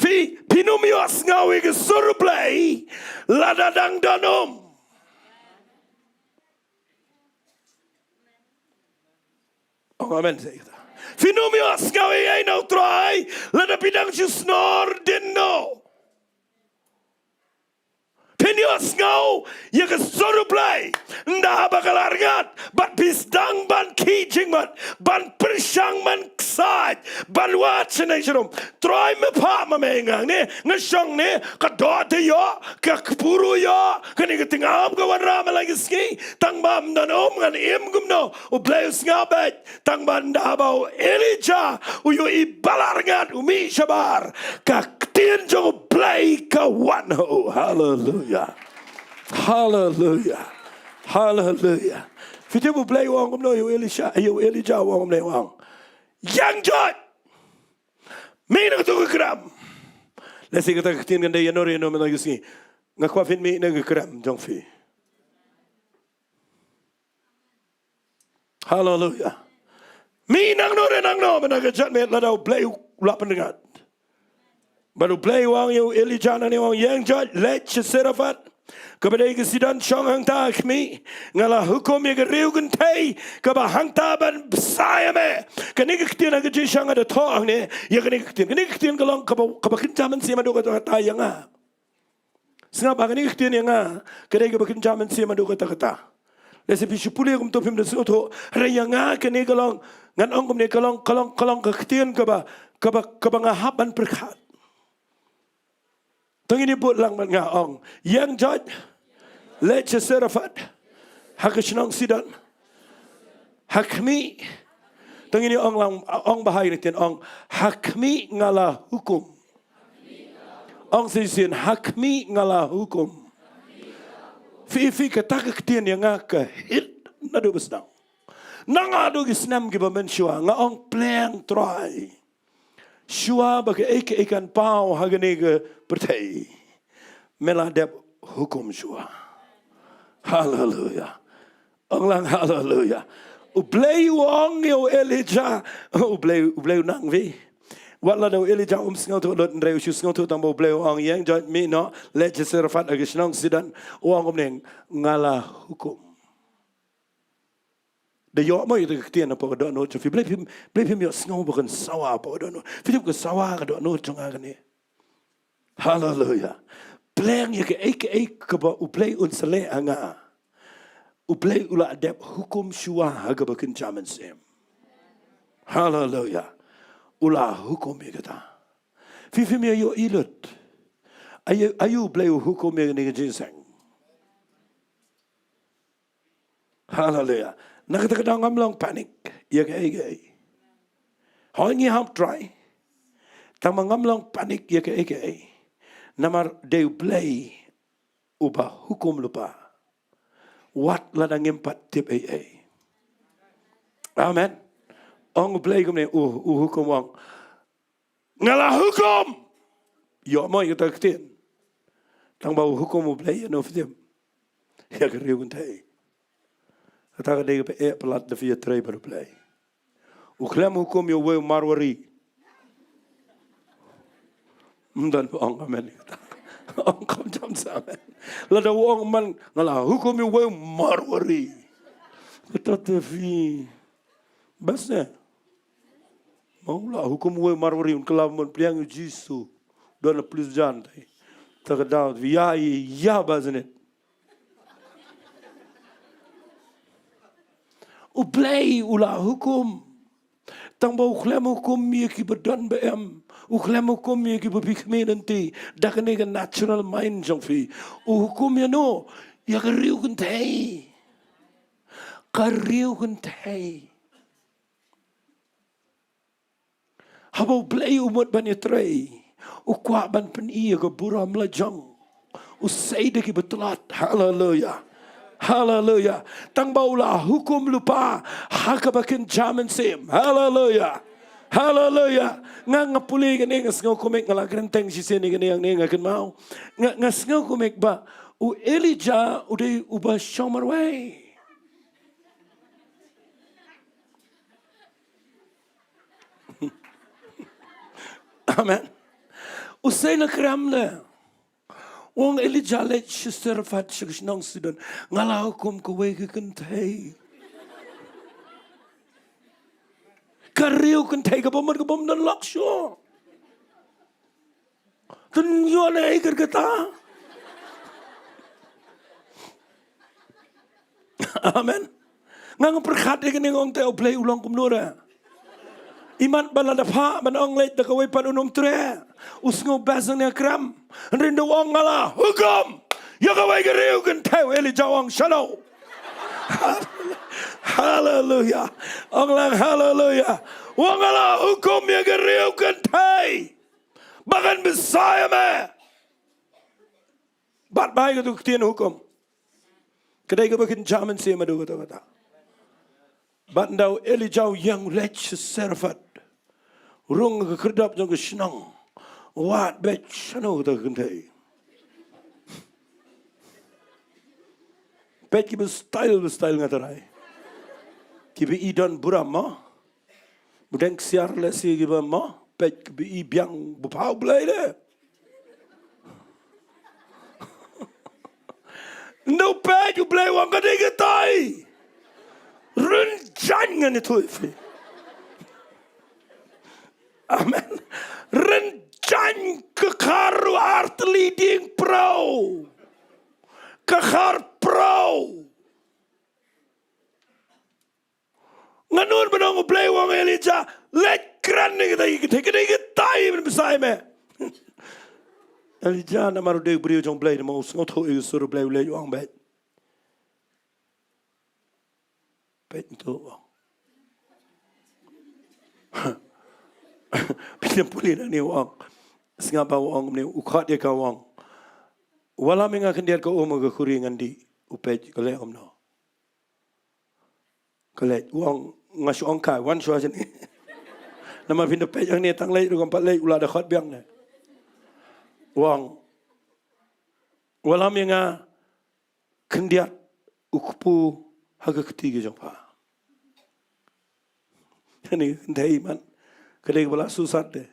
Phi, phin ym ïohsngew ïa ka sur U Blei lada dang don um. Ong amen, sa ïa kata. Phin ym ïohsngew ïa ei na U Trai lada phi dang shu snor dien noh. Phin ïohsngew ïa ka sur U Blei ynda haba ka la rngat bad phi sdang ban khih jingmut, ban pyrshang, ban ksaid, ban wad shaneng sharum. Trai, me phah ma me ïa nga hangne, nga shong ne, ka doh te ïoh, ka kpu ruh ïoh, kane ka tyngam ka wanrah ma la ka sngi, tang ba ym don um ngan im kumno, U Blei u sngap beit. Tang ba ynda haba u Elijah u ïohi ba la rngat, u mih shabar, ka ktien jong U Blei ka wan ha u. Haleluya. Haleluya. Haleluya. Phi tip U Blei u ong kumno ïa u Elisha, ïa u Elijah u ong kumno, u ong, ïeng joit. Mih na kato ka krem. Lehse kata ka ktien kan dei ïano ïano mynta ka sngi. Nga kwah phin mih na ka krem jong phi. Haleluya. Mih nangno re nangno mynta ka janmiet lada U Blei u la pynrngat. Bad U Blei u ong ïa u Elijah nangne, u ong, ïeng joit, leit sha Sarephath, kaba dei ka Sidon, shong hangta ha khmih. Nga la hukum ïa ka riew kynthei kaba hangta ban bsa ïa me. Kane ka ktien ha ka jingshisha nga da thoh hangne ïa kane ka ktien. Kane ka ktien ka long kaba, kaba kynja mynsiem haduh katta katta ïa nga. Sngap, ha kane ka ktien ïa nga ka dei kaba kynja mynsiem haduh katta katta. Lehse phi shu pule kumto phim da sngewthuh. Hynrei ïa nga kane ka long, ngan ong kumne, ka long, ka long, ka long ka ktien kaba, kaba, kaba nga hap ban pyrkhat. To ngin ïa bud lang bad nga, ong, ïeng joit, leit sha Sarephath, ha ka shnong Sidon. Ha khmih. To ngin ïa ong lang, ong bha ïa kane ka ktien, ong, ha khmih nga la hukum. Ong shisien, ha khmih nga la hukum. Phi, phi, kata ka ktien ïa nga ka hit naduh ba sdang. Naduh ki snem kiba mynshuwa nga ong, Pleng Trai, shuwa ba kaei kaei kan paw ha kane ka pyrthei, me la dep hukum shuwa. Haleluya. Ong lang haleluya. U Blei u ong ïa u Elijah, u Blei, u Blei u nang, phi. Wat la da u Elijah um sngewthuh lut, hynrei u shu sngewthuh tang ba u Blei u ong, ïeng, joit mih noh, leit sha Sarephath ha ka shnong Sidon. U ong kumne, nga la hukum. Da ïoh mo ïa ka ktien hapoh ka dohnud jong phi? Balei phim, balei phim ïohsngew ba kan sawa hapoh ka dohnud? Phi tip ka sawa ka dohnud jong nga kane. Haleluya. Pleng ïa kaei kaei kaba u Blei un sa leh ha nga, u Blei u la dep hukum shuwa ha kaba kynja mynsiem. Haleluya. U la hukum ïa kata. Phi, phim ïohi lut? Aïu, aïu u Blei u hukum ïa kane ka jingïaseng? Haleluya. Na kata ka daw ngam long panic ïa kaei kaei. Hooid ngi hap trai, tang ba ngam long panic ïa kaei kaei. Namar dei u Blei uba hukum lypa, wat lada ngim pat tip ei ei. Amen. Ong u Blei kumne, u, u hukum, ong, nga la hukum. Ïoh mo ïa kata ka ktien? Tang ba u hukum u Blei ïa no, phi tip? Ïa ka riew kynthei. Kata ka dei kaba eh palat da phi ïatrei bad u Blei. U khlem hukum ïa uwei u Marwari. Ym don ba ong amen. Ong kham jam sa amen. Lada u ong man, nga la hukum ïa uwei u Marwari, kata te phi bas ne. Ma u la hukum uwei u Marwari, un kylla ban pliang ïa u Jisu. Don na pulit jan te. Ta ka daw ïa, ïa, ïa ba zenit. U Blei u la hukum. Tang ba u khlem hukum ïa kiba don ba em. U khlem hukum ïa kiba phi khmih lynti da kane ka natural mind jong phi. U hukum ïa no? Ïa ka riew kynthei. Ka riew kynthei. Haba u Blei u mut ban ïatrei, u kwah ban pyni ïa ka burom la jong. U sei da kiba tlot. Haleluya. Haleluya. Tang ba u la hukum lypa ha kaba kynja mynsiem. Haleluya. Haleluya. Nga, nga pule kane, nga sngew kumne, nga la kren teng shisien ïa kane, ïa kane nga kynmaw. Nga, nga sngew kumne ba u Elijah u dei uba shong marwei. Amen. U sei na kram ne. U ong, Elijah, leit sha Sarephath, sha ka shnong Sidon. Nga la hukum kawei ka kynthei. Ka riew kynthei kaba mut kaba ym don lok shuh. Tun ïoh ne ei kata. Amen. Nga, nga pyrkhat ïa kane, nga ong te, U Blei u long kumno re? Imat ba la dep ha ban ong leit da kawei pat un ym treh. U sngew best ne kram. Hynrei u ong, nga la hukum ïa kawei ka riew kynthei. U Elijah u ong, shano? Haleluya. Ong lang haleluya. U ong, nga la hukum ïa ka riew kynthei ba kan bsa ïa me. Bad bai katu ka ktien hukum. Ka dei kaba kynja mynsiem haduh katta katta. Bad ynda u Elijah u ïeng u leit sha Sarephath, rung ka khyrdop jong ka shnong, wad beit shano kata ka kynthei. Peit kiba style, ba style nga tharai. Kiba i don burom mo. Ba dang ksiar lehse kiba mo, peit kiba i biang, ba pha U Blei de. Ynda u peit U Blei u ong ka dei katai. Rynjang ngan ïathuh ïa phi. Amen. Rynjang, ka khar u artylli dieng pyrau. Ka khar pyrau. Ngan nud ban ong U Blei u ong Elijah, leit kren ïa kita, ïa kita, ïa kita, ïa kita, ïa kita, ïa kita. Elijah namar u dei u briew jong U Blei, namar u sngewthuh ïa u sur U Blei, U Blei u ong beit. Beit tu u ong. Beit pule na ni u ong. Sngap ba u ong ni u khot ïa ka u ong. Wat la me nga khyndiat ka um ka khuri ngan dih. U peit, ka leh kumno? Ka leh, u ong, nga shu ong kai, wan shuwa shane. Namar phin da peit hangne tang leh ruh kam pat leh, u la da khot biang ne. U ong, wallam ïa nga khyndiat u kpu ha ka kti ka jong pha. Kane ka kynthei man, ka dei kaba la susat de.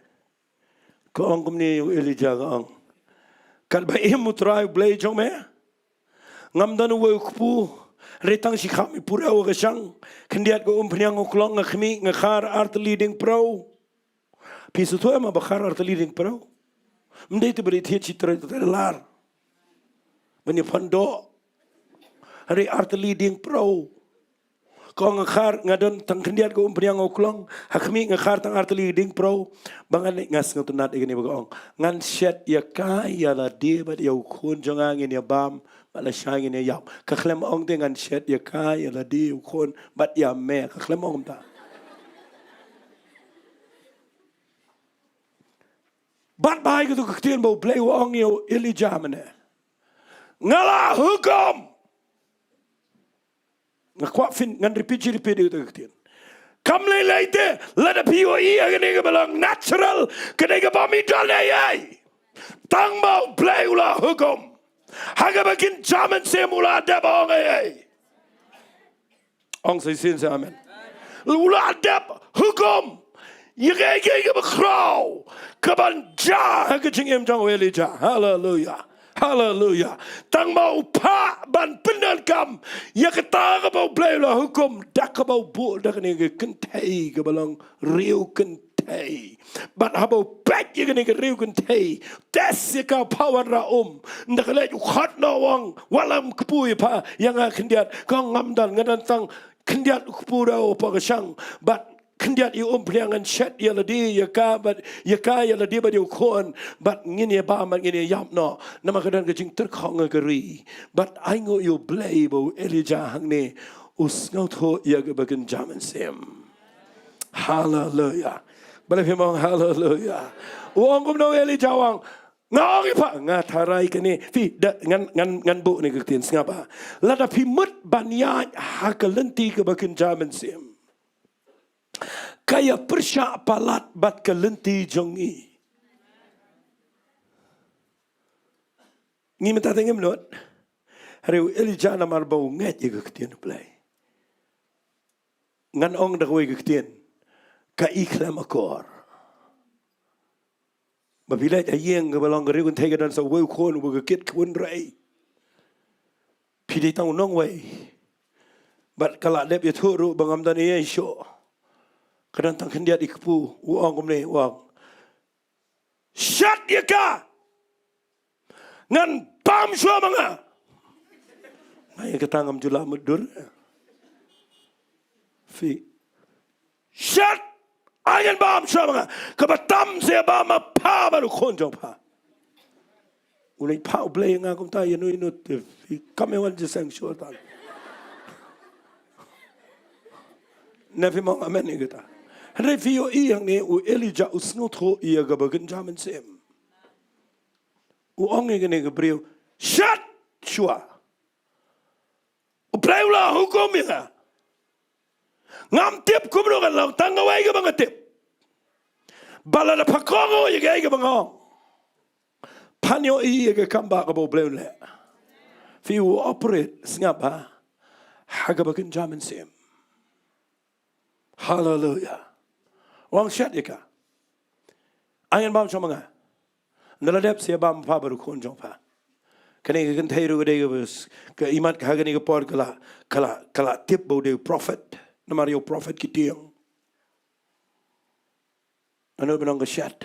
Ka ong kumne ïa u Elijah, ka ong, katba im U Trai U Blei jong me, ngam don uwei u kpu, hynrei tang shi kham i purew ha ka shang, khyndiat ka umphniang u klong, nga khmih nga khar artylli dieng pyrhew. Phi sngewthuh em ba khar artylli dieng pyrhew? Ym dei te ba dei thied shi trei te lar ban ïa pyndoh. Hynrei artylli dieng pyrhew. Ka ong nga khar, nga don tang khyndiat ka umphniang u klong, ha khmih nga khar tang artylli dieng pyrhew. Ba ngan leit, nga sngewtynnat ïa kane ba ka ong, ngan shet ïa ka ïa lade bad ïa u khun jong nga, ngin ïa bam bad lashai ngin ïa ïap. Ka khlem ong te ngan shet ïa ka ïa lade, u khun bad ïa me, ka khlem ong kumta. Bad ba ïa katu ka ktien ba U Blei u ong ïa u Elijah mynne, nga la hukum. Nga kwah phin, ngan repeat shi repeat ïa katu ka ktien. Kam lei lei te, lada phi ïohi ha kane kaba long natural, kane kaba ym don ei ei, tang ba U Blei u la hukum, ha kaba kynja mynsiem u la dep ong ei ei. Ong sa shisien sa amen. U la dep hukum ïa kaei kaei kaba khraw kaban jia ha ka jingim jong u Elijah. Haleluia. Haleluia. Tang ba u phah ban pyndonkam ïa kata kaba U Blei u la hukum, da kaba u buh da kane ka kynthei kaba long riew kynthei. Bad haba u peit ïa kane ka riew kynthei, test ïa ka, pha wanrah um. Ynda ka leit, u khot noh, u ong, wallam kpu ïa pha, ïa nga khyndiat. Ka ong ngam don, nga don tang khyndiat u kpu da u pha ka shang. Bad khyndiat ïa u umphniang, ngan shet ïa lade ïa ka bad ïa ka ïa lade bad ïa u khun, bad ngin ïa bam bad ngin ïa ïap noh. Namar ka don ka jingtyrkhong ha ka ri. Bad ainguh ïa U Blei ba u Elijah hangne u sngewthuh ïa kaba kynja mynsiem. Haleluia. Balei phim ong haleluia? U ong kumno u Elijah, u ong, nga ong ïa pha, nga tharai kane. Phi, da, ngan, ngan, ngan buh ne ka ktien, sngap bha. Lada phi mut ban ïaid ha ka lynti kaba kynja mynsiem, ka ïa pyrshah palat bad ka lynti jong ngi. Ngi mynta te ngim nud. Hynrei u Elijah namar ba u ngeit ïa ka ktien U Blei. Ngan ong da kawei ka ktien, ka i khlem akor. Ba phi leit ha ïing kaba long ka riew kynthei, ka don sa uwei u khun uba ka kit khun rei. Phi dei tang u nongwei. Bad ka la dep ïathuh ruh ba ngam don ei ei shuh. Ka don tang khyndiat i kpu, u ong kumne, u ong, shet ïa ka. Ngan bam shuwa ma nga. Nga ïa kata ngam ju lah mutdur. Phi, shet, ai ngan bam shuwa ma nga. Kaba tam se bam ma pha bad u khun jong pha. U leit phah U Blei ïa nga kumta, ïa no ïa no te, phi kam ïa wan jingïaseng shuwa tan. Ne phim ong amen ïa kata? Hynrei phi ïohi hangne u Elijah u sngewthuh ïa kaba kynja mynsiem. U ong ïa kane ka briew, shet shuwa. U Blei u la hukum ïa nga. Ngam tip kumno kan long, tang kawei kaba nga tip, ba lada pha kohnguh ïa kaei kaba nga ong, phan ïohi ïa ka kam ba kaba U Blei un leh. Phi, u operate, sngap bha, ha kaba kynja mynsiem. Haleluia. U ong shet ïa ka. Ai ngan bam shuwa ma nga. Ynda la dep, sa ïa bam pha bad u khun jong pha. Kane ka kynthei ruh ka dei kaba, ka imat ka ha kane ka por ka la, ka la, ka la tip ba u dei u prophet. Namar ïa u prophet ki tieng. Ynda u pynong ka shet.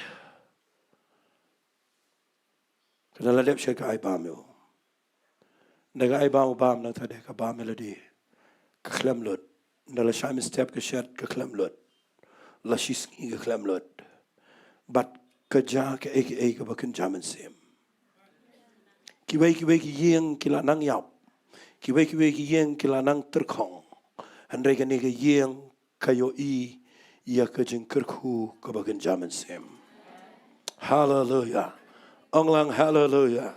Ka la dep shet, ka ai bam ïa u. Ynda ka ai bam, u bam, nangta de ka bam ïa lade, ka khlem lut. Ynda la shai mynstep ka shet, ka khlem lut. La shisngi, ka khlem lut. Bad ka jia kaei kaei kaba kynja mynsiem. Kiwei kiwei ki ïing ki la nang ïap. Kiwei kiwei ki ïing ki la nang tyrkhong. Hynrei kane ka ïing ka ïohi ïa ka jingkyrkhu kaba kynja mynsiem. Haleluia. Ong lang haleluia.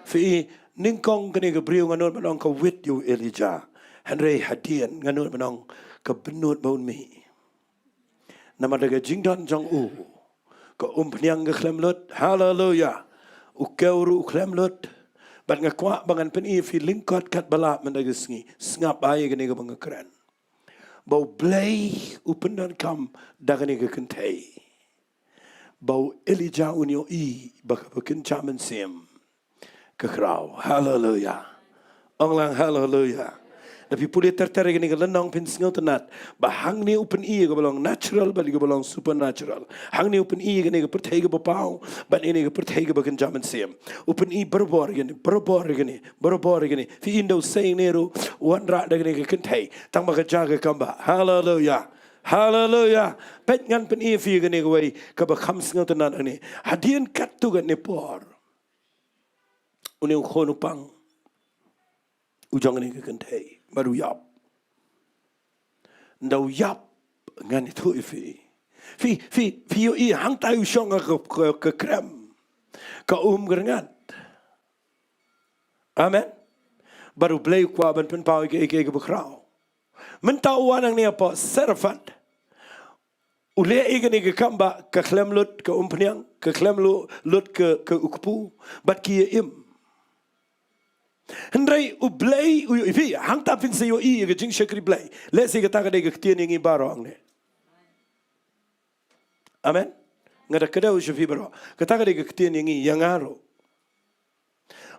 Phi, Nyngkong kane ka briew nga nud ban ong ka wit ïa u Elijah. Hynrei hadien nga nud ban ong ka bynnud ba un mih. Namar da ka jingdon jong u, ka umphniang ka khlem lut. Haleluya. U kew ruh u khlem lut. Bad nga kwah ba ngan pyni ïa phi lyngkot katba lah mynta ka sngi. Sngap bha ïa kane kaba nga kren. Ba U Blei u pyndonkam da kane ka kynthei. Ba u Elijah un ïohi ba kaba kynja mynsiem ka khraw. Haleluya. Ong lang haleluya. Da phi pule ter ter ïa kane ka lynnong phin sngewtynnat ba hangne u pyni ïa kaba long natural bad ïa kaba long supernatural. Hangne u pyni ïa kane ka pyrthei kaba paw bad ïa kane ka pyrthei kaba kynja mynsiem. U pyni barabor ïa kane, barabor ïa kane, barabor ïa kane. Phi i ynda u sei hangne ruh u wanrah da kane ka kynthei. Tang ba ka jia ka kam bha. Haleluya. Haleluya. Peit ngan pyni ïa phi ïa kane kawei kaba kham sngewtynnat hangne. Hadien katto katne por, une u khun u pang u jong kane ka kynthei bad u ïap. Ynda u ïap, ngan ïathuh ïa phi. Phi, phi, phi ïohi hangtai u shong ha ka, ka, ka krem, ka um ka rngat. Amen. Bad U Blei u kwah ban pynpaw ïa kaei kaei kaba khraw. Mynta u wan hangne hapoh Zarephath. U leh ïa kane ka kam ba ka khlem lut ka umphniang, ka khlem lu-, lut ka, ka u kpu, bad ki ïa im. Hynrei U Blei u ïohi, phi, hangta phin sa ïohi ïa ka jingshakri Blei. Lehse kata ka dei ka ktien ïa ngi baroh hangne. Amen. Nga da kdew sha phi baroh. Kata ka dei ka ktien ïa ngi, ïa nga ruh.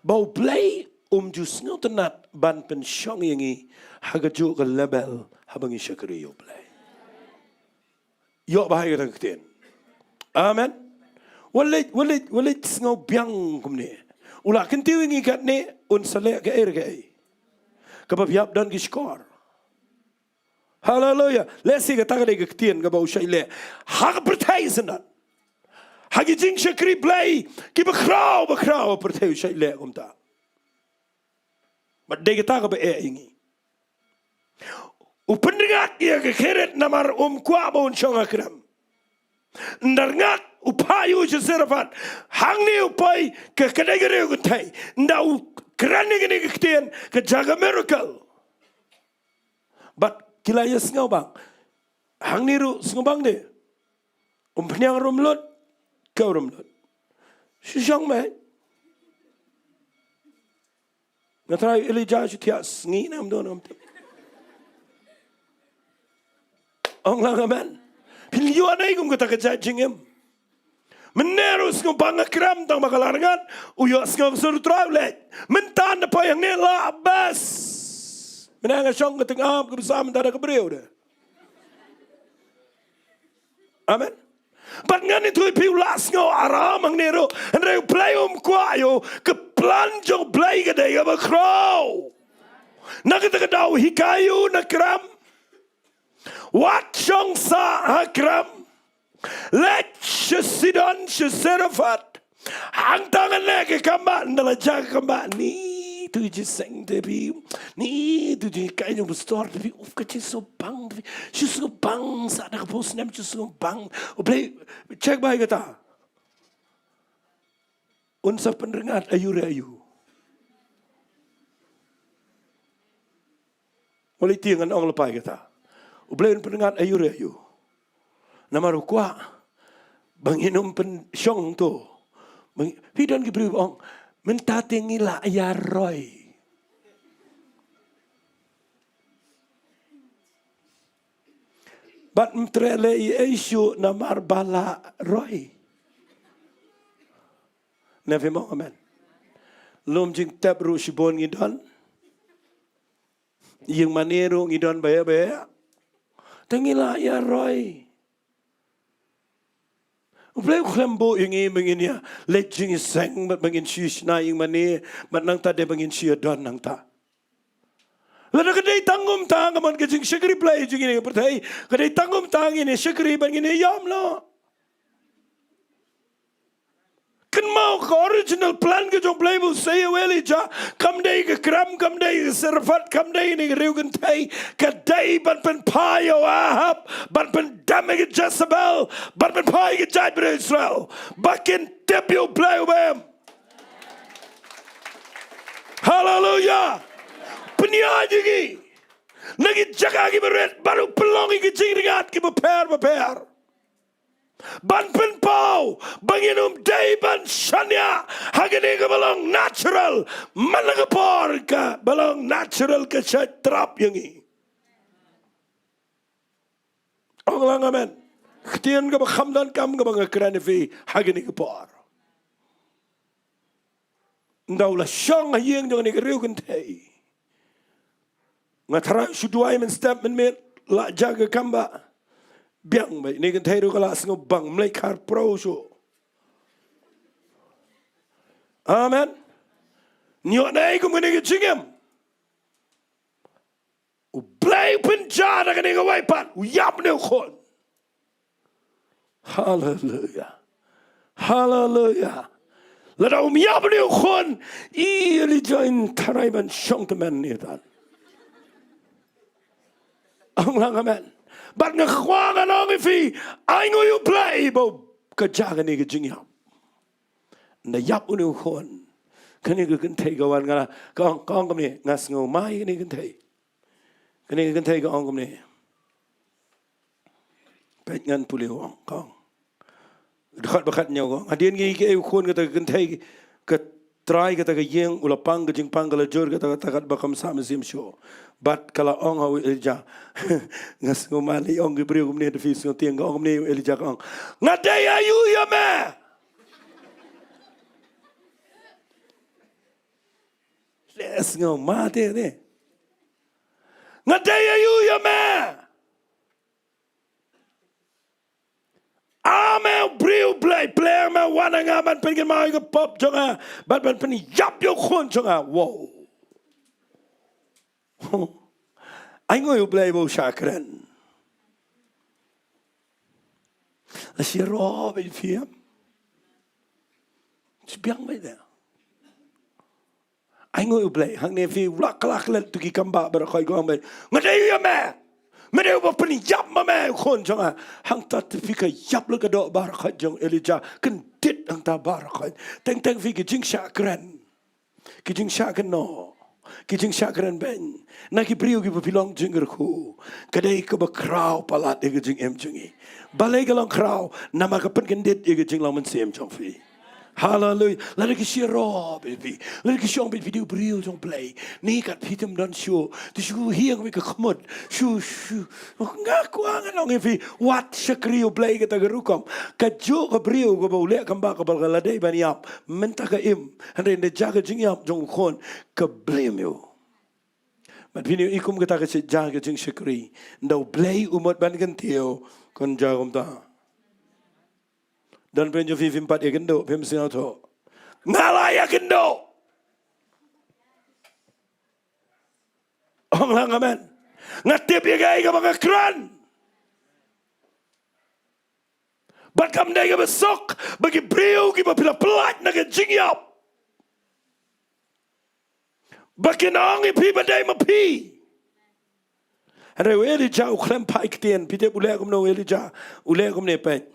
Ba U Blei um ju sngewtynnat ban pynshong ïa ngi ha kajuh ka level haba ngi shakri ïa U Blei. Ïoh bha ïa kata ka ktien. Amen. Wat leit, wat leit, wat leit sngew biang kumne. U la kyntiew ïa ngi katne, un sa leh kaei re kaei. Kaba phi ïap don ki shkor. Haleluya. Lehse kata ka dei ka ktien kaba u shait leh ha ka pyrthei syndon. Ha ki jingshakri Blei kiba khraw ba khraw ha pyrthei u shait leh kumta. Bad dei kata kaba eh ïa ngi. U pynrngat ïa ka Herod namar um kwah ba un shong ha krem. Ynda rngat u phah ïa u sha Zarephath. Hangne u poi ka, ka dei ka riew kynthei. Ynda u kren ïa kane ka ktien ka jia ka miracle. Bad ki la ïa sngewbang. Hangne ruh sngewbang de. Umphniang ruh um lut, kew ruh um lut. Shu shong mei. Nga trai Elijah shu thiah sngi ne em don em. Ong lang amen. Phin ïoh nei kum kata ka jait jingim. Mynne ruh sngewbang ha krem tang ba ka la rngat, u ïoh sngew ka sur U Trai u leit. Mynta na poi hangne la bes. Mynne nga shong ka tyngab ka bsa mynta da ka briew de. Amen. Bad ngan ïathuh ïa phi u la sngew aram hangne ruh. Hynrei U Blei um kwah ïa u, ka plan jong U Blei ka dei kaba khraw. Na kata ka daw hikai ïa u na krem. Wat shong sah ha krem. Leit sha Sidon sha Zarephath. Hangta ngan leh ka kambah, ynda la jia ka kambah. Ni tu jingïaseng te phi. Ni tu jinghikai jong pastor te phi. Uf ka jingsngewbang te phi. Shu sngewbang sah da ka phew snem shu sngewbang. U Blei check bha ïa kata. Un sa pynrngat aïu re aïu. Wat leit tieng ngan ong lypa ïa kata. U Blei un pynrngat aïu re aïu. Namar u kwah ba ngin ym pynshong to. Ba ngi, phi don ki briew ba ong mynta te ngi la ïa roi. Bad ym treh leh ei ei shuh namar ba la roi. Ne phim ong amen. Lum jingtep ruh shibun ngi don. Ïing mane ruh ngi don ba ïa ba ïa. Te ngi la ïa roi. U Blei u khlem buh ïa ngi ba ngin ïa leit jingïaseng bad ba ngin shu shna ïing mane bad nangta dei ba ngin shu ïa don nangta. Lada ka dei tang kumta ka mon ka jingshakri Blei jong ngi ha ka pyrthei ka dei tang kumta ngin ïa shakri bad ngin ïa ïam noh. Kynmaw ka original plan ka jong U Blei ba u sei ïa u Elijah kam dei ka krem, kam dei ka Zarephath, kam dei ne ka riew kynthei, ka dei ban pynphai ïa u Ahab, ban pyndem ïa ka Jezebel, ban pynphai ïa ka jaitbynriew Israel. Ba kin tip ïa U Blei uba im. Pynïaid ïa ngi na ki jaka kiba rit, bad u pynlong ïa ki jingryngkat kiba pher bapher. Ban pynpaw ba ngin ym dei ban shaniah ha kane kaba long natural, man la ka por kaba long natural ka shait trap ïa ngi. Ong lang amen. Ktien kaba kham donkam kaba nga kren ïa phi ha kane ka por. Ynda u la shong ha ïing jong kane ka riew kynthei, nga tharai shu duwai mynstep mynmiet, la jia ka kam ba biang bha. Kane ka kynthei ruh ka la sngew bang mlei khar pro shuh. Amen. Ngi ïoh nai kum kane ka jingim. U Blei u pynjah da kane kawei pat, u ïap ïa une u khun. Haleluya. Haleluya. Lada um ïap ïa une u khun, i Elijah in tharai ban shong tymmen ïa kata. Ong lang amen. Bad nga kwah ngan ong ïa phi, ainguh ïa u Blei ba u ka jia kane ka jingïap. Ynda ïap une u khun, kane ka kynthei ka wan, nga la, ka ong, ka ong kumne, nga sngew ma ïa kane ka kynthei. Kane ka kynthei ka ong kumne. Peit ngan pule u ong, ka ong. Dkhot ba khatñiew ka ong, hadien ngi ïeit ïa u khun kata ka kynthei, ka trai kata ka ïing u la pang, ka jingpang ka la jur, kata, kata, katba kam sah mynsiem shuh. Bad ka la ong ha u Elijah. Nga sngew ma lei ong ki briew kumne, da phi sngewtieng, ka ong kumne u Elijah, ka ong, nga dei aïu ïa me? Leh sngew ma te ne. Nga dei aïu ïa me? A me u briew Blei, Blei, me wan ha nga ban pynkynmaw ïa ka pop jong nga, ban, ban pynïap ïa u khun jong nga. Wow. Ainguh ïa u Blei ba u shah kren. La shi ro ba i phi em. Shi biang ba i da. Ainguh ïa u Blei, hangne phi u la kylla kylla tu ki kam ba baroh khoit, ka ong ba, nga dei ïa me. Me dei uba pynïap ma me u khun jong nga. Hangta te phi ka ïap la ka doh baroh khoit jong Elijah, kyndit hangta baroh khoit. Teng teng phi ki jingshah kren. Ki jingshah kynnoh, ki jingshah kren beiñ na ki briew kiba phi long jingkyrkhu, ka dei kaba khraw palat ïa ka jingim jong ngi. Balei ka long khraw? Namar ka pynkyndit ïa ka jinglong mynsiem jong phi. Haleluya. Lada ki shu ïaroh bad phi, lada ki shu ong bad phi, dei u briew jong Blei, ne kat phi tim don shuh, te shu hiar bad ka khmut, shu, shu. Nga kwah ngan ong ïa phi, wat shakri ïa u Blei kata ka rukom. Kajuh ka briew kaba u leh kam ba, kaba ka la dei ban ïap, mynta ka im. Hynrei ynda jia ka jingïap jong u khun, ka blame ïa u. Bad phin ïohi kum kata ka jia ka jingshakri, ynda u Blei u mut ban kyntiew, kan jia kumta. Don phi jong phi phim pat ïakynduh, phim sngewthuh. Nga la ïakynduh. Ong lang amen. Nga tip ïa kaei kaba nga kren. Bad kam dei kaba suk ba ki briew kiba phi la pyllait na ka jingïap, ba kin ong ïa phi ba dei ma phi. Hynrei u Elijah u khlem phai ktien. Phi tip u leh kumno u Elijah? U leh kumne, peit.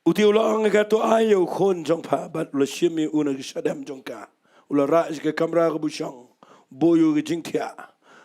U te u la ong ïa ka, to ai ïa u khun jong pha, bad u la shim ïa u na ka shadem jong ka. U la rah sha ka kamra kaba u shong, buh ïa u ka jingthiah.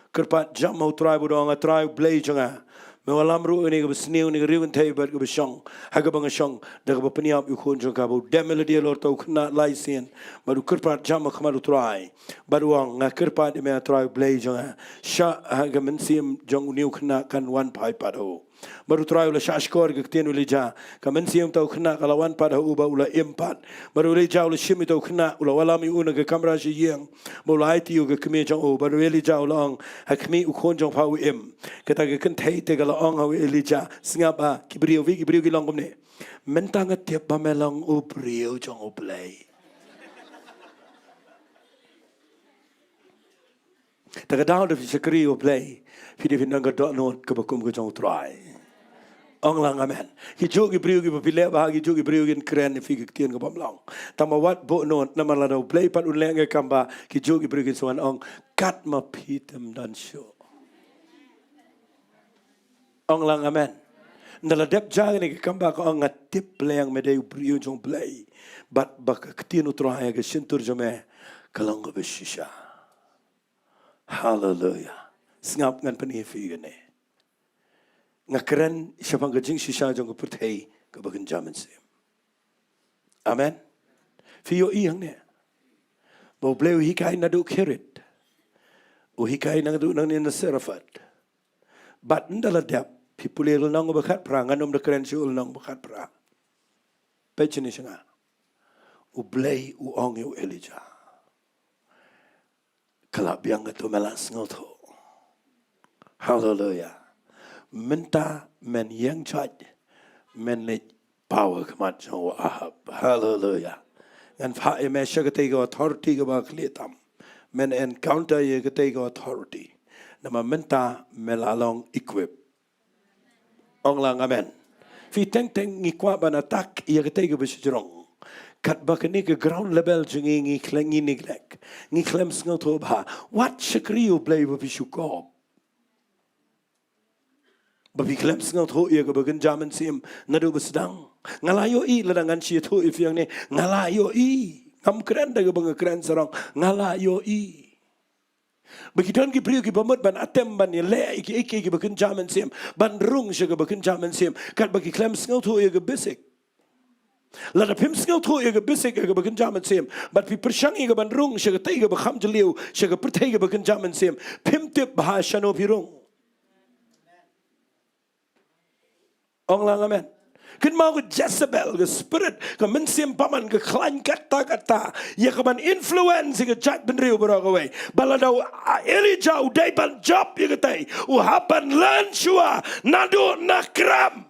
Kyrpad jam ha u Trai bad u ong, A Trai Blei jong nga, me wallam ruh ïa kane kaba sniew, ïa kane ka riew kynthei bad kaba shong ha kaba nga shong, da kaba pynïap ïa u khun jong ka. Bad u dem ïalade halor uta u khynnah lai sien, bad u kyrpad jam ha khmat u Trai, bad u ong, Nga kyrpad ïa me, A Trai Blei jong nga, shah ha ka mynsiem jong une u khynnah kan wan phai pat ha u. Bad u Trai u la shahshkor ïa ka ktien u Elijah. Ka mynsiem uta u khynnah ka la wan pat ha u bad u la im pat. Bad u Elijah u la shim ïa uta u khynnah, u la wallam ïa u na ka kamra sha ïing. Bad u la aiti ïa u ka kmie jong u. Bad u Elijah u la ong, Ha khmih, u khun jong pha u im. Kata ka kynthei te ka la ong ha u Elijah, Sngap ah, ki briew, phi ki briew ki long kumne. Mynta nga tip ba me long u briew jong u Blei. Te ka daw da phi shakri ïa u Blei, phi dei phin don ka dohnud kaba kum ka jong u Trai. Ong lang amen. Kijuh ki briew kiba phi leh bha, kijuh ki briew kin kren ïa phi ki ktien kaba ym long. Tangba wat buh nud, namar lada u Blei pat un leh ïa ka kam bha, kijuh ki briew kin sa wan ong, kat ma phi tim don shuh. Ong lang amen. Ynda la dep jia kane ka kam bha, ka ong, nga tip Blei, me dei u briew jong u Blei. Bad ba ka ktien u Trai ha ka shyntur jong me ka long kaba shisha. Haleluya. Sngap, ngan pyni ïa phi kane. Nga kren shaphang ka jingshisha jong ka pyrthei kaba kynja mynsiem. Amen. Phi ïohi hangne ba U Blei u hikai naduh Kherit. U hikai naduh nangne na Serephath. Bad ynda la dep, phi pule lynnong ba khatphra, ngan ym da kren shuh lynnong ba khatphra. Peit shane sha nga. U Blei u ong ïa u Elijah, ka la biang kato, me la sngewthuh. Haleluya. Mynta men ïeng jait, men leit paw ha khmat jong u Ahab. Haleluya. Ngan phah ïa me sha katei ka authority kaba khlieh tam. Men encounter ïa katei ka authority. Namar mynta me la long equip. Ong lang amen. Phi, teng teng ngi kwah ban attack ïa katei kaba shajrong. Katba kane ka ground level jong ngi, ngi khlem, ngi neglect. Ngi khlem sngewthuh bha. Wat shakri U Blei ba phi shu kop. Ba phi khlem sngewthuh ïa kaba kynja mynsiem naduh ba sdang. Nga la ïohi, lada ngan shu ïathuh ïa phi hangne, nga la ïohi. Ngam kren da kaba nga kren sarong. Nga la ïohi ba ki don ki briew kiba mut ban atem, ban ïaleh ïa ki, ïa ki, ïa kiba kynja mynsiem, ban rung sha kaba kynja mynsiem, katba ki khlem sngewthuh ïa ka basic. Lada phim sngewthuh ïa ka basic, ïa kaba kynja mynsiem, bad phi pyrshang ïa ka ban rung sha katei kaba kham jylliew, sha ka pyrthei kaba kynja mynsiem, phim tip bha shano phi rung. Ong lang amen. Kynmaw ka Jezebel, ka spirit, ka mynsiem bymman, ka khlaiñ katta katta ïa ka ban influence ïa ka jaitbynriew baroh kawei. Ba lada u, a, Elijah u dei ban jop ïa katei, u hap ban learn shuwa naduh na kram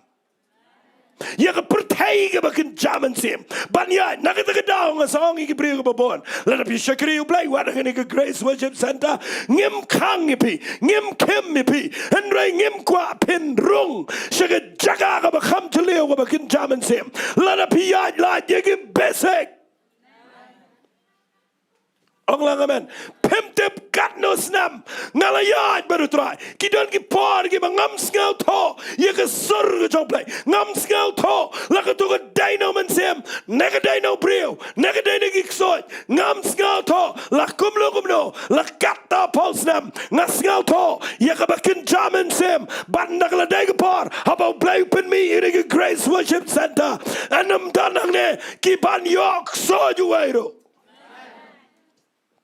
ïa ka pyrthei kaba kynja mynsiem. Ban ïaid na kata ka daw, nga sa ong ïa ki briew kiba bun, lada phi shakri U Blei, wat hangne ka Grace Worship Centre, ngim khang ïa phi, ngim khim ïa phi. Hynrei ngim kwah phin rung sha ka jaka kaba kham jylliew, kaba kynja mynsiem, lada phi ïaid lait ïa ki basic. Ong lang amen. Phim tip katno snem nga la ïaid bad U Trai. Ki don ki por kiba ngam sngewthuh ïa ka sur ka jong U Blei. Ngam sngewthuh la kato ka dei na u mynsiem, ne ka dei na u briew, ne ka dei na ki ksuid. Ngam sngewthuh la kumno kumno, la katta phew snem. Nga sngewthuh ïa kaba kynja mynsiem. Bad na ka la dei ka por, haba U Blei u pynmih ïa ka Grace Worship Centre, yn ym don hangne ki ban ïoh ksuid uwei ruh.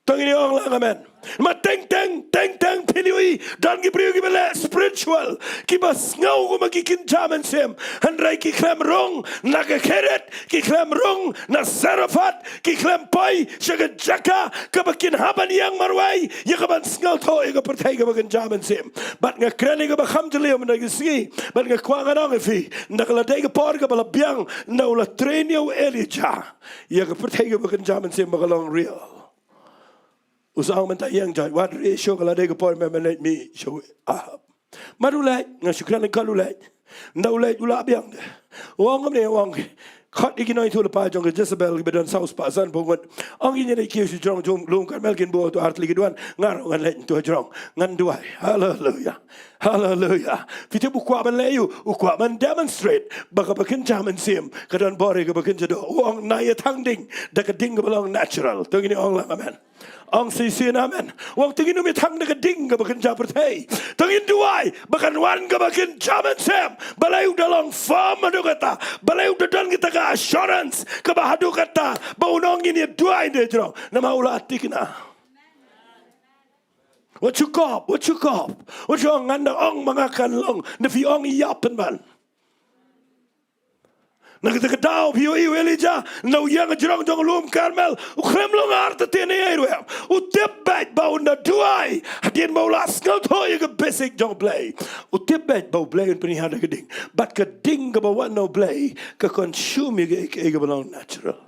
To ngin ong lang amen. Ma teng teng, teng teng phin ïohi, don ki briew kiba leh spiritual, kiba sngew kumba ki kynja mynsiem, hynrei ki khlem rung na ka Kherit, ki khlem rung na Serephath, ki khlem poi sha ka jaka kaba kin hap ban ïeng marwei ïa ka ban sngewthuh ïa ka pyrthei kaba kynja mynsiem. Bad nga kren ïa kaba kham jylliew mynta ka sngi, bad nga kwah ngan ong ïa phi, ynda ka la dei ka por kaba la biang, ynda u la train ïa u Elijah ïa ka pyrthei kaba kynja mynsiem ba ka long real. U sa ong mynta, ïeng jait, wat rieh shuh, ka la dei ka por me, me leit mih sha u Ahab. Mar u leit, nga shu kren lyngkot u leit. Ynda u leit u la biang de. U ong kumne, u ong, khot ïa ki nongïathuhlypa jong ka Jezebel kiba don saw spah san phew ngut. Ong ïa ngi leit kiew sha jrong jong lum Karmel, kin buh to ar tylli ki duwan. Nga ruh ngan leit to jrong, ngan duwai. Haleluya. Haleluya. Phi tip u kwah ban leh aïu? U kwah ban demonstrate ba kaba kynja mynsiem ka don bor ïa kaba kynja doh. U ong, na ïa thang ding da ka ding kaba long natural. To ngin ong lang amen. Ong shisien amen. U ong, to ngin ym ïa thang da ka ding kaba kynja pyrthei. To ngin duwai ba kan wan kaba kynja mynsiem. Balei u da long firm haduh katta? Balei u da don kata ka assurance kaba haduh katta ba un ong, ngin ïa duwai, de jrong? Namar u la thikna. Wat shu kop, wat shu kop. Wat shu ong, ngan da ong ma nga kan long. Nda phi ong ïa pynban. Na kata ka daw phi ïohi u Elijah, ynda u ïeng ha jrong jong lum Karmel, u khlem long artatien ei ei ruh em. U tip beit ba ynda duwai, hadien ba u la sngewthuh ïa ka basic jong U Blei, u tip beit ba U Blei un pynïaid da ka ding. Bad ka ding kaba wan na U Blei ka consume ïa kaei kaei kaba long natural.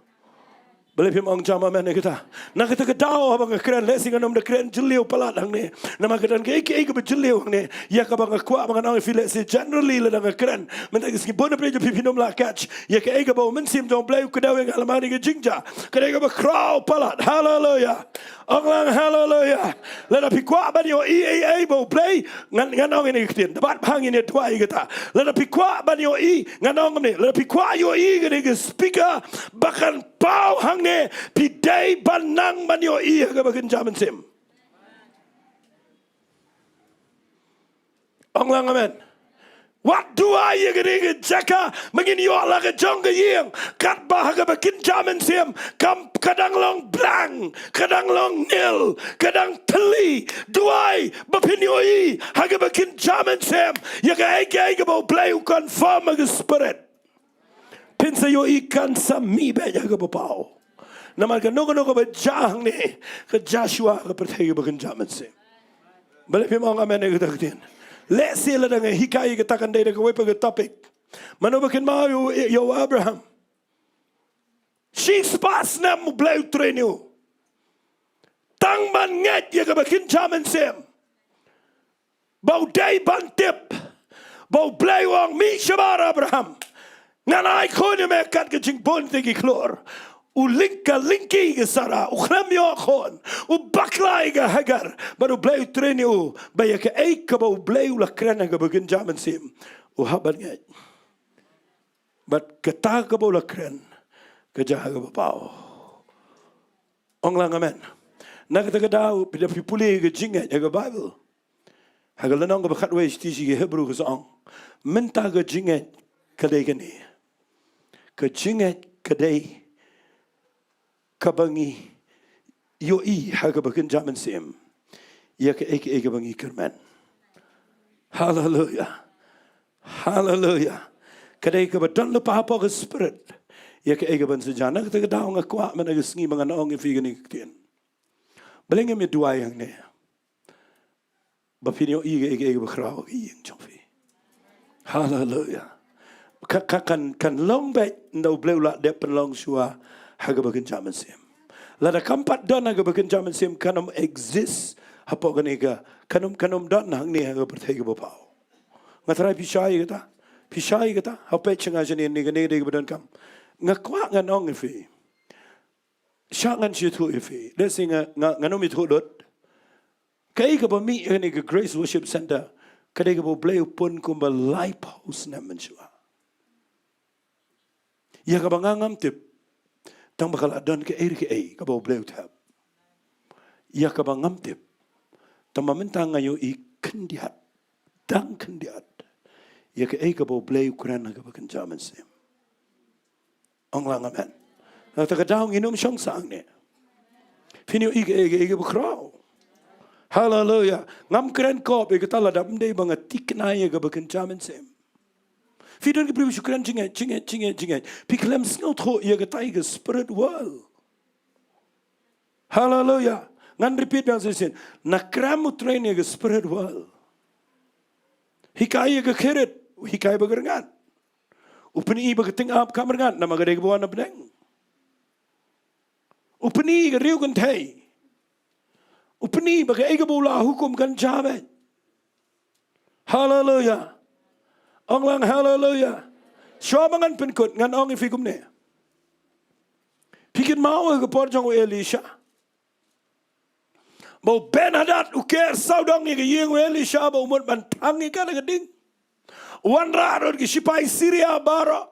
Balei phim ong jam amen ïa kata? Na kata ka daw haba nga kren, lehse ngan ym da kren jylliew palat hangne. Namar ka don kaei kaei kaba jylliew hangne ïa kaba nga kwah ba ngan ong ïa phi, lehse generally lada nga kren. Mynta ka sngi bun na phi, phi, phin ym lah catch ïa kaei kaba u Mynsiem jong U Blei u kdew ïa nga ha kane ka jingjia. Ka dei kaba khraw palat. Haleluya. Ong lang haleluya. Lada phi kwah ban ïohi ei ei ba U Blei, ngan, ngan ong ïa kane ka ktien. Da bat bha ngin ïa duwai ïa kata. Lada phi kwah ban ïohi, ngan ong kumne. Lada phi kwah ïohi kane ka speaker ba kan paw hangne, phi dei ban nang ban ïohi ha kaba kynja mynsiem. Ong lang amen. Wat duwai ïa kane ka jaka, mynta ngin ïoh la ka jong ka ïing, katba ha kaba kynja mynsiem, kam, ka dang long blank, ka dang long nil, ka dang thylli. Duwai ba phin ïohi ha kaba kynja mynsiem ïa kaei kaei kaba U Blei u confirm ha ka spirit. Phin sa ïohi kan sa mih beit ha kaba paw. Namar kano kano kaba jia hangne, ka jia shuwa ha ka pyrthei kaba kynja mynsiem. Balei phim ong amen ïa kata ka ktien? Lehse lada nga hikai ïa kata kan dei da kawei pat ka topic. Mano ba kynmaw ïa u, ïa u Abraham? Shispah snem U Blei u train ïa u tang ban ngeit ïa kaba kynja mynsiem. Ba u dei ban tip ba U Blei u ong, mih shabar Abraham, ngan ai khun ïa me kat ka jingbun te ki khlur. U lyngkha lyngki ïa ka Sara, u khlem ïoh khun, u bakla ïa ka Hagar, bad U Blei u train ïa u ba ïa kaei kaba U Blei u la kren ha kaba kynja mynsiem, u hap ban ngeit. Bad kata kaba u la kren ka jia ha kaba paw. Ong lang amen. Na kata ka daw, phi da phi pule ka jingngeit ha ka Baibl, ha ka lynnong kaba khatwei shi shi ka Hebru ka sa ong, mynta ka jingngeit ka dei kane. Ka jingngeit ka dei kaba ngi ïohi ha kaba kynja mynsiem ïa kaei kaei kaba ngi kyrmen. Haleluia. Haleluia. Ka dei kaba don lypa hapoh ka spirit ïa kaei kaban sa jia. Na kata ka daw nga kwah mynta ka sngi ba ngan ong ïa phi kane ka ktien. Balei ngim ïa duwai hangne ba phin ïohi kaei kaei kaba khraw ha ka ïing jong phi? Haleluia. Ka, ka, kan, kan long beit ynda U Blei u la dep pynlong shuwa ha kaba kynja mynsiem. Lada kam pat don ha kaba kynja mynsiem, kan ym exist hapoh kane ka, kan ym, kan ym don hangne ha ka pyrthei kaba paw. Nga trai phi shai kata, phi shai kata, ha peit sha nga shane, ne kane ka dei kaba donkam. Nga kwah ngan ong ïa phi. Shah ngan shu ïathuh ïa phi. Lehse nga, nga, ngan ym ïathuh lut. Kaei kaba mih ha kane ka Grace Worship Centre ka dei kaba U Blei u pun kumba laiphew snem mynshuwa. Ïa kaba nga ngam tip tang ba ka la don kaei re kaei kaba U Blei u thep. Ïa kaba ngam tip tang ba mynta nga ïohi khyndiat, dang khyndiat ïa kaei kaba U Blei u kren ha kaba kynja mynsiem. Ong lang amen. Na kata ka daw ngin ym shong sah hangne. Phin ïohi kaei kaei kaba khraw. Haleluia. Ngam kren kop ïa kata lada ym dei ba nga thikna ïa kaba kynja mynsiem. Phi don ki briew shu kren jingngeit, jingngeit, jingngeit, jingngeit. Phi khlem sngewthuh ïa katai ka spirit world. Haleluia. Ngan repeat biang shisien. Na kren u train ïa ka spirit world. Hikai ïa ka khirit, hikai ba ka rngat. U pyni ba ka tyngab kam rngat namar ka dei kaba wan na pdeng. U pyni ka riew kynthei. U pyni ba kaei kaba u la hukum kan jia beit. Haleluia. Ong lang haleluia. Shuwa ba ngan pynkut ngan ong ïa phi kumne. Phi kynmaw ha ka por jong u Elisha ba u Ben-hadad u ker sawdong ïa ka ïing u Elisha ba u mut ban thang ïa ka da ka ding. U wanrah ruh ki shipai Syria baroh.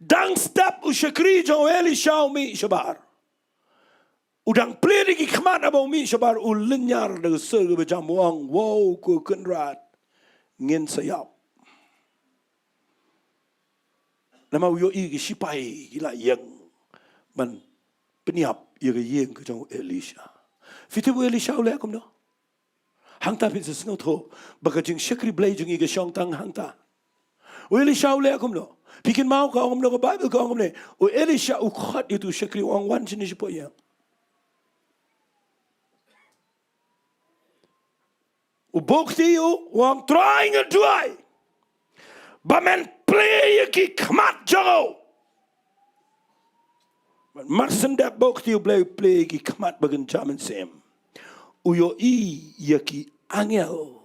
Dang step u shakri jong u Elisha u mih shabar. U dang plie da ki khmat haba u mih shabar, u lynñiar da ka sur kaba jam u ong, wow ko Kynrad, ngin sa ïap. Namar u ïohi ki shipai ki la ïeng ban pynïap ïa ka ïing ka jong u Elisha. Phi tip u Elisha u leh kumno? Hangta phin sa sngewthuh ba ka jingshakri Blei jong ngi ka shong tang hangta. U Elisha u leh kumno? Phi kynmaw ka ong kumno, ka Baibl ka ong kumne. U Elisha u khot ïa utu u shakri u ong wan shane shapoh ïing. U buh kti u ong Trai nga duwai ba men plie ïa ki khmat jong u. Mar shen dep buh kti u Blei u plie ïa ki khmat ba kynja mynsiem. U ïohi ïa ki angel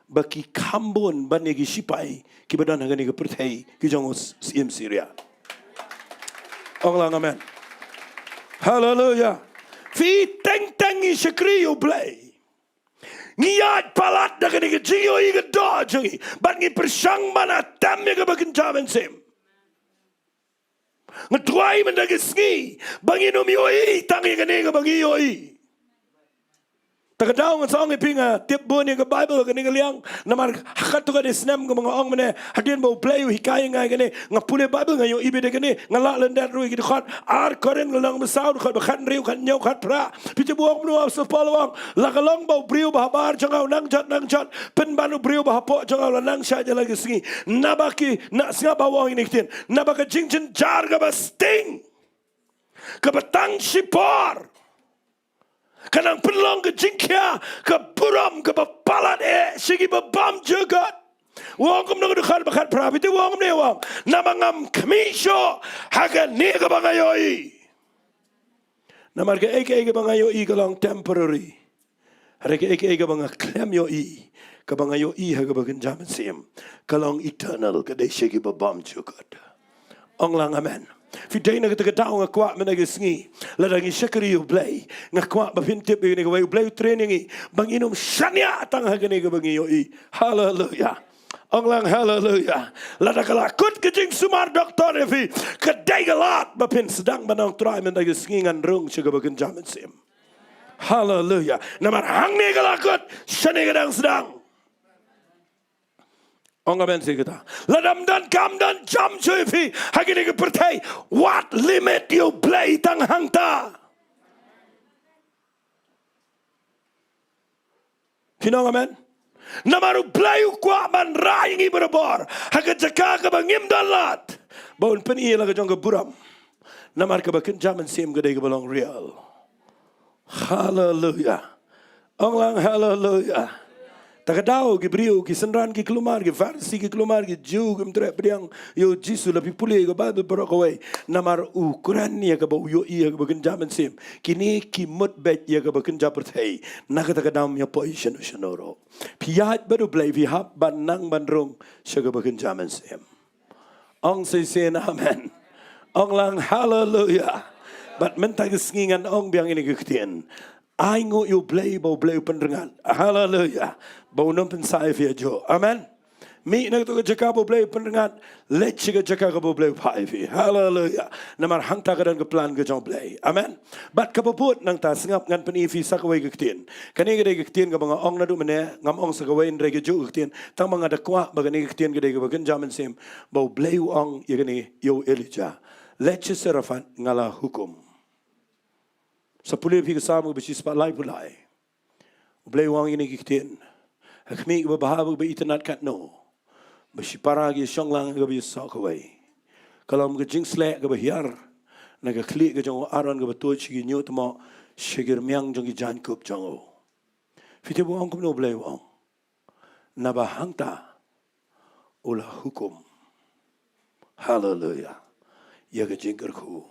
ba ki kham bun ban ïa ki shipai kiba don ha kane ka pyrthei ki jong u s-, syiem Syria. Ong lang amen. Haleluia. Phi teng teng ngi shakri ïa u Blei. Ngi ïaid palat da kane ka jingïohi ka doh jong ngi bad ngi pyrshang ban atem ïa kaba kynja mynsiem. Nga duwai mynta ka sngi ba ngin ym ïohi tang ïa kane kaba ngi ïohi. Ka daw ngan sa ong ïa phi, nga tip bun ïa ka Baibl ha kane ka liang. Namar ha katto katne snem kaba nga ong mynne, hadien ba U Blei u hikai ïa nga ïa kane, nga pule Baibl, nga ïohi beit ïa kane, nga lah lyndet ruh ïa ki dkhot. Ar Korinth ka lynnong ba saw, dkhot ba khathynriew, khathynñiew, khatphra. Phi tip u ong kumno, u Apostol Paul u ong, la ka long ba u briew ba habar jong nga u nang jot nang jot, pynban u briew ba hapoh jong nga u la nang shait ïa la ka sngi. Naba ki, na, sngap ba u ong ïa kine ki ktien. Naba ka jingjynjar kaba sting, kaba tang shipor, ka nang pynlong ka jingkhia, ka burom, kaba palat eh sha kiba bymjukut. U ong kumno ka dkhot ba khatphra, phi tip u ong kumne, u ong, namar ngam khmih shuh ha kane kaba nga ïohi. Namar kaei kaei kaba nga ïohi ka long temporary. Hynrei kaei kaei kaba nga khlem ïohi, kaba nga ïohi ha kaba kynja mynsiem, ka long eternal, ka dei sha kiba bymjukut. Ong lang amen. Phi dei na kata ka daw, nga kwah mynta ka sngi, lada ngi shakri ïa U Blei, nga kwah ba phin tip ïa kane kawei, U Blei u train ïa ngi ba ngin ym shaniah tang ha kane kaba ngi ïohi. Haleluia. Ong lang haleluia. Lada ka la kut ka jingsumar doktor ïa phi, ka dei ka lad ba phin sdang ban ong, Trai, mynta ka sngi ngan rung sha kaba kynja mynsiem. Haleluia. Namar hangne ka la kut, shane ka dang sdang. Ong amen shi kata. Lada ym don kam don jam shuh ïa phi ha kane ka pyrthei, wat limit ïa U Blei tang hangta. Phi ong amen? Namar U Blei u kwah ban rai ïa ngi barabor ha ka jaka kaba ngim don lad, ba un pyni ïa la ka jong ka burom. Namar kaba kynja mynsiem ka dei kaba long real. Haleluia. Ong lang haleluia. Ta ka daw ki briew, ki synran ki kulmar, ki Pharisi ki kulmar, ki Jiw kim treh pdiang ïa U Jisu. La phi pule ïa ka Baibl baroh kawei, namar u kren ïa kaba u ïohi ïa kaba kynja mynsiem. Kine ki mut beit ïa kaba kynja pyrthei na kata ka daw, ym ïa poi shano shano ruh. Phi ïaid bad U Blei, phi hap ban nang ban rung sha kaba kynja mynsiem. Ong shisien amen. Ong lang haleluia. Bad mynta ka sngi ngan ong biang ïa kine ki ktien. Ai nguh ïa U Blei ba U Blei u pynrngat. Haleluia. Ba un ym pynsah ïa phi hajuh. Amen. Mih na kato ka jaka ba U Blei u pynrngat, leit sha ka jaka kaba U Blei u phah ïa phi. Haleluia. Namar hangta ka don ka plan ka jong U Blei. Amen. Bad kaba bud nangta, sngap, ngan pyni ïa phi sa kawei ka ktien. Kane ka dei ka ktien kaba nga ong naduh mynne, ngam ong sa kawei, hynrei kajuh ka ktien. Tang ba nga da kwah ba kane ka ktien ka dei kaba kynja mynsiem, ba U Blei u ong ïa kane ïa u Elijah. Leit sha Sarephath, nga la hukum. Sa pule ïa phi ka Salm kaba shispah laiphew lai. U Blei u ong ïa kine ki ktien. Ha khmih kaba bha bad kaba itynnad katno, ba shipara ki ïashong lang ha kaba ïasoh kawei. Ka long ka jingsleh kaba hiar na ka khlieh ka jong u Aaron kaba tuid sha ki hynñiewtmoh, sha ki rmiang jong ki jaiñkup jong u. Phi tip u ong kumno U Blei u ong? Naba hangta u la hukum. Haleluia. Ïa ka jingkyrkhu.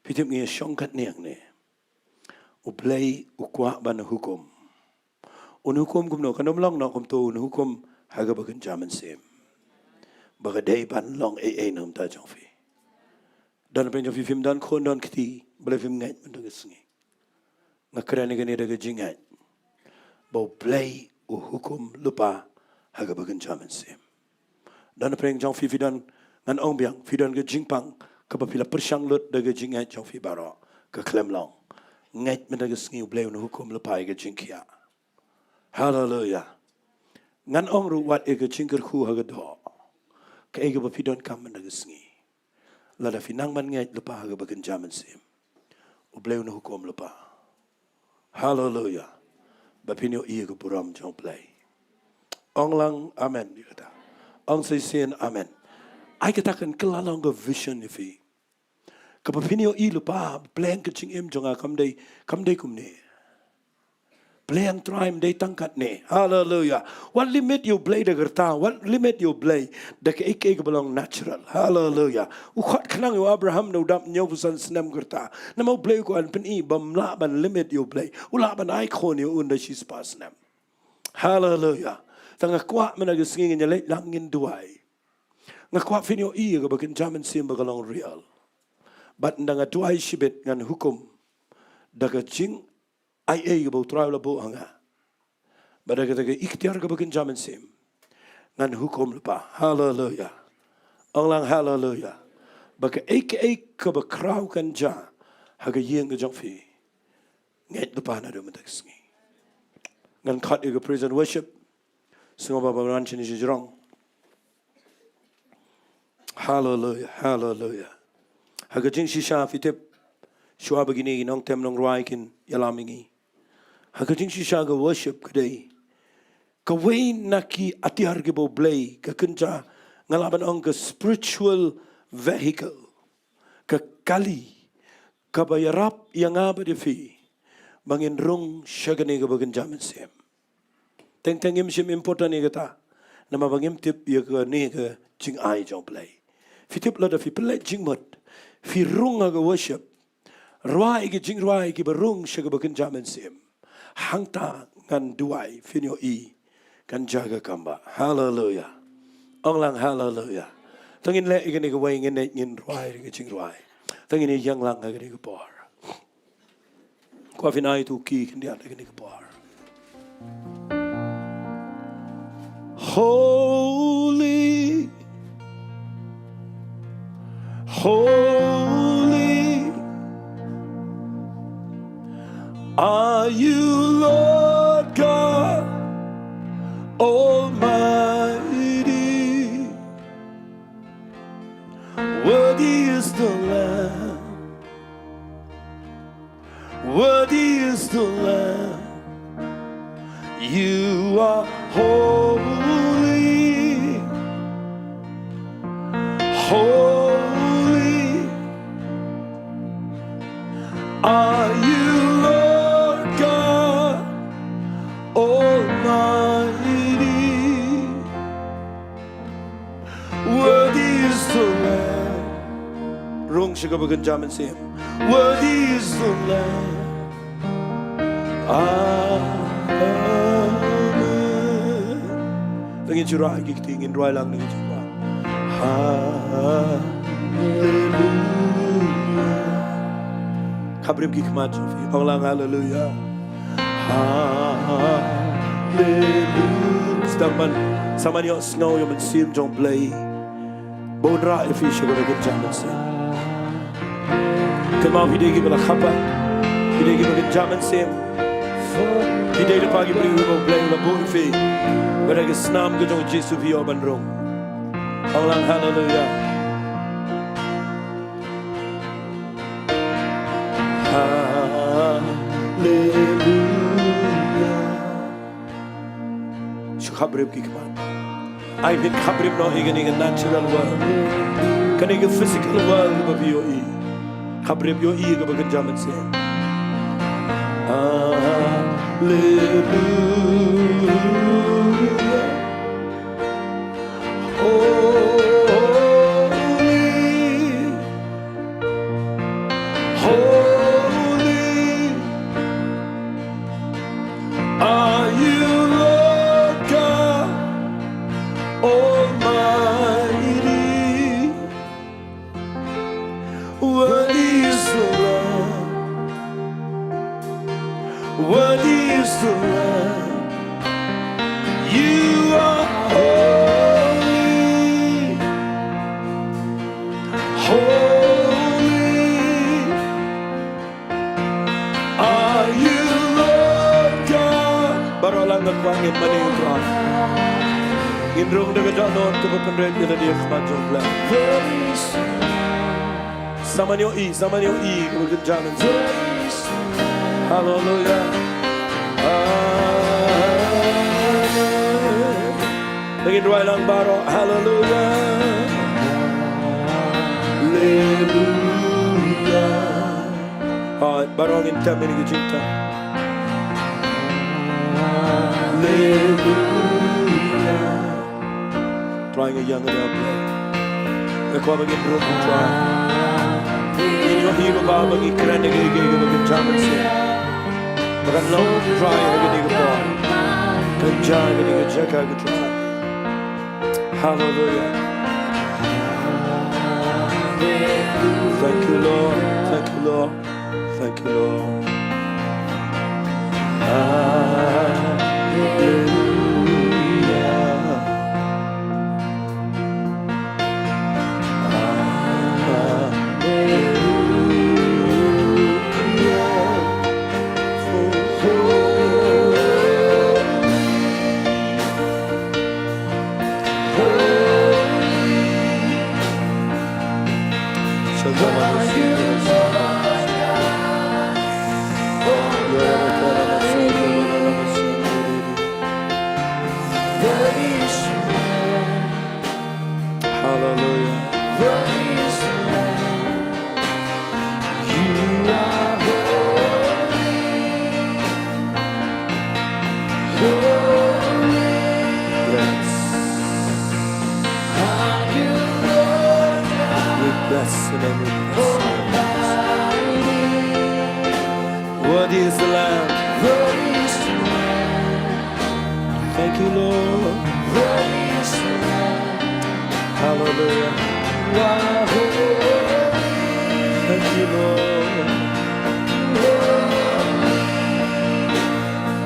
Phi tip, ngi ïashong katne hangne. U Blei u kwah ban hukum. Un hukum kumno? Kan ym long noh kumto, un hukum ha kaba kynja mynsiem, ba ka dei ban long ei ei na ka bynta jong phi. Don pyrshah jong phi, phim don khun don kti, balei phim ngeit mynta ka sngi? Nga kren ïa kane da ka jingngeit ba U Blei u hukum lypa ha kaba kynja mynsiem. Don pyrshah jong phi, phi don, ngan ong biang, phi don ka jingpang kaba phi la pyrshang lut da ka jingngeit jong phi baroh, ka khlem long. Ngeit mynta ka sngi U Blei un hukum lypa ïa ka jingkhiah. Haleluia. Ngan ong ruh wat ïa ka jingkyrkhu ha ka doh. Kaei kaba phi donkam mynta ka sngi, lada phi nang ban ngeit lypa ha kaba kynja mynsiem, U Blei un hukum lypa. Haleluia. Ba phin ïohi ïa ka burom jong U Blei. Ong lang amen ïa kata. Ong shisien amen. Ai kata kan kylla long ka vision ïa phi, kaba phin ïohi lypa, Blei, ka jingim jong nga kam dei, kam dei kumne. Blei, Trai, ym dei tang katne. Haleluia. Wat limit ïa U Blei da ka rta, wat limit ïa U Blei da kaei kaei kaba long natural. Haleluia. U khot khnang ïa u Abraham na u dap hynñiewphew san snem ka rta. Namar U Blei u kwah ban pyni ba ym lah ban limit ïa U Blei. U lah ban ai khun ïa u ynda shispah snem. Haleluia. Te nga kwah mynta ka sngi ngin ïaleit lang, ngin duwai. Nga kwah phin ïohi ïa kaba kynja mynsiem ba ka long real. Bad ynda nga duwai shibit, ngan hukum da ka jing ai ei kaba U Trai u la buh ha nga, bad da kata ka iktiar kaba kynja mynsiem, ngan hukum lypa. Haleluia. Ong lang haleluia. Ba kaei kaei kaba khraw kan jia ha ka ïing ka jong phi, Ngeit lypa naduh mynta ka sngi. Ngan khot ïa ka praise and worship. Sngewbha ba wan shane sha jrong. Hallelujah, hallelujah. Ha ka jingshisha phi tip, shuwa ba kine ki nongtem nongrwai kin ïalam ïa ngi, ha ka jingshisha ka worship ka dei kawei na ki atiar kiba U Blei, ka kynja, nga lah ban ong ka spiritual vehicle, ka kali kaba ïarap ïa nga bad ïa phi ba ngin rung sha kane kaba kynja mynsiem. Teng teng ngim shym important ïa kata, namar ba ngim tip ïa kane ka jingai jong U Blei. Phi tip, lada phi pynleit jingmut, phi rung ha ka worship, rwai ki jingrwai kiba rung sha kaba kynja mynsiem, hangta ngan duwai, phin ïohi kan jia ka kam ba. Hallelujah. Ong lang hallelujah. To ngin leh ïa kane kawei, ngin leit, ngin rwai ïa ka jingrwai. To ngin ïa ïeng lang ha kane ka por. Kwah phin ai ïa u key khyndiat ha kane ka por. Holy, holy are you, Lord God Almighty. Worthy is the Lamb. Worthy is the Lamb. You are holy, holy are you, Lord God Almighty. Worthy is the Lamb. Rung sha kaba kynja mynsiem. Worthy is the Lamb. Amen. To ngin shu rah ki kti, ngin rwai lang na ki jingkwah. Hallelujah. Khapbrip ki khmat jong phi. Ong lang hallelujah. Hallelujah. Sdang ban, sa man ïohsngew ïa u Mynsiem jong U Blei ba un rah ïa phi sha kaba kynja mynsiem. Kynmaw, phi dei kiba la khapbrip, phi dei kiba kynja mynsiem. Phi dei lypa ki briew ba U Blei u la buh ïa phi. Bad da ka snam ka jong U Jisu phi ïoh ban rung. Ong lang hallelujah. Hallelujah. Shu khapbrip ki khmat. Ai phin khapbrip noh ïa kane ka natural world, kane ka physical world kaba phi ïohi. Khapbrip, ïohi kaba kynja mynsiem. Hallelujah. Holy, holy are you, Lord God Almighty. Worthy is the Lamb. Worthy is the Lamb. You are holy. Holy are you, Lord God. Baroh lang nga kwah ngin mane ïa U Trai. Ngin rung da ka dohnud kaba pynrit ïa lade ha khmat jong U Blei. Sa man ïohi, sa man ïohi kaba kynja mynsiem. Hallelujah. Amen. To ngin rwai lang baroh. Hallelujah. Hallelujah. Hooid, baroh ngin tem ïa kane ka jingtem. Hallelujah. Trai, nga ïeng ïa U Blei. Nga kwah ba ngin rung, Trai. Ngin ïohi ba, ba ngi kren ïa kiei kiei kiba kynja mynsiem. Ba kan long, Trai, ha kane ka por. Kynja ha kane ka jaka, ko Trai. Hallelujah. Thank you, Lord. Thank you, Lord. Thank you, Lord. Hallelujah. Hallelujah.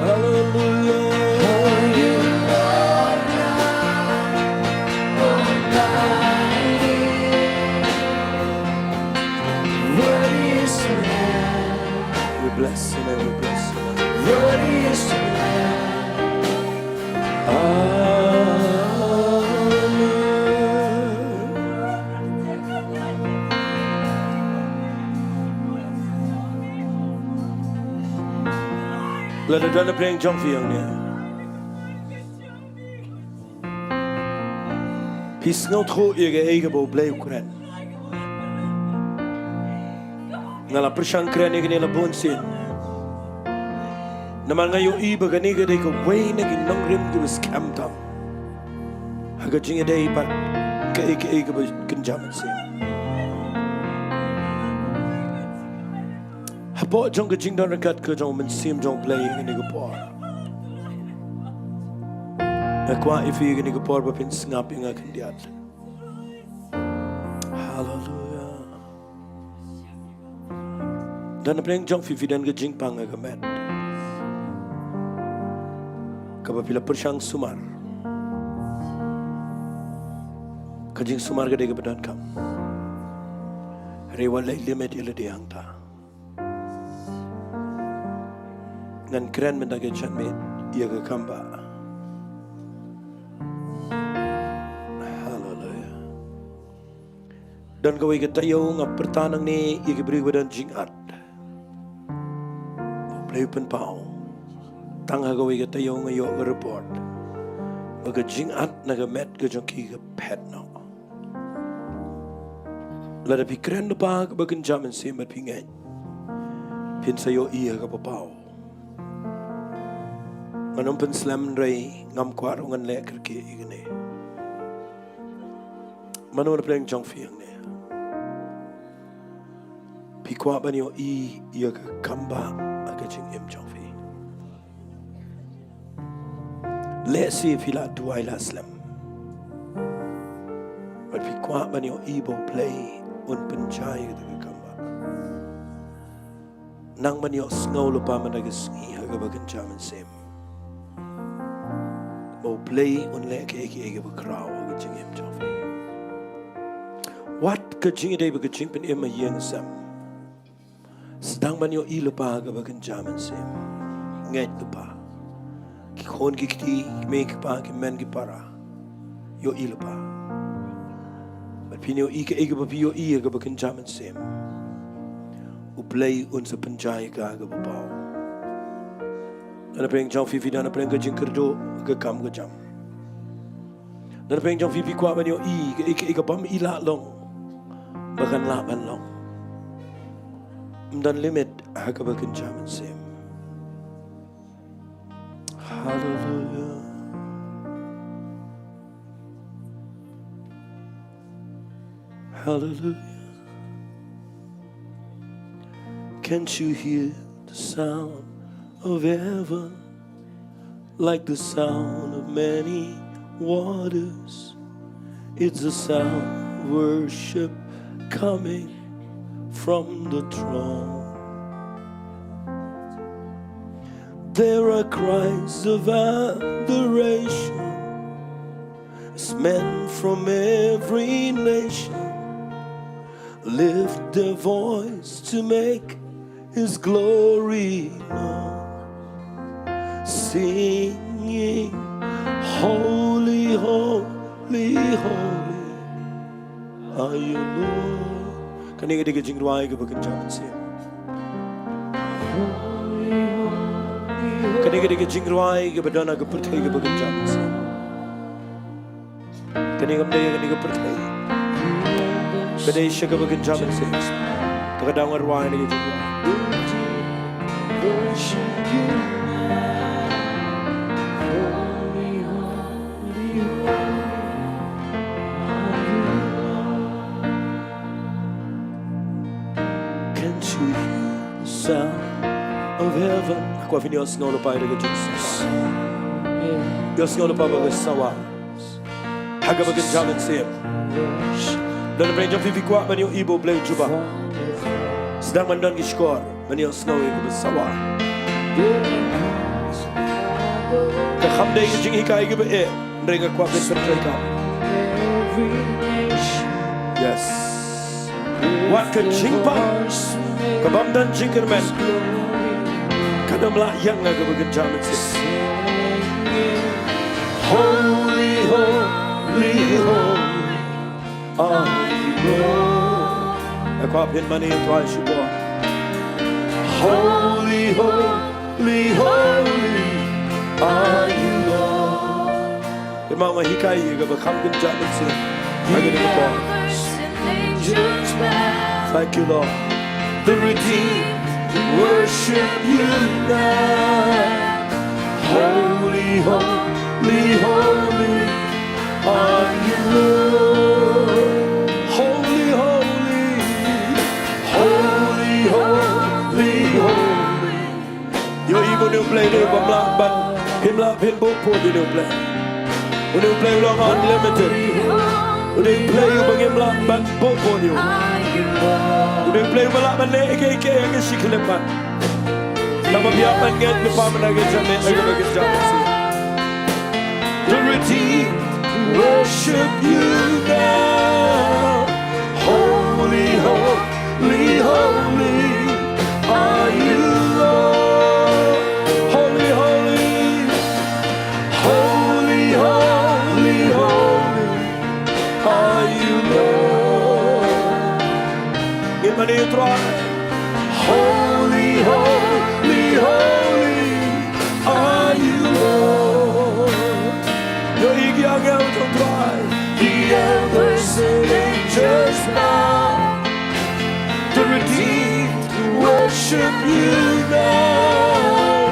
Hallelujah. Worthy is the Lamb. We bless you, Lord. We bless you, Lord. Worthy is the Lamb. Amen. Lada don na pdeng jong phi hangne, phi sngewthuh ïa kaei kaba U Blei u kren. Nga la pyrshang kren ïa kane la bun sien. Namar nga ïohi ba kane ka dei kawei na ki nongrim kiba skhem tam ha ka jingïadei bad kaei kaei kaba kynja mynsiem. Hapoh jong ka jingdon ryngkat ka jong u Mynsiem jong U Blei ha kane ka por, nga kwah ïa phi ha kane ka por ba phin sngap ïa nga khyndiat. Haleluia. Don na pdeng jong phi, phi don ka jingpang ha ka met kaba phi la pyrshang sumar. Ka jingsumar ka dei kaba donkam. Hynrei wat leh limit ïa lade hangta. Ngan kren mynta ka janmiet ïa ka kambah. Haleluia. Don kawei ka taïew nga pyrta nangne ïa ki briew ba don jingat. U Blei u pynpaw. Tang ha kawei ka taïew nga ïoh ka report ba ka jingat na ka met ka jong ki ka phet noh. Lada phi kren lypa ha kaba kynja mynsiem bad phi ngeit, phin sa ïohi ha kaba paw. Ngan ym pynslem hynrei ngam kwah ruh ngan leh kyrkieh ïa kane. Mano na pdeng jong phi hangne, phi kwah ban ïohi ïa ka kambah ha ka jingim jong phi? Lehse phi la duwai la slem, bad phi kwah ban ïohi ba U Blei un pynjah ïa kata ka kambah. Nang ban ïohsngew lypa mynta ka sngi ha kaba kynja mynsiem ba U Blei un leh kiei kiei kiba khraw ha ka jingim jong phi. Wat ka jingïadei bad ka jingpynim ha ïing ha sem. Sdang ban ïohi lypa ha kaba kynja mynsiem. Ngeit lypa. Ki khun ki kti, ki kmie ki kpa, ki hynmen ki para, ïohi lypa. Bad phin ïohi kaei kaba phi ïohi ha kaba kynja mynsiem, U Blei un sa pynjah ïa ka ha kaba paw. Don na pdeng jong phi, phi don na pdeng ka jingkyrduh, ka kam ka jam. Don na pdeng jong phi, phi kwah ban ïohi kaei kaei kaba ym i lah long ba kan lah ban long. Ym don limit ha kaba kynja mynsiem. Hallelujah. Hallelujah. Can't you hear the sound of heaven, like the sound of many waters? It's the sound of worship coming from the throne. There are cries of adoration as men from every nation lift their voice to make His glory known, singing, "Holy, holy, holy are you, Lord." Kane ka dei ka jingrwai kaba kynja mynsiem. Kane ka dei ka jingrwai kaba don ha ka pyrthei kaba kynja mynsiem. Kane kam dei ha kane ka pyrthei. Ka dei sha kaba kynja mynsiem. Te ka dang rwai na ka jingrwai. Can't you hear the sound of heaven? Nga kwah phin ïohsngew lypa ïa ka jingsawa. Ïohsngew lypa ba ka sawa ha kaba kynja mynsiem. Don na pdeng jong phi, phi kwah ban ïohi ba U Blei u jubab. Sdang ban don ki shkor ban ïohsngew ïa kiba sawa. Ka kham dei ka jinghikai kaba eh, hynrei nga kwah ban pyntrei ka. Yes. Wat ka jingpang kabym don jingkyrmen kan ym lah ïa nga kaba kynja mynsiem. Holy, holy, holy are you, Lord. Nga kwah phin mane ïa U Trai shibun. Holy, holy, holy are you, Lord. Pynban nga hikai ïa kaba kham kynja mynsiem ha kane ka por. Thank you, Lord. The redeemed worship you now. Holy, holy, holy are you, Lord. Holy, holy, holy, holy, holy. Ïohi ba une U Blei u dei uba ym lah ban, phim lah phin buh pud ïa une U Blei. Une U Blei u long unlimited. U dei U Blei uba ngim lah ban buh pud ïa u. U dei U Blei uba lah ban leh ïa kiei kiei ha ka shi khyllipmat. Tangba phi hap ban ngeit lypa mynta ka janmiet ïa kaba kynja mynsiem. The redeemed worship you now. Holy, holy, holy are you, Lord. Holy, holy, holy, holy, holy are you, Lord. Ngin mane ïa U Trai. Holy, holy, holy are you, Lord. Ïohi ki angel jong U Trai. The elders and angels bow. The redeemed worship you now.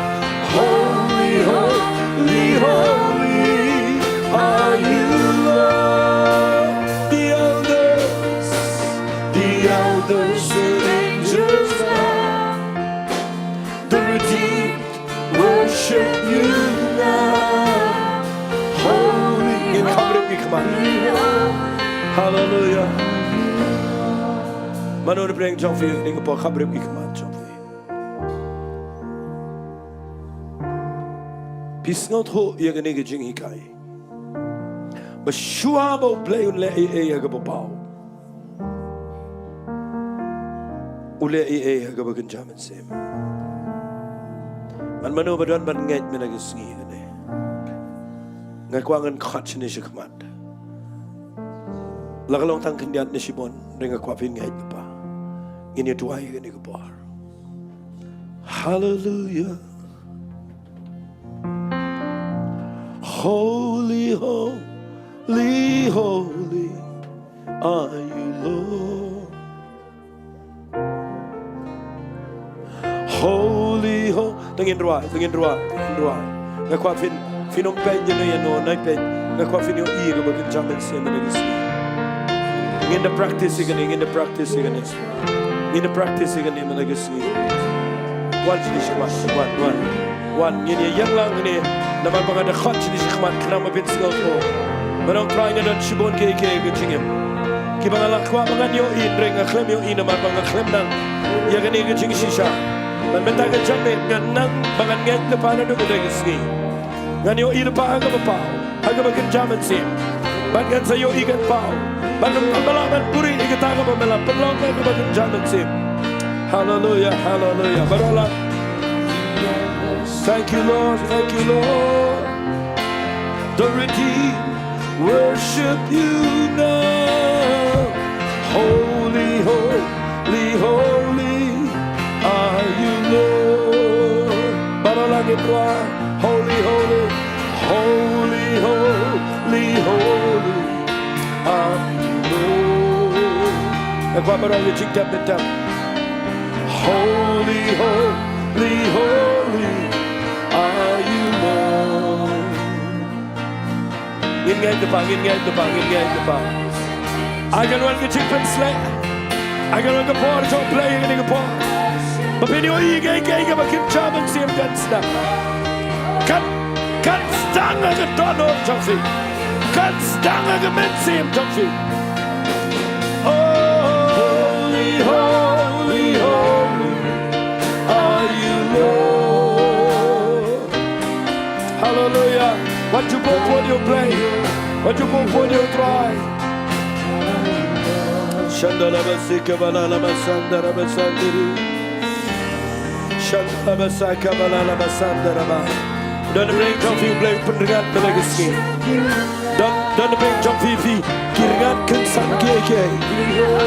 Holy, holy, holy are you, Lord. The elders, the elders and angels bow. The redeemed worship you now. Holy, ngin kham rim ki khmat. Hallelujah. Mano na pdeng jong phi, ning ka por kham rim ki khmat jong phi. Phi sngewthuh ïa kane ka jinghikai ba shuwa ba U Blei un leh ei ei ha kaba paw, u leh ei ei ha kaba kynja mynsiem. Ngan mano ba don ban ngeit mynta ka sngi kane. Nga kwah ngan khot shane shakhmat. La ka long tang khyndiat ne shibun, hynrei nga kwah phin ngeit lypa. Ngin ïa duwai kane ka por. Hallelujah. Holy, holy, holy are you, Lord. Holy, ho-, to ngin duwai, to ngin duwai, to ngin duwai. Nga kwah phin, phin ym peit ïano ïano, nai peit. Nga kwah phin ïohi ïa kaba kynja mynsiem mynta ka sngi. Ngin da practice ïa kane, ngin da practice ïa kane. Ngin da practice ïa kane mynta ka sngi. Wan shane shakhmat, wan, wan. Wan, ngin ïa ïeng lang hangne, namar ba nga da khot shane shakhmat, khnang ba phin sngewthuh. Ba nang Trai nga don shibun kiei kiei ka jingim kiba nga la kwah ba ngan ïohi, hynrei nga khlem ïohi namar ba nga khlem nang ïa kane ka jingshisha. Bad mynta ka janmiet ngan nang ba ngan ngeit lypa naduh kane ka sngi. Ngan ïohi lypa ha kaba paw, ha kaba kynja mynsiem. Bad ngan sa ïohi kan paw. Bad ngan, ngan ba lah ban buhrieh ïa kata kaba me la pynlong ha kaba kynja mynsiem. Hallelujah, hallelujah. Baroh lang. Thank you, Lord. Thank you, Lord. The redeemed worship you now. Holy, holy, holy are you, Lord. Baroh lang ngin duwai. Holy, holy, holy, holy, holy are you, Lord. Nga kwah baroh ïa jingtep bynta. Holy, holy, holy are you, Lord. Ngin ngeit lypa, ngin ngeit lypa, ngin ngeit lypa. Ai kan wan ka jingpynsleh. Ai kan wan ka por jong U Blei ha kane ka por. Ba phin ïohi ïa kaei kaei kaba kynja mynsiem kan sdang. Kan, kan sdang ha ka dohnud jong phi. Kan sdang ha ka mynsiem jong phi. Oh, holy, holy, holy. Wat ju buh bud ïa U Blei. Wat ju buh bud ïa U Trai. Shandalabasikabalalabasandarabasandiri. Shandalabasakabalalabasandaraba. Don na pdeng jong phi U Blei u pynrngat mynta ka sngi. Don, don na pdeng jong phi phi ki rngat kynsan kiei kiei.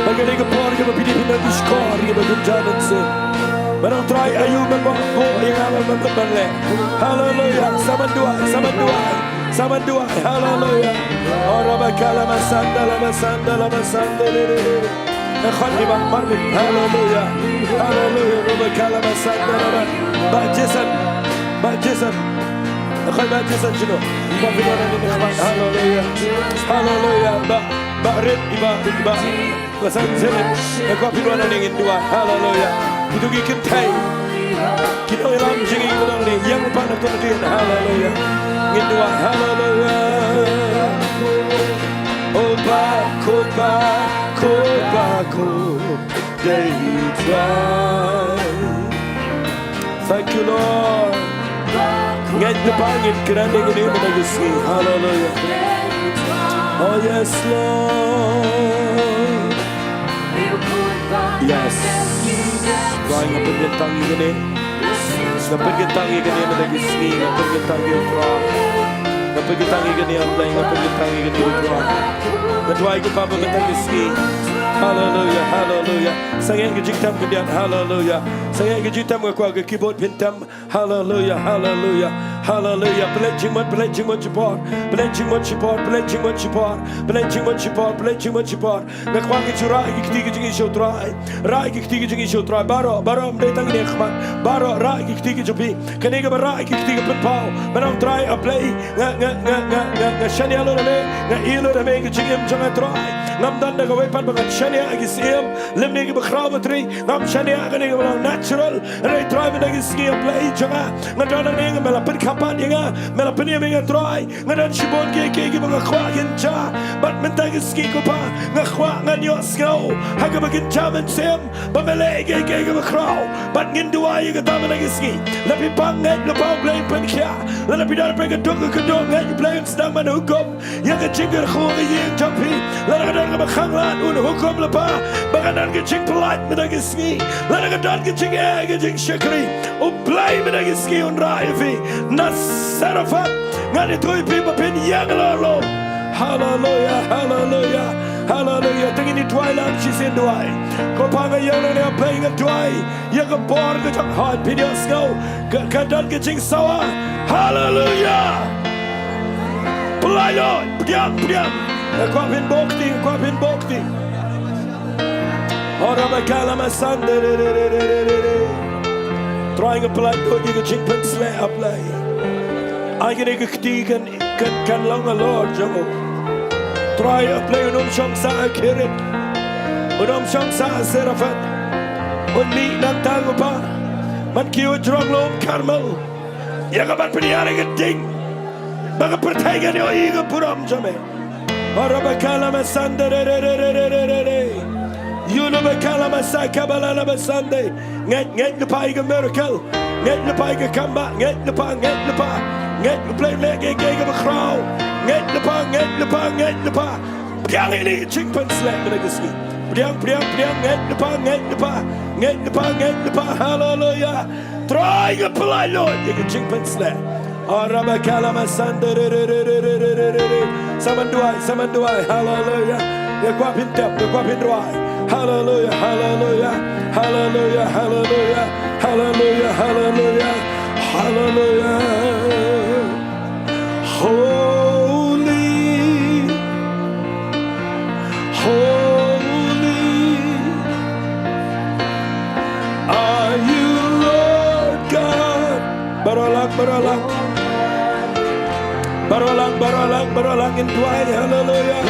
Ba kane ka por kaba phi dei phin nang ki shkor kiba kynja mynsiem. Ba U Trai aïu ban buh ïa nga ban, ban, ban leh. Haleluya. Sa ban duwai, sa ban duwai. Sa ban duwai. Haleluya. O raba kala masanda la masanda la masanda le le le. E khot ïa ba marmit. Haleluya. Haleluya. Raba kala masanda la ba. Ba Jason. Ba Jason. E khot ba Jason shino. Ba phi wan hangne khmat. Haleluya. Haleluya. Ba, ba Rit, ba, ba. Ba San Selen, nga kwah phin wan hangne ngin duwai. Haleluya. Kito ki kynthei. Kito ki lam jingim ba dang ne ïeng pat na to dien. Haleluya. Ngin duwai. Haleluya. O ba, ko ba, ko ba, ko dei duwai. Thank you, Lord. Ngeit Kpa, ngin kren ïa kane mynta ka sngi. Hallelujah. Oh, yes, Lord. Yes. Trai, nga pynkyntang ïa kane. Nga pynkyntang ïa kane mynta ka sngi. Nga pynkyntang ïa U Trai. Nga pynkyntang ïa kane, A Blei. Nga pynkyntang ïa kane, U Trai. Nga duwai Kpa ba mynta ka sngi. Hallelujah, hallelujah. Sangeh ka jingtem khyndiat. Hallelujah. Sangeh ka jingtem, nga kwah ka keyboard phin tem. Hallelujah, hallelujah, hallelujah. Pynleit jingmut, pynleit jingmut shipor. Pynleit jingmut shipor, pynleit jingmut shipor. Pynleit jingmut shipor, pynleit jingmut shipor. Nga kwah ngin shu rah ïa ki kti ki jong ngi sha U Trai. Rah ïa ki kti ki jong ngi sha U Trai. Baroh, baroh, ym dei tang ine khmat. Baroh, rah ïa ki kti ki jong phi. Kane kaba rah ïa ki kti ki pynpaw. Ban ong Trai A Blei. Nga, nga, nga shaniah lut ha me. Nga ïeh lut ha me ka jingim jong nga Trai. Ngam don da kawei pat ba ngan shaniah ha ki syiem. Lymne kiba khraw batri. Ngam shaniah kane kaba long natural. Hynrei Trai mynta ka sngi A Blei jong nga. Nga don hangne, me la pynkyrpad ïa nga, me la pynïap ïa nga Trai. Nga don shibun kiei kiei kiba nga kwah kynja. Bad mynta ka sngi Kpa, nga kwah ngan ïohsngew ha kaba kynja mynsiem ba me leh kiei kiei kiba khraw. Bad ngin duwai ïa kata mynta ka sngi. Lada phi pang, ngeit lypa U Blei un pynkhiah. Lada phi don peit ka duk ka duk, ngeit U Blei un sdang ban hukum ïa ka jingkyrkhu ka ïing jong phi. Lada ka don kaba khanglad, un hukum lypa ba kan don ka jingpyllait mynta ka sngi. Lada ka don ka jingeh ka jingshakri, U Blei mynta ka sngi un rah ïa phi. Na Sarephath ngan ïathuh ïa phi ba phin ïeng halor lum. Haleluya, haleluya, haleluya. Te ngin ïa duwai lang shisien duwai. Ko Pa, nga ïeng nangne A Blei, nga duwai ïa ka bor ka jong hooid, phin ïohsngew ka, ka don ka jingsawa. Haleluya. Pynlait lut, pdiang, pdiang. Nga kwah phin buh kti, nga kwah phin buh kti. Ora ba kala masanda re re re. Trai, nga pynlait lut ïa ka jingpynshlur A Blei. Ai kane ka kti kan, kan, kan long halor jong u. Trai A Blei, un ym shong sah ha Kerith. Un ym shong sah ha Sarephath. Un mih nangta Kpa. Man kiew jrong lum Karmel. Ïa kaba pynïar ïa ka ding ba ka pyrthei kan ïohi ïa ka burom jong me. Ora ba kala masanda re re re. Ïulo ba kala masaka ba la la masande. Ngeit, ngeit lypa ïa ka miracle. Ngeit lypa ïa ka comeback. Ngeit lypa, ngeit lypa. Ngeit U Blei un leh kiei kiei kaba khraw. Ngeit lypa, ngeit lypa, ngeit lypa. Pdiang ïa kane ka jingpynshlur mynta ka sngi. Pdiang, pdiang, pdiang, ngeit lypa, ngeit lypa. Ngeit lypa, ngeit lypa. Haleluya. Trai, nga pynlait lut ïa ka jingpynshlur. Ora ba kala masanda re re re. Sa man duwai, sa man duwai. Haleluya. Nga kwah phin tep, nga kwah phin duwai. Haleluya, haleluya. Haleluya, haleluya. Haleluya, haleluya. Haleluya. Holy, holy are you, Lord God. Baroh lang, baroh lang. Baroh lang, baroh lang, baroh lang, ngin duwai, haleluya.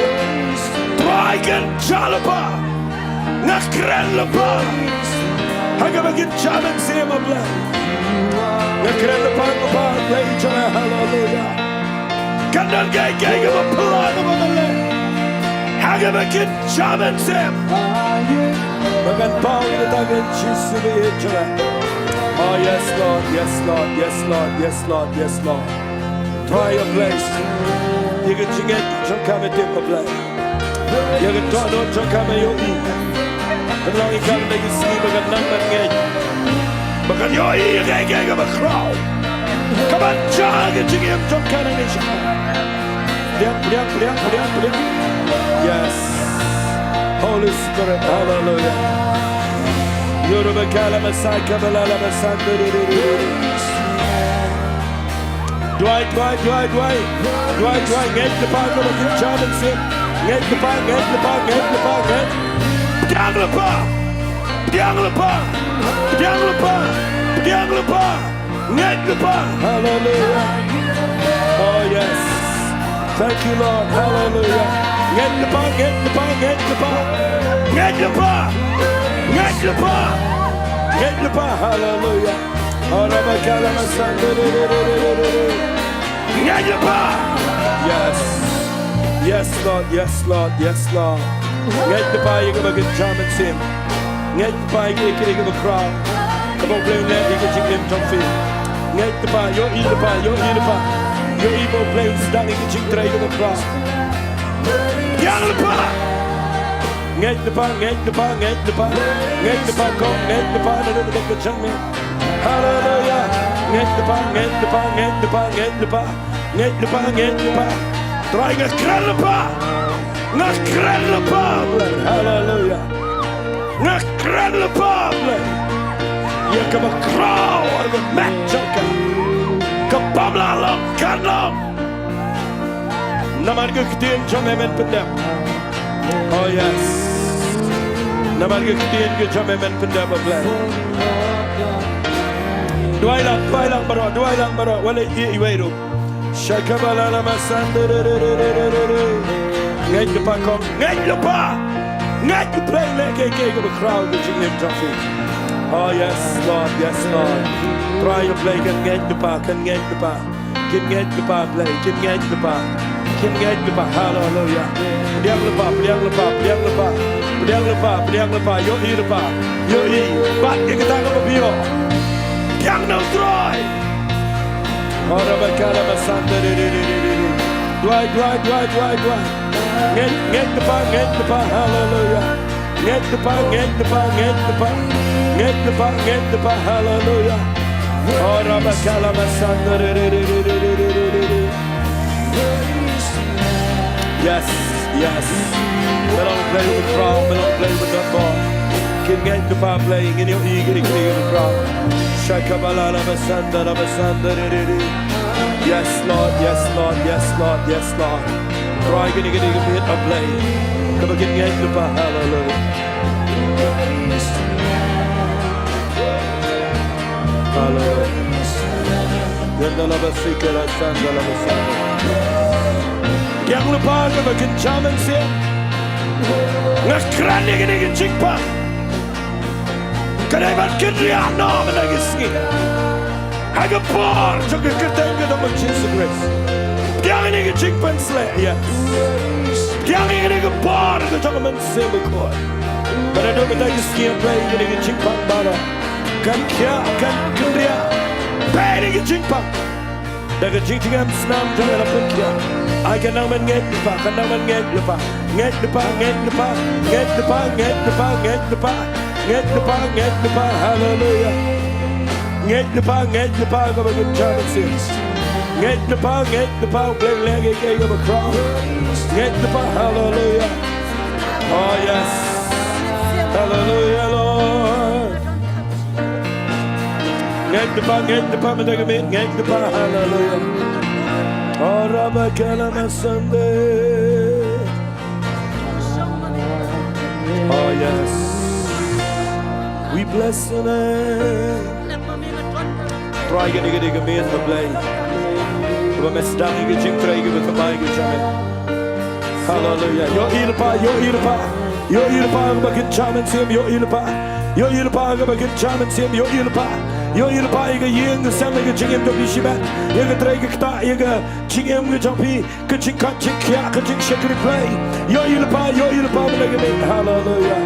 Trai, kynja lypa. Nga kren lypa ha kaba kynja mynsiem, A Blei. Nga kren lypa, lypa, Blei jong nga, haleluya. Kan don kiei kiei kaba phylla kaba nga leh ha kaba kynja mynsiem. Ba kan paw ïa kata, kynja Jisu ba ïeit jong nga. Oh, yes, Lord, yes, Lord, yes, Lord, yes, Lord, yes, Lord. Try your place. Ïa ka jingngeit jong ka me tip, A Blei. Ïa ka dohnud jong ka me ïohi. Pynlong ïa ka na ka sngi ba kan nang ban ngeit, ba kan ïohi ïa kaei kaei kaba khraw, kaban jia ïa ka jingim jong ka na ka sngi. Pliang, pliang, pliang, pliang, pliang. Yes. Holy Spirit, hallelujah. Yoruba kala masai kabala la masai. Duwai, duwai, duwai, duwai. Duwai, duwai. Ngeit lypa, kaba kynja mynsiem. Ngeit lypa, ngeit lypa, ngeit lypa, ngeit. Pdiang lypa. Pdiang lypa. Pdiang lypa. Pdiang lypa. Ngeit lypa. Hallelujah. Oh, yes. Thank you, Lord. Hallelujah. Ngeit lypa, ngeit lypa, ngeit lypa. Ngeit lypa. Ngeit lypa. Ngeit lypa. Hallelujah. Ora bakala masandere. Ngeit lypa. Yes. Yes, Lord. Yes, Lord. Yes, Lord. Ngeit lypa ïa kaba kynja mynsiem. Ngeit lypa ïa kaei kaei kaba khraw, kaba U Blei un leh ïa ka jingim jong phi. Ngeit lypa, ïohi lypa, ïohi lypa. Ïohi ba U Blei un sdang ïa ka jingtrei kaba khraw. Pdiang lypa. Ngeit lypa, ngeit lypa, ngeit lypa. Ngeit lypa kong, ngeit lypa na ka jingim. Haleluya. Ngeit lypa, ngeit lypa, ngeit lypa, ngeit lypa. Ngeit lypa, ngeit lypa. Trai, nga kren lypa. Nga kren lypa, Blei. Haleluya. Nga kren lypa, Blei. Ïa kaba khraw ha ka met jong ka, ka bym lah long kan long. Namar ka ktien jong me men pyndep. Oh yes. Namar ka ktien ka jong me men pyndep, A Blei. Duwai lang, duwai lang baroh, duwai lang baroh. Wat leh ïa iwei ruh. Shakabalala masandere. Ngeit lypa kong, ngeit lypa. Ngeit U Blei un leh kaei kaei kaba khraw ha ka jingim jong phi. Oh yes, Lord, yes, Lord. Trai, U Blei, kan ngeit lypa, kan ngeit lypa. Kin ngeit lypa, Blei, kin ngeit lypa. Kin ngeit lypa, haleluya. Pdiang lypa, pdiang lypa, pdiang lypa. Pdiang lypa, pdiang lypa, ïohi lypa. Ïohi, bat ïa kata kaba phi ïoh. Pdiang na U Trai. Ora bakala masandere. Duwai, duwai, duwai, duwai, duwai. Ngeit, ngeit lypa, ngeit lypa, haleluya. Ngeit lypa, ngeit lypa, ngeit lypa. Ngeit lypa, ngeit lypa, haleluya. Ora bakala masandere. Yes, yes. Me long Blei uba khraw, me long Blei uba donkor. Kin ngeit lypa, Blei, ngin ïohi ïa kine kiba khraw. Shakabalala basandara basandere. Yes, Lord, yes, Lord, yes, Lord, yes, Lord. Trai kine kiba miet, A Blei, kaba kin ngeit lypa. Haleluya. Haleluya. Yandala basikara sandala basikara. Pdiang lypa kaba kynja mynsiem. Nga kren ïa kane ka jingpang. Ka dei ban kynriah noh mynta ka sngi ha ka por jong ka kyrteng ka jong U Jisu Khrist. Pdiang ïa kane ka jingpynshlur, yes. Pdiang ïa kane ka por ka jong U Mynsiem Bakhuid. Ba naduh mynta ka sngi, A Blei, ïa kane ka jingpang baroh kan khiah, kan kynriah. Peit ïa ka jingpang. Da ka jingjngem snam jong nga la pynkhiah. Ai, kan nang ban ngeit lypa, kan nang ban ngeit lypa. Ngeit lypa, ngeit lypa, ngeit lypa, ngeit lypa, ngeit lypa. Ngeit lypa, ngeit lypa, haleluya. Ngeit lypa, ngeit lypa, kaba kynja mynsiem. Ngeit lypa, ngeit lypa, U Blei leh ïa kaei kaba khraw. Ngeit lypa, haleluya. Oh yes. Haleluya, Lord. Ngeit lypa, ngeit lypa, mynta ka miet, ngeit lypa, haleluya. Oh, Rabakala Masande. Oh, yes. We bless your name. Trai kane ka dei ka miet, A Blei, kaba me sdang ïa ka jingtrei kaba thymmai ka jong me. Haleluya. Ïohi lypa, ïohi lypa. Ïohi lypa kaba kynja mynsiem, ïohi lypa. Ïohi lypa kaba kynja mynsiem, ïohi lypa. Ïohi lypa ïa ka ïing ka sem, ïa ka jingim jong phi shimet. Ïa ka trei ka ktah, ïa ka jingim ka jong phi. Ka jingkhat jingkhiah, ka jingshakri Blei. Ïohi lypa, ïohi lypa, Blei ka miet. Haleluya.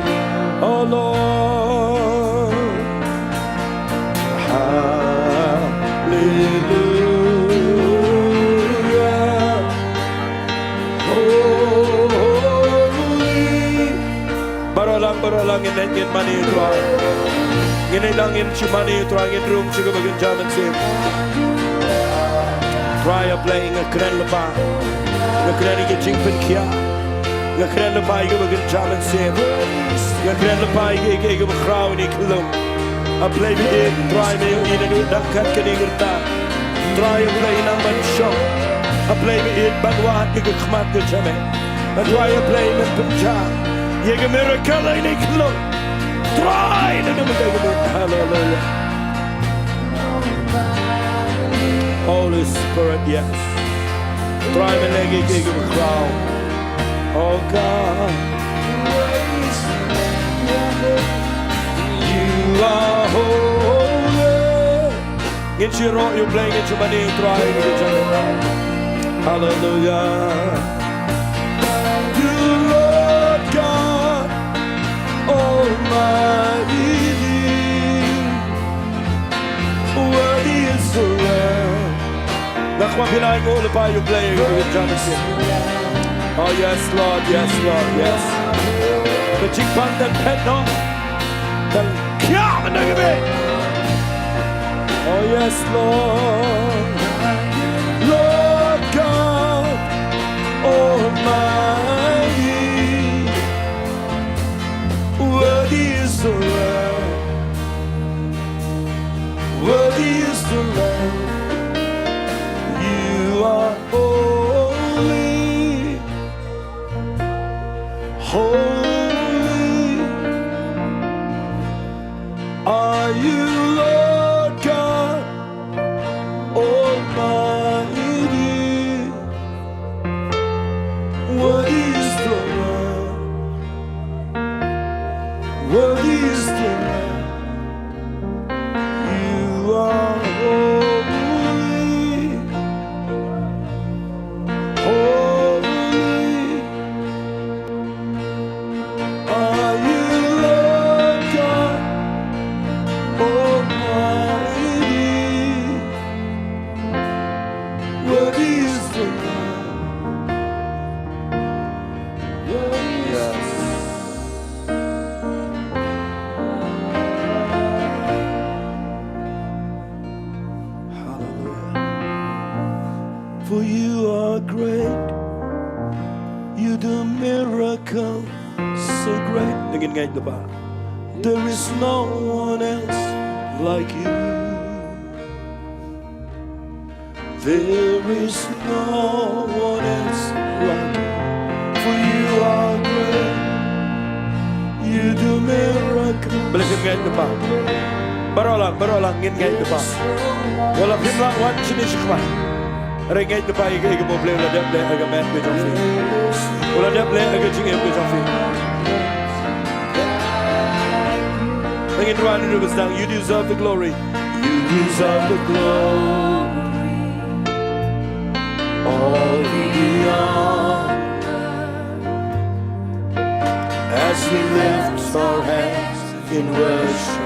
Oh Lord. Haleluya. Shu mane Trai, ngin rung sha kaba kynja mynsiem. Trai A Blei, nga kren lypa, nga kren ïa ka jingpynkhiah, nga kren lypa ïa kaba kynja mynsiem, nga kren lypa ïa ka, ïa ka, ïa kaba khraw ïa ka khyllung. A Blei ba ïeit, Trai, me ïohi naduh dang kat kane ka rta. Trai A Blei, nang ban shong. A Blei ba ïeit, ban wad ïa ka khmat ka jong me. A Trai A Blei, men pynjah ïa ka miracle ïa ka khyllung. Trai, na ka bynta ka mut. Hallelujah. Holy Spirit, yes. Trai, men leh ïa ka, ïa ka khraw. Oh God, you are holy. Ngin shu ïaroh ïa U Blei, ngin shu mane ïa U Trai, ngin shu mane. Hallelujah. You Lord God Almighty, worthy is the Lamb. Nga kwah phi la ïa u lypa ïa U Blei, ïa u jam ïa. Oh yes, Lord, yes, Lord, yes. Ka jingpang kan phet noh. Kan khia na ka bynta. Oh yes, Lord. Lord God Almighty, worthy is the Lamb. Worthy is the Lamb. You are holy, holy are you, Lord God Almighty. Worthy is the Lamb. Worthy is the Lamb. You are holy, holy are you, Lord God Almighty. Worthy is the Lamb. Worthy is the Lamb. Hallelujah. For you are great. You do miracles so great. Ngin ngeit lypa. There is no one else like you. There is no one else like you. For you are great. You do miracles. Balei ngin ngeit lypa? Baroh lang, baroh lang ngin ngeit lypa. Wat la phim lah wan shane shakhmat, hynrei ngeit lypa ïa ka, ïa kaba U Blei u la dep leh ha ka met ka jong phi. U la dep leh ha ka jingim ka jong phi. Ngin rwai naduh ba sdang, you deserve the glory. You deserve the glory. All the honor. As we lift our hands in worship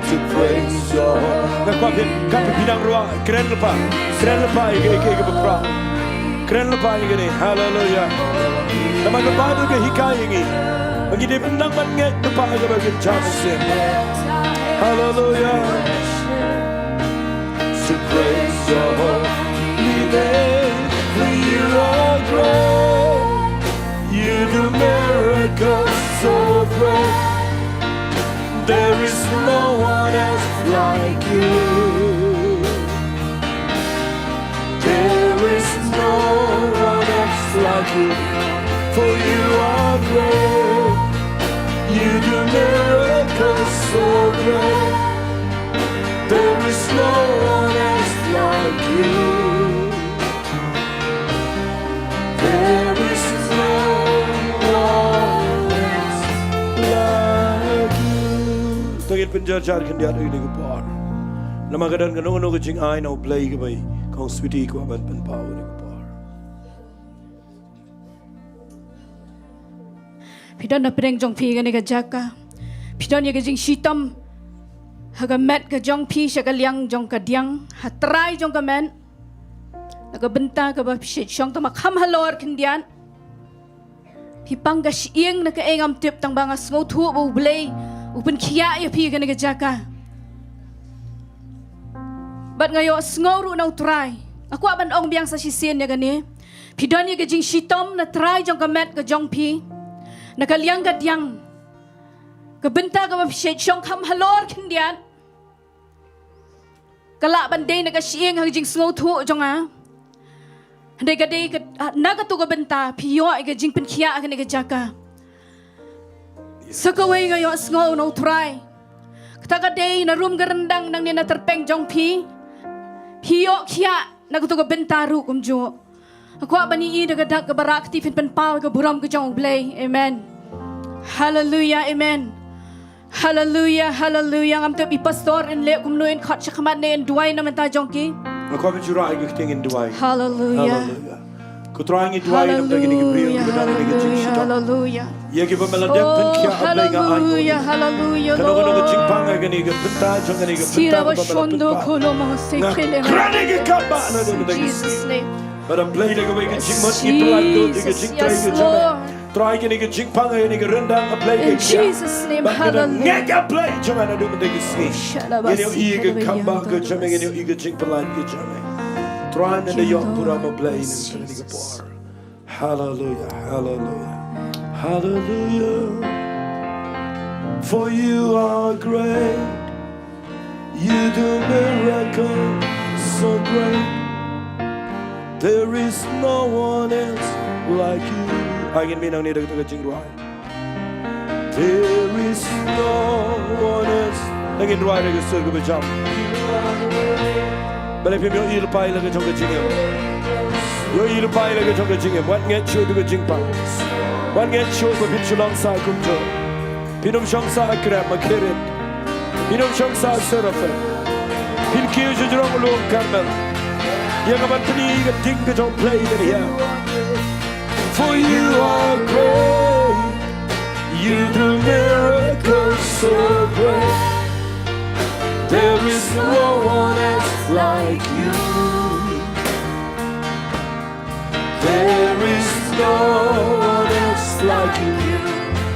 to praise your holy name. Nga kwah phi, ka phi phi nang rwai, kren lypa, kren lypa ïa ka, ïa ka, ïa ka ba khraw. Kren lypa ïa kane, hallelujah. Namar ka Baibl ka hikai ïa ngi ba ngi dei ban nang ban ngeit lypa ha kaba kynja mynsiem. Hallelujah. To praise your holy name, for you are great. You do miracles so great. There is no one else like you. There is no one else like you. For you are great. You do miracles so great. There is no one else like you. There is no one else like you. To ngin pynjah jar khyndiat ïa kane ka por. Namar ka don kano kano ka jingai na U Blei kaba i Kong Sweety i kwah ban pynpaw ïa kane ka por. Phi don na pdeng jong phi kane ka jaka. Phi don ïa ka jingshitom ha ka met ka jong phi sha ka liang jong ka diang, ha trai jong ka met. Na ka bynta kaba phi shong tang ba kham halor khyndiat. Phi pang ka shyieng na kaei ngam tip, tang ba nga sngewthuh ba U Blei u pynkhiah ïa phi kane ka jaka. Bad nga ïohsngew ruh na u Trai. Nga kwah ban ong biang sa shisien ïa kane. Phi don ïa ka jingshitom na trai jong ka met ka jong phi. Na ka liang ka diang. Ka bynta kaba phi shait shong kham halor khyndiat. Ka lah ban dei na ka shyieng ha ka jingsngewthuh jong nga. Hynrei ka dei ka, na katu ka bynta phi ïoh ïa ka jingpynkhiah ha kane ka jaka. Sa kawei nga ïohsngew na u Trai. Kata ka dei na rum ka ryndang nangne na tyrpeng jong phi. Phi ïoh khiah na katu ka bynta ruh kumjuh. Nga kwah ban ïohi da ka dak kaba rah kti phin pynpaw ïa ka burom ka jong U Blei. Amen. Haleluya, amen. Haleluya, haleluya. Ngam tip i pastor in leh kumno in khot shakhmat ne in duwai na bynta jong ki. Nga kwah ban shu rah ïa ka ktien in duwai. Haleluya. Haleluya. Ko Trai ngi duwai na bynta kine ki briew kiba don ha kane ka jingshitom. Haleluya. Ïa kiba me la dep pynkhiah, A Blei, nga ai nguh ïa ki. Haleluya. Kano kano ka jingpang ha kane ka bynta jong kane ka bynta kaba me la pynpaw. Nga kren ïa ki kaba naduh mynta ka sngi. Bad A Blei, da kawei ka jingmut ngi pyllait lut ïa ka jingtrei ka jong me. Trai kane ka jingpang, kane ka ryndang, A Blei, ka khiah. Bad ka dang ngeit, A Blei, jong nga naduh mynta ka sngi. Ngin ïohi ka kambah ka jong me, ngin ïohi ka jingpyllait ka jong me. Trai, ngi da ïoh burom, A Blei, na kane ka por. Hallelujah, hallelujah, hallelujah. For you are great. You do miracles so great. There is no one else like you. Ai ngin mih nangne da kata ka jingrwai. There is no one else. Ngin rwai da ka sur kaba jam. Balei phim ïohi lypa ïa la ka jong ka jingim? Ïohi lypa ïa la ka jong ka jingim. Wat ngeit shuh ïa ka jingpang. Wat ngeit shuh ba phin shu long sah kumjuh. Phin ym shong sah ha krem ha khyrnit. Phin ym shong sah ha serafim. Phin kiew sha jrong u lum Karmel. Ïa kaban pyni ka ding ka jong U Blei kane hi. For you are great. You do miracles so great. There is no one else like you. There is no one else like you,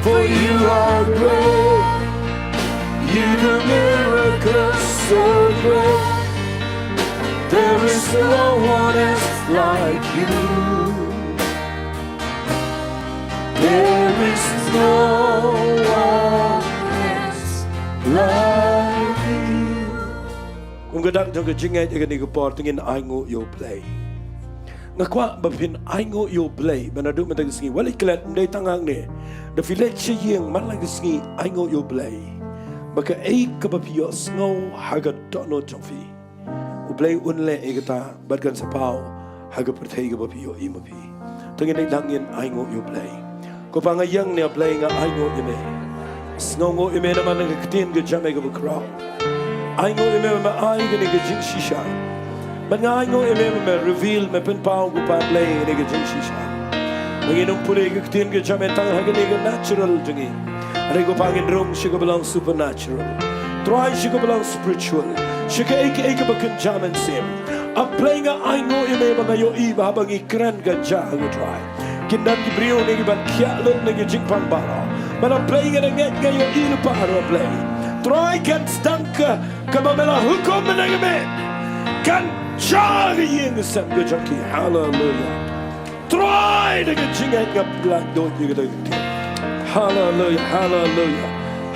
for you are great. You do miracles so great. There is no one else like you. There is no one else like you. Kum ka dak jong ka jingngeit ïa kane ka por, to ngin ainguh ïa U Blei. Nga kwah ba phin ainguh ïa U Blei, ba naduh mynta ka sngi, wat leit klet, ym dei tang hangne. Da phi leit sha ïing man la ka sngi, ainguh ïa U Blei. Ba kaei kaba phi ïohsngew ha ka dohnud jong phi, U Blei un leh ïa kata, bad kan sa paw ha ka pyrthei kaba phi ïohi ma phi. To ngin ïa dang ngin ainguh ïa U Blei. Ko Pa, nga ïeng ne A Blei, nga ainguh ïa me. Sngewnguh ïa me namar ka ktien ka jong me kaba khraw. Ainguh ïa me ba me ai kane ka jingshisha. Bad nga ainguh ïa me ba me reveal, me pynpaw, ko Pa Blei, kane ka jingshisha. Ba ngin ym pule ka ktien ka jong me tang ha kane ka natural jong ngi. Hynrei ko Pa, ngin rung sha kaba long supernatural. Trai, sha kaba long spiritual. Sha kaei kaei kaba kynja mynsiem. A Blei, nga ainguh ïa me ba nga ïohi ba haba ngi kren ka jia ha U Trai. Kin don ki briew ne ki ban khiah lut na ki jingpang baroh. Bad A Blei, nga da ngeit, nga ïohi lypa ruh A Blei. Trai, kan sdang ka kaba me la hukum mynne ka miet kan jia ha ka ïing ka sem ka jong ki. Haleluya. Trai, da ka jingngeit nga pyllait lut ïa kata ka ktien. Haleluya, haleluya,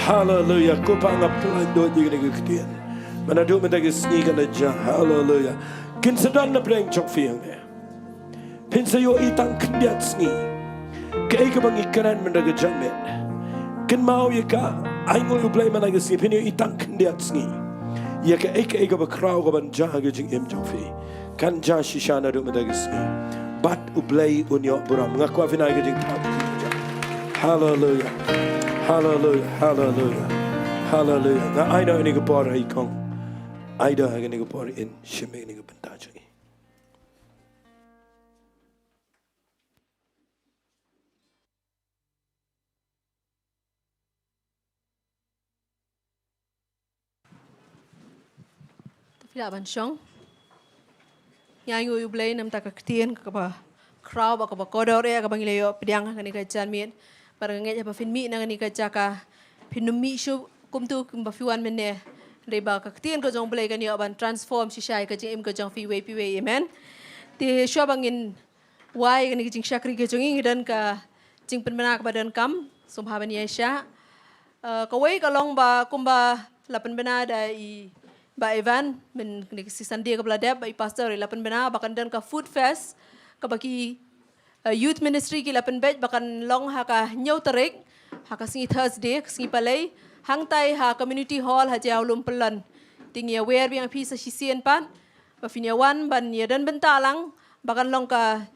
haleluya. Ko Pa, nga pyllait lut ïa kata ka ktien. Ba naduh mynta ka sngi kan da jia. Haleluya. Kin sa don na pdeng jong phi hangne. Phin sa ïohi tang khyndiat sngi. Kaei kaba ngi kren mynta ka janmiet, kynmaw ïa ka, ainguh ïa U Blei mynta ka sngi, phin ïohi tang khyndiat sngi ïa kaei kaei kaba khraw kaban jia ha ka jingim jong phi. Kan jia shisha naduh mynta ka sngi. Bad U Blei un ïoh burom. Nga kwah phin ai ka jingthoh. Haleluya. Haleluya. Haleluya. Haleluya. Nga ai noh ïa kane ka por ha i kong. Ai da ha kane ka por in shim ïa kane ka bynta jong i. To phi lah ban shong. Ngi ainguh ïa U Blei namar ka ktien kaba khraw bad kaba kordor ïa kaba ngi la ïoh pdiang ha kane ka janmiet. Bad nga ngeit haba phin mih na kane ka jaka, phin ym mih shuh Kumtu kumba phi wan mynne, hynrei ba ka ktien ka jong U Blei kan ïoh ban transform shisha ïa ka jingim ka jong phi iwei pa iwei, amen. Te shuwa ba ngin wai ïa kane ka jingshakri ka jong ngi, ngi don ka jingpynbna kaba donkam, sngewbha ban ïaishah. Eh, kawei ka long ba kumba la pynbna da i Bah Evan, mynne ka sngi Sunday kaba la dep, ba i pastor i la pynbna ba kan don ka food fest kaba ki, eh, youth ministry ki la pynbeit ba kan long ha ka hynñiew tarik, ha ka sngi Thursday, ka sngi Palei, hangtai ha community hall ha Jaiaw Lumpyllon. Te ngi ïawer biang ïa phi sa shisien pat ba phin ïa wan ban ïa don bynta lang, ba kan long ka,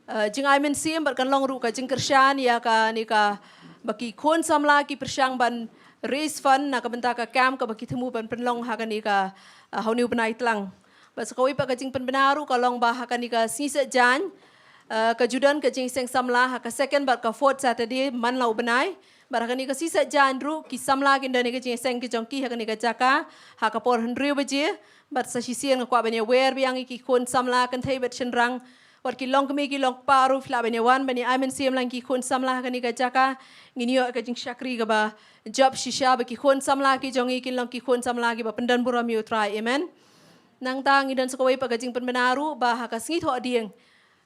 eh, jingai mynsiem, bad kan long ruh ka jingkyrshan ïa kane ka, ba ki khun samla ki pyrshang ban raise fund na ka bynta ka camp kaba ki thmu ban pynlong ha kane ka, eh, ha une u bnai tlang. Bad sa kawei pat ka jingpynbna ruh ka long ba ha kane ka sngi Saitjaiñ, eh, ka ju don ka jingïaseng samla ha ka second bad ka fourth Saturday man la u bnai. Bad ha kane ka sngi Saitjaiñ ruh ki samla kin don ïa ka jingïaseng ka jong ki ha kane ka jaka ha ka por hynriew baje. Bad sa shisien nga kwah ban ïawer biang ïa ki khun samla kynthei bad shynrang, wat ki longkmie ki longkpa ruh, phi lah ban ïa wan ban ïa ai mynsiem lang ki khun samla ha kane ka jaka. Ngin ïoh ka jingshakri kaba jop shisha, ba ki khun samla ki jong ngi kin long ki khun samla kiba pyndonburom ïa U Trai, amen. Nangta ngi don sa kawei pat ka jingpynbna ruh ba ha ka sngi Thohdieng,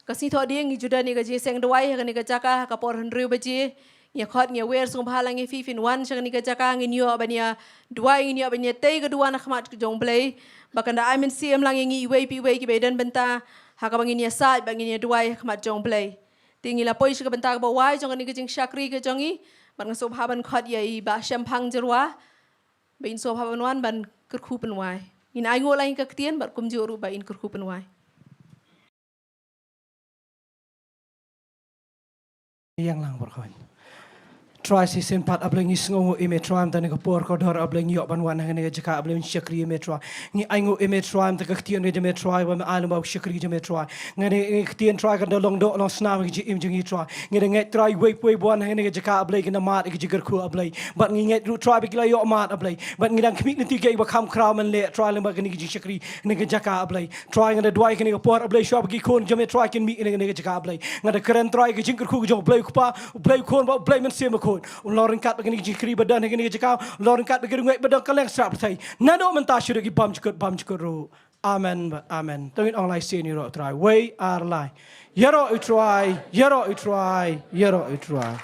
ka sngi Thohdieng ngi ju don ïa ka jingïaseng duwai ha kane ka jaka ha ka por hynriew baje. Ngi ïa khot, ngi ïawer sngewbha lang ïa phi, phin wan sha kane ka jaka, ngin ïoh ban ïa duwai, ngin ïoh ban ïa tei ka duwan ha khmat jong U Blei, ba kan da ai mynsiem lang ïa ngi iwei pa iwei kiba ïa don bynta, ha kaba ngin ïa said bad ngin ïa duwai ha khmat jong U Blei. Te ngi la poi sha ka bynta kaba wai jong kane ka jingshakri ka jong ngi, bad nga sngewbha ban khot ïa i Bah Shemphang Jyrwa ba in sngewbha ban wan ban kyrkhu pynwai. Ngin ainguh lang ïa ka ktien bad kumjuh ruh ba in kyrkhu pynwai. Ïeng lang baroh. Trai, shisien pat, A Blei, ngi sngewnguh ïa me, Trai, mynta kane ka por kordor, A Blei, ngi ïoh ban wan ha kane ka jaka, A Blei, ban shakri ïa me, Trai. Ngi ainguh ïa me, Trai, mynta ka ktien ka jong me, Trai, ba me ai lem bad u shakri jong me, Trai. Kane ka ktien, Trai, kan da long doh long snam ha ka jingim jong ngi, Trai. Ngi da ngeit, Trai, iwei pa iwei ba wan ha kane ka jaka, A Blei, kin da mad ïa ka jingkyrkhu, A Blei. Bad ngi ngeit ruh, Trai, ba ki la ïoh mad, A Blei. Bad ngi dang khmih lynti ïa kiba kham khraw, men leh, Trai, lem bad kane ka jingshakri ha kane ka jaka, A Blei. Trai, nga da duwai kane ka por, A Blei, shuwa ba ki khun jong me, Trai, kin mih na kane ka jaka, A Blei. Nga da kren, Trai, ka jingkyrkhu ka jong U Blei U Kpa, U Blei U Khun bad U Blei Mynsiem Bakhuid, un long ryngkat bad kane ka jingshakri ba don ha kane ka jaka, un long ryngkat bad ki riewngeit ba don kylleng shrah pyrthei, naduh mynta shaduh ki bymjukut bymjukut ruh. Amen bad amen. To ngin ong lai sien, ïaroh U Trai. Wei, ar, lai. Ïaroh U Trai, ïaroh U Trai, ïaroh U Trai.